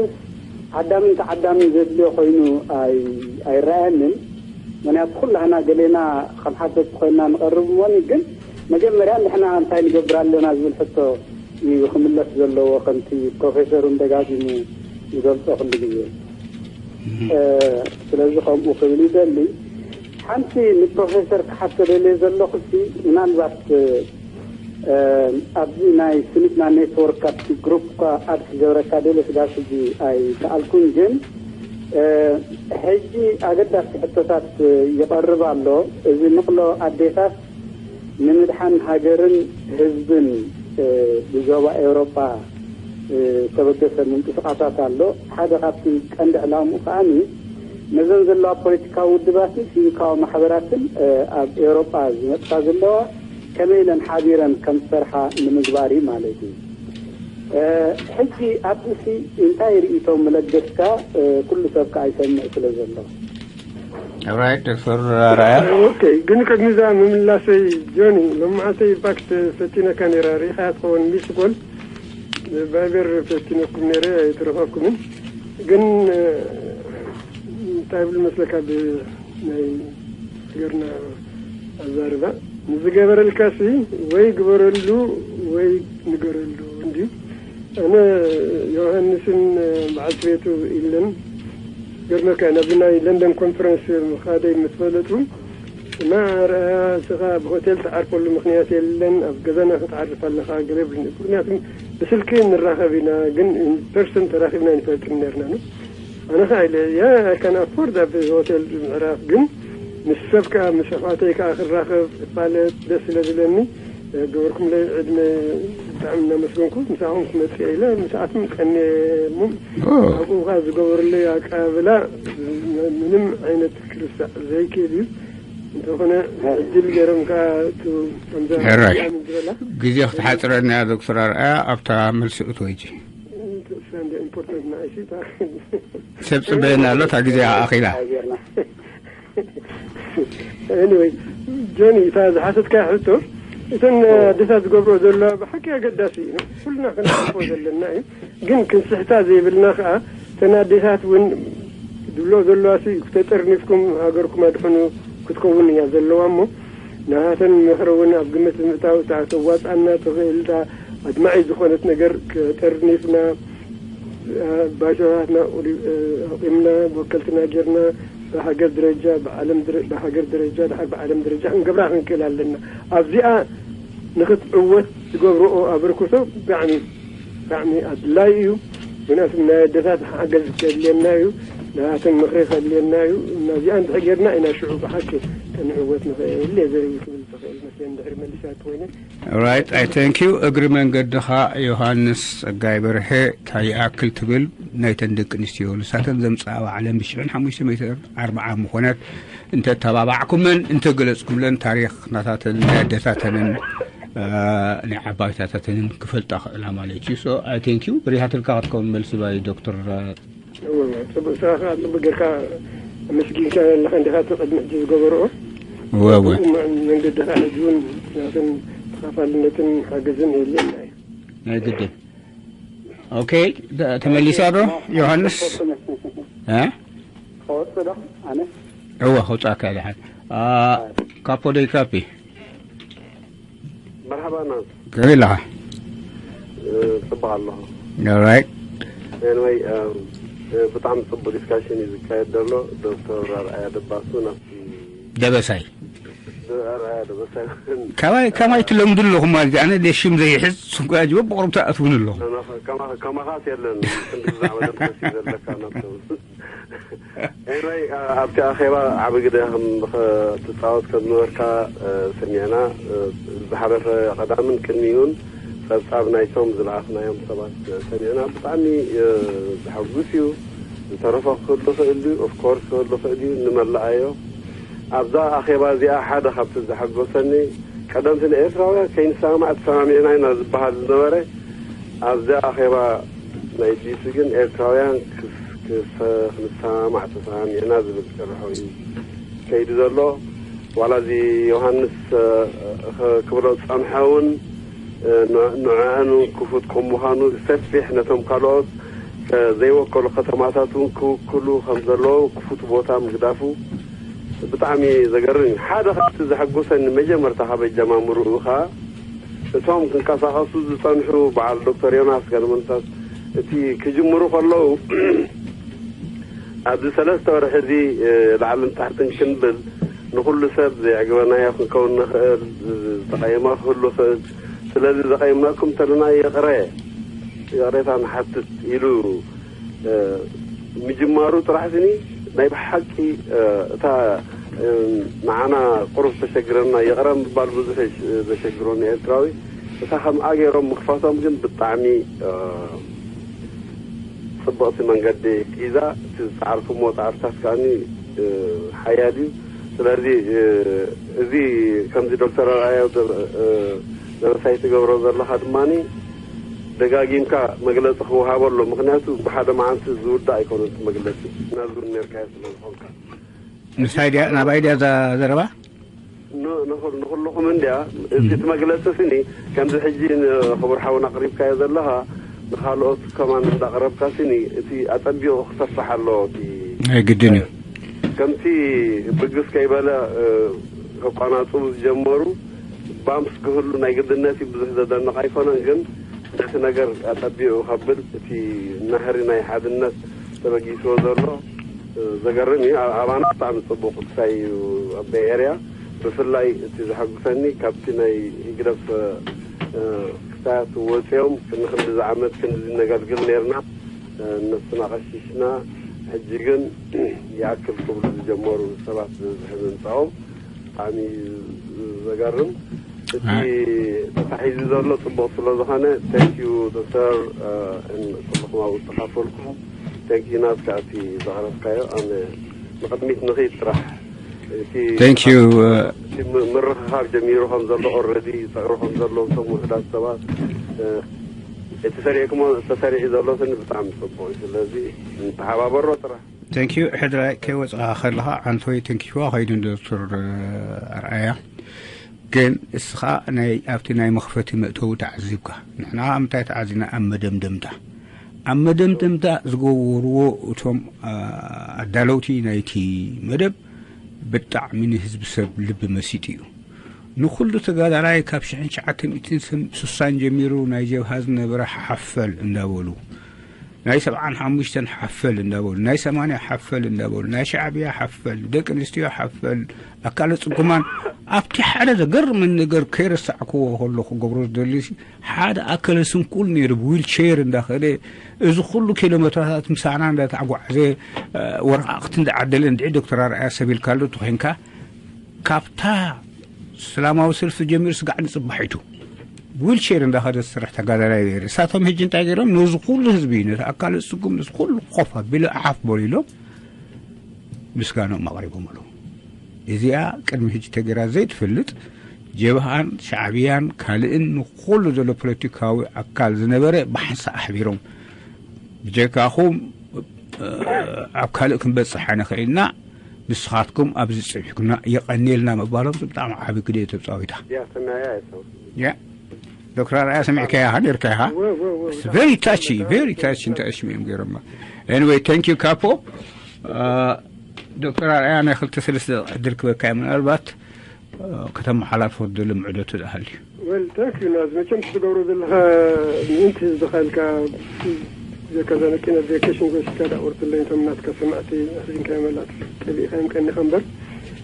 ዓዳምን ተዓዳምን ዘድልዮ ኮይኑ ኣይ-፣ ኣይረኣየንን። ምኽንያቱ ኩላህና ገሌና ከም ሓተቲ ኮይና ንቐርብ እሞኒ፣ ግን መጀመርያ ንሕና እንታይ ንገብር ኣለና ዝብል ሕቶ እዩ ክምለስ ዘለዎ፣ ከምቲ ፕሮፌሰር እውን ደጋጊሙ ይገልጾ ኩሉ ግዜ። እህ። እ፣ ስለዚ ከምኡ ክብል ይደሊ። ሓንቲ ንፕሮፌሰር ክሓቶ ደልየ ዘለኹ፣ ምናልባት፣ እ፣ ኣብዚ ናይ ስኒትና ኔትወርክ ኣብቲ ግሩፕ እኳ ኣድ ክገብረካ ደልየ፣ ስጋብ ሕጂ ኣይከኣልኩን። ግን፣ እ፣ ሕጂ ኣገዳሲ ሕቶታት ይቐርብ ኣሎ። እዚ ንቕሎ ኣዴታት ንምድሓን ሃገርን ህዝብን፣ እ፣ ብዞባ ኤውሮጳ፣ እ፣ ዝተበገሰ ምንቅስቓሳት ኣሎ። ሓደ ካብቲ ቀንዲ ዕላምኡ ከኣ ነዘን ዘለዋ ፖለቲካዊ ውድባትን ሲቪካዊ ማሕበራትን፣ እ፣ ኣብ ኤውሮጳ ዝነጥፋ ዘለዋ ከመይ ኢለን ሓቢረን ከም ዝሰርሓ ንምግባር እዩ ማለት እዩ። እ፣ ሕጂ ኣብዚሲ እንታይ ርእይቶ ምለገስካ? እ፣ ኩሉ ሰብ ከኣ ይሰምዕ ስለ ዘሎ። ኦራይት፣ ዶክተር ኣርኣያ። ኦኬ፣ ግን ቅድሚ እዛ ምምላሰይ ጆኒ፣ ሎማዓንተይ ባክ ፈቲነካ ነይረ፣ ርኢኻያ ትኸውን ሚስ ኮል፣ ቫይበር ፈቲነኩም ነይረ፣ ኣይተረፈኩምን። ግን፣ እ፣ እንታይ ይብል መስለካ፣ ብ-፣ ናይ ገርና ኣዛርባ ንዝገበረልካሲ ወይ ግበረሉ ወይ ንገረሉ እንዲ ኣነ ዮሃንስን በዓል ቤቱ ኢለን ገርመካ ናብዚ ናይ ለንደን ኮንፈረንስ ምኻደይ ምስ ፈለጡ እና ረኣ ስኻ ብሆቴል ትዓርፈሉ ምክንያት የለን ኣብ ገዛና ክትዓርፍ ኣለኻ ገለ ብልኒ ምክንያቱ ብስልኪ ንራኸብ ኢና ግን ፐርሰን ተራኺብና ንፈልጥን ነርና ኣነ ኸዓ ኢለ ያ I can afford ኣብ ሆቴል ምዕራፍ ግን ምስ ሰብ ከዓ ምስ ኣሕዋተይ ከዓ ክራኸብ ክፋለጥ ደስ ስለ ዝለኒ ገበርኩምለይ ዕድመ ብጣዕሚ እናመስገንኩ ምሳኹም ክመፅእ ኢለ ምስኣቶም ቀንየ እሞ ኣብኡ ከዓ ዝገበሩለይ ኣቀባብላ ምንም ዓይነት ክርሳዕ ዘይክእል እዩ እንተኾነ ዕድል ገይሮም ከዓ ከምዛ ሕራይ ዝበላ ግዜ ክትሓፅረና እያ ዶክተር ኣርኣያ ኣብታ መልሲ እትወጂ ኢምፖርታንት ንኣይሲ ሰብ ጽበየና ኣሎ እታ ግዜ ኣኺላ anyway ጆኒ እታ ዝሓተትካ ሕቶ እተን ኣዴታት ዝገብሮ ዘለዋ ብሓቂ ኣገዳሲ እዩ ኩልና ክንሓልፎ ዘለና እዩ ግን ክንስሕታ ዘይብልና ከዓ እተን ኣዴታት እውን ዝብሎ ዘለዋ ተጠርኒፍኩም ሃገርኩም ኣድሕኑ ክትከውን እያ ዘለዋ እሞ ንሃተን ምኽሪ እውን ኣብ ግምት ብምእታው እታ ተዋፅኣና ትኽእል ኣድማዒ ዝኾነት ነገር ከጠርኒፍና ባይቶታትና ኣቑምና ወከልትና ጌርና ብሃገር ደረጃ ብዓለም ብሃገር ደረጃ ድሓር ብዓለም ደረጃ ክንገብራ ክንክእል ኣለና ኣብዚኣ ንክትዕወት ዝገብርኦ ኣበርክቶ ብጣዕሚ ብጣዕሚ ኣድላይ እዩ ምክንያቱ ናይ ኣደታት ሓገዝ ከድልየና እዩ ናትን ምክሪ ከድልየና እዩ ናዚኣ እንድሕር ጌርና ኢና ሽዑ ብሓቂ ክንዕወት ንኽእል እየ ዘርኢ ክብል ዝኽእል መስለኒ ድሕሪ መሊሳት ኮይነ Right, I thank you. እግሪ መንገድኻ ዮሃንስ ጸጋይ በርሀ እንታይ ይኣክል ትብል ናይተን ደቂ ኣንስትዮ ንሳተን ዘምጽኣዋ ዓለም ብሽሕን ሓሙሽተ ሚእትን ኣርብዓ ምኾነት እንተተባባዕኩመን እንተገለጽኩምለን ታሪኽ ናታተን ናይ ኣደታተንን ናይ ዓባይታታተንን ክፈልጣ ክእላ ማለት እዩ። So I thank you. ብሪሃትልካ ክትከውን መልሲ ባይ ዶክተር እወ፣ እወ። ጽቡቅ ስራሕካ ጽቡቅ ጌርካ ኣመስጊንካ ኣለካ እንዲካ እቲ ቅድሚ ሕጂ ዝገበርኦ እወ፣ እወ። ጽቡቅ ማ- መንገድካ ሕጂ እውን ናትን ተኻፋልነትን ሓገዝን የድልየና እዩ ናይ ግድን ኦኬ ተ- ተመሊሳ ዶ ዮሃንስ እ? ክወፅእ ዶ ኣነ እወ ከውፅኣካ ድሓን አ፣ ካፖ ደይ ካፒ መርሓባ ናት ከመይ ኣለኻ? ጽቡቕ ኣለኹ። Alright. Anyway, ብጣዕሚ ጽቡቕ ዲስካሽን እዩ ዝካየድ ዘሎ። ዶክተር ኣርኣያ ደባሱ ናብቲ ደበሳይ ኣርኣያ ደበሳይ ካባይ ካባይ ትለምዱ ኣለኹም ማለት እዩ። ኣነ ደሽም ዘይሕዝ ስንኳ ጅበ ብቕሩብ ትኣትውን ኣለኹም። ከማኻስ የለን። ክንዲ ብዛዕባ ደበሲ ዘለካ ናብቶም Anyway, ኣብቲ ኣኼባ ዓቢ ግደ ከም ትጻወት ከም ዝነበርካ ሰሚዕና። ዝሓለፈ ቀዳምን ቅድሚኡን ጸብጻብ ናይቶም ዝለኣኽናዮም ሰባት ሰሚዕና። ብጣዕሚ ዘሐጉስ እዩ። ዝተረፈ ክህሉ ይኽእል ድዩ? Of course ክህሉ ይኽእል እዩ። ንመላኣዮ ኣብዛ ኣኼባ እዚኣ ሓደ ካብቲ ዘሐጎሰኒ ቀደምቲ ንኤርትራውያን ከይንሰማማዕ ተሰማሚዕና ኢና ዝበሃል ዝነበረ ኣብዛ ኣኼባ ናይ ዲሲ ግን ኤርትራውያን ክስ- ክስ- ክንሰማማዕ ተሰማሚዕና ዝብል ጭርሖ እዩ ከይዱ ዘሎ። ዋላ እዚ ዮሃንስ እ፣ ኸ- ክብሎ ዝጸንሐ እውን እ፣ ን- ንዕኣን እውን ክፉት ከም ምዃኑ ሰፊሕ ነቶም ካልኦት ከ- ዘይወከሉ ከተማታት እውን ክውክሉ ከም ዘለዎ ክፉት ቦታ ምግዳፉ ብጣዕሚ ዘገርም እዩ። ሓደ ካብቲ ዘሐጎሰኒ መጀመርታ ካብ ኣጀማምርኡ ኸኣ እቶም ክንቀሳቐሱ ዝጸንሑ በዓል ዶክተር ዮናስ ገለመለታት እቲ ክጅምሩ ከለዉ ኣብዚ ሰለስተ ወርሒ እዚ ላዕልን ታሕትን ክንብል ንኹሉ ሰብ ዘየዕግበናዮ ክንከውን ንኽእል ዝተቐየመ ክህሉ ይኽእል ስለዚ ዘቐየምናኩም እንተለና ይቕረ ይቕሬታ ንሓትት ኢሉ ምጅማሩ ጥራሕ ስኒ ናይ ብሓቂ እታ ንዓና ቁሩብ ተሸግረና ይቕረ ምባል ብዙሕ ዘሸግሮ ንኤርትራዊ እታ ከምኣ ገይሮም ምኽፋቶም ግን ብጣዕሚ ጽብቕቲ መንገዲ ሒዛ እቲ ዝጸዓርኩሞ ጻዕርታት ከኣ ሓያል እዩ ስለዚ እዚ ከምዚ ዶክተር ኣርኣያ ደበሳይ ትገብሮ ዘለኻ ድማ ደጋጊምካ መግለፂ ክወሃበ ኣሎ ምክንያቱ ብሓደ መዓልቲ ዝውዳእ ኣይኮነን እቲ መግለፂ ናዙር ነርካዮ ስለ ዝኾንካ ምሳይ ድያ ናባይ ድያ እዛ ዘረባ ንኹልኹም እንድያ እቲ መግለፂ ስኒ ከምዚ ሕጂ ንክቡር ሓውን ኣቅሪብካዮ ዘለኻ ንካልኦት ከማን እንዳቅረብካ ስኒ እቲ ኣፀቢቑ ክሰፍሕ ኣለዎ እቲ ናይ ግድን እዩ ከምቲ ብግስ ከይበለ ከቋናፅቡ ዝጀመሩ ባምፕስ ክህሉ ናይ ግድነት እዩ። ብዙሕ ዘደንቕ ኣይኮነን፣ ግን ነቲ ነገር ኣጠቢቑ ከብል እቲ ናህሪ ናይ ሓድነት ተበጊስዎ ዘሎ ዘገርም እዩ። ኣባና ብጣዕሚ ፅቡቅ ክሳይ እዩ። ኣብ ቤይ ኤርያ ብፍላይ እቲ ዘሐጉሰኒ ካብቲ ናይ ህግደፍ ክሳያት ወፅኦም ክንዲ ዓመት ክንዲ ነገልግል ነርና። እነሱን ኣቐሺሽና፣ ሕጂ ግን ይኣክል ክብሉ ዝጀመሩ ሰባት ዝበዝሐ ምምፃኦም ብጣዕሚ እዩ ዘገርም። እቲ ተታሒዙ ዘሎ ፅቡቕ ስለ ዝኾነ፣ thank you ዶክተር፣ ኩልኹም ኣብኡ ዝተኻፈልኩም፣ thank you ናትካ እቲ ዘቕረብካዮ። ኣነ ንቕድሚት ንኽይድ ጥራሕ። እቲ ምርኽኻብ ጀሚሩ ከም ዘሎ፣ ኦረዲ ይፀዕሩ ከም ዘለዉ እቶም ውሑዳት ሰባት፣ እቲ ሰሪዕኩሞ ተሰሪዑ ዘሎ ስኒ ብጣዕሚ ፅቡቅ እዩ። ስለዚ ንተሓባበሮ ጥራሕ። Thank you። ሕድራይ ከይወፅኻ ከለኻ ዓንቶይ ተንኪፍዋ ኸይዱ ንዶክተር ኣርኣያ። ግን እስኻ ናይ ኣብቲ ናይ መኽፈቲ መእተዊ ተዓዚብካ፣ ንሕና እንታይ ተዓዚና? ኣብ መደምደምታ፣ ኣብ መደምደምታ ዝገበርዎ እቶም ኣዳለውቲ ናይቲ መደብ ብጣዕሚ ንህዝቢ ሰብ ልቢ መሲጡ እዩ። ንኹሉ ተጋዳላይ ካብ ሽሕን ትሽዓተ ሚእትን ስሳን ጀሚሩ ናይ ጀብሃ ዝነበረ ሓፈል እንዳበሉ፣ ናይ ሰብዓን ሓሙሽተን ሓፈል እንዳበሉ፣ ናይ ሰማንያ ሓፈል እንዳበሉ፣ ናይ ሻዕብያ ሓፈል፣ ደቂ ኣንስትዮ ሓፈል፣ ኣካለ ጽጉማን፣ ኣብቲ ሓደ ዘገርመኒ ነገር ከይረሳዕክዎ ከሎ ክገብሮ ዝደሊ ሓደ ኣካለ ስንኩል ነይሩ ብዊልቸር እንዳኸደ እዚ ኩሉ ኪሎ ሜትራታት ምሳና እንዳተጓዓዘ ወረቃቅቲ እንዳዓደለ እንድዒ ዶክተር ኣርኣያ ሰብ ኢልካሉ ተኮይንካ ካብታ ሰላማዊ ሰልፊ ጀሚሩ ስጋዕ ንፅባሒቱ ብዊልቸር እንዳኸደ ዝስራሕ ተጋዳላይ ነይሩ። እሳቶም ሕጂ እንታይ ገይሮም? ነዚ ኩሉ ህዝቢ፣ ነቲ ኣካለ ስጉም፣ ነዚ ኩሉ ኮፍ ኣቢሉ ኣሓፍ በሉ ኢሎም ምስጋኖም ኣቕሪቦም ኣለዉ። እዚኣ ቅድሚ ሕጂ ተገይራ ዘይትፈልጥ ጀብሃን ሻዕብያን ካልእን ንኩሉ ዘሎ ፖለቲካዊ ኣካል ዝነበረ ብሓንሳእ ኣሕቢሮም ብጀካኹም ኣብ ካልእ ክንበፅሕ ኣይንኽእልና፣ ንስኻትኩም ኣብዚ ፅሒፍኩና የቐንየልና ምባሎም ብጣዕሚ ዓቢ ግደ ተፃዊታ። ያ ሰማያ እቶም ያ ዶክተር ኣርኣያ ሰሚዕካያ ኢኻ ነርካ ኢኻ። Very touchy, very touchy እንታይ ኣሽሚኦም ገይሮማ። Anyway, thank you ካፖ። ዶክተር ኣርኣያ ናይ ክልተ ሰለስተ ዕድል ክበካ ምናልባት ከተመሓላልፎ ትደሊ ምዕዶ ትደሃልዩ። Well, thank you ናዝ። መቸም ትገብሮ ዘለኻ ምእንቲ ህዝብኻ ኢልካ ዘካ ዘነቂነ ቬኬሽን ጎሲካ ዳ ቁርትለይ እቶም ናትካ ሰማዕቲ ኣሕዚንካዮም ኣላ ጠቢእካዮም ቀኒኻ እምበር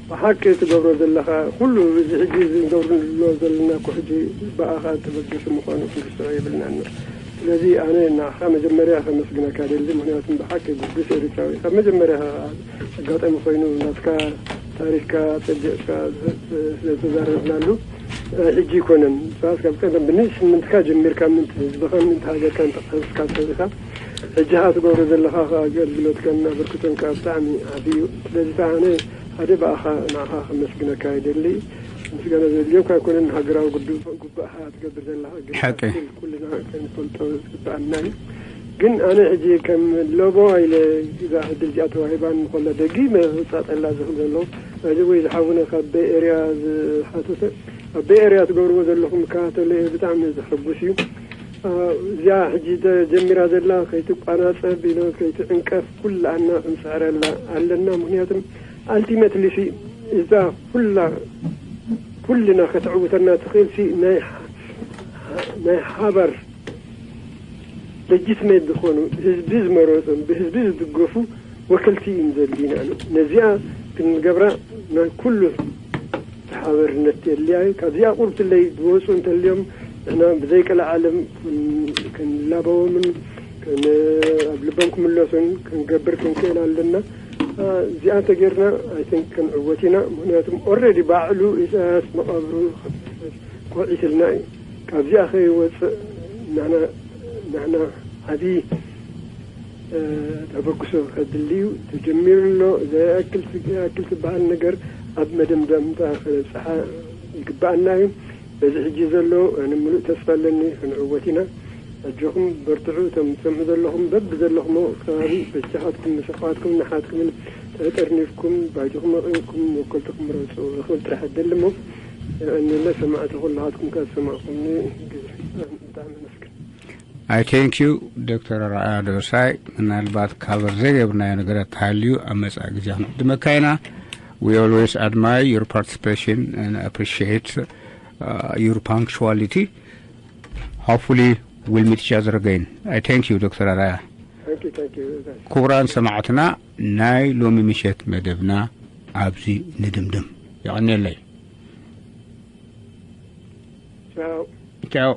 ብሓቂ ትገብሮ ዘለኻ ኩሉ እዚ ሕጂ ዝገብሩ ንብሎ ዘለና እኮ ሕጂ ብኣኻ ተበገሰ ምዃኑ ክንርስዖ የብልናን። ስለዚ ኣነ ንዓኻ መጀመርያ ከመስግነካ ደሊ፣ ምኽንያቱም ብሓቂ ግዱስ ኤርትራዊ ካብ መጀመርያ ኣጋጣሚ ኮይኑ ናትካ ታሪኽካ ጸቢቕካ ስለተዛረብናሉ ሕጂ ይኮነን። ንስኻስ ካብ ቀደም ብንእስነትካ ጀሚርካ ምእንቲ ህዝብኻን ምእንቲ ሃገርካን ተቐስካ ሰሪኻ ሕጂ ኸኣ ትገብሮ ዘለኻ ኸኣ ኣገልግሎትካን ኣበርክቶን ከኣ ብጣዕሚ ዓቢ እዩ። ስለዚ ከኣ ኣነ ሓደ ብኣኻ ንዓኻ ከመስግነካ ይደሊ። ምስጋና ዘድልዮካ ኣይኮነን፣ ሃገራዊ ግዱ- ግቡእኻ ትገብር ዘለኻ ግን ሓቂ። ሓቂ ኩልና ክንፈልጦ ዝግብኣና እዩ። ግን ኣነ ሕጂ ከም ሎቦ ኢለ እዛ ዕድል እዚኣ ተዋሂባን ከላ ደጊመ ክጻጸላ ዝኽእል ዘሎ እዚ ወይ ዝሓውነ ካብ ቤይ ኤርያ ዝሓተተ ኣብ ቤይ ኤርያ ትገብርዎ ዘለኹም መከታተሊ ብጣዕሚ ዘሐጉስ እዩ። እዚኣ ሕጂ ተጀሚራ ዘላ ከይትቋናጸብ ኢለ ከይትዕንቀፍ ኩላና ክንጽዕረላ ኣለና። ምኽንያቱም ኣልቲመትሊ እዛ ኩላ ኩልና ከተዕውተና ትኽእል ሲ ናይ ናይ ሓባር ለጅትሜት ዝኾኑ ህዝቢ ዝመረፁን ብህዝቢ ዝድገፉ ወከልቲ እዮም ዘድልዩና። ነዚኣ ክንገብራ ናይ ኩሉ ተሓባርነት የድልያ እዩ። ካብዚኣ ቁርብትለይ ዝወፁ እንተልዮም ንሕና ብዘይቀለዓለም ክንላበዎምን ኣብ ልቦም ክምለሱን ክንገብር ክንክእል ኣለና። እዚኣ ተጌርና ኣይን ክንዕወት ኢና። ምክንያቱም ኦረዲ ባዕሉ ኢሳያስ መቃብሩ ኮዒትልና እዩ። ካብዚኣ ከይወፅእ ናና ዓብዪ ተበግሶ ከድሊ እዩ። ተጀሚሩ ኣሎ። ዘያክል ዝበሃል ነገር ኣብ መደምደምታ ከነብፅሓ ይግብኣና እዩ። በዚ ሕጂ ዘሎ ኣነ ምሉእ ተስፋ ኣለኒ። ክንዕወት ኢና። ኣጆኹም በርትዑ። እቶም ትሰምዑ ዘለኹም በቢ ዘለኹሞ ከባቢ በጃኻትኩም ምስ ኣሕዋትኩም ንሓትኩምን ተጠርኒፍኩም ባይቶኹም ኣቕሪብኩም ወከልትኹም ምረፁ። ዝኽእል ጥራሕ ኣደሊ እሞ የቐንየለ። ሰማዕቲ ኩላኻትኩም ካብ ዝሰማዕኩምኒ ግዜ ብጣዕሚ ኣመስግን። I thank you, Doctor ኣርኣያ ደበሳይ። ምናልባት ካቨር ዘይገብርናዮ ነገራት ተሃልዩ ኣብ መጻኢ ግዜ ክንዕድመካ ኢና። We always admire your participation and appreciate uh, your punctuality. Hopefully, we'll meet each other again. I thank you, Doctor ኣርኣያ። Thank you, thank you. ክቡራን ሰማዕትና፣ ናይ ሎሚ ምሸት መደብና ኣብዚ ንድምድም። የቐንየለይ። Ciao. ቻው።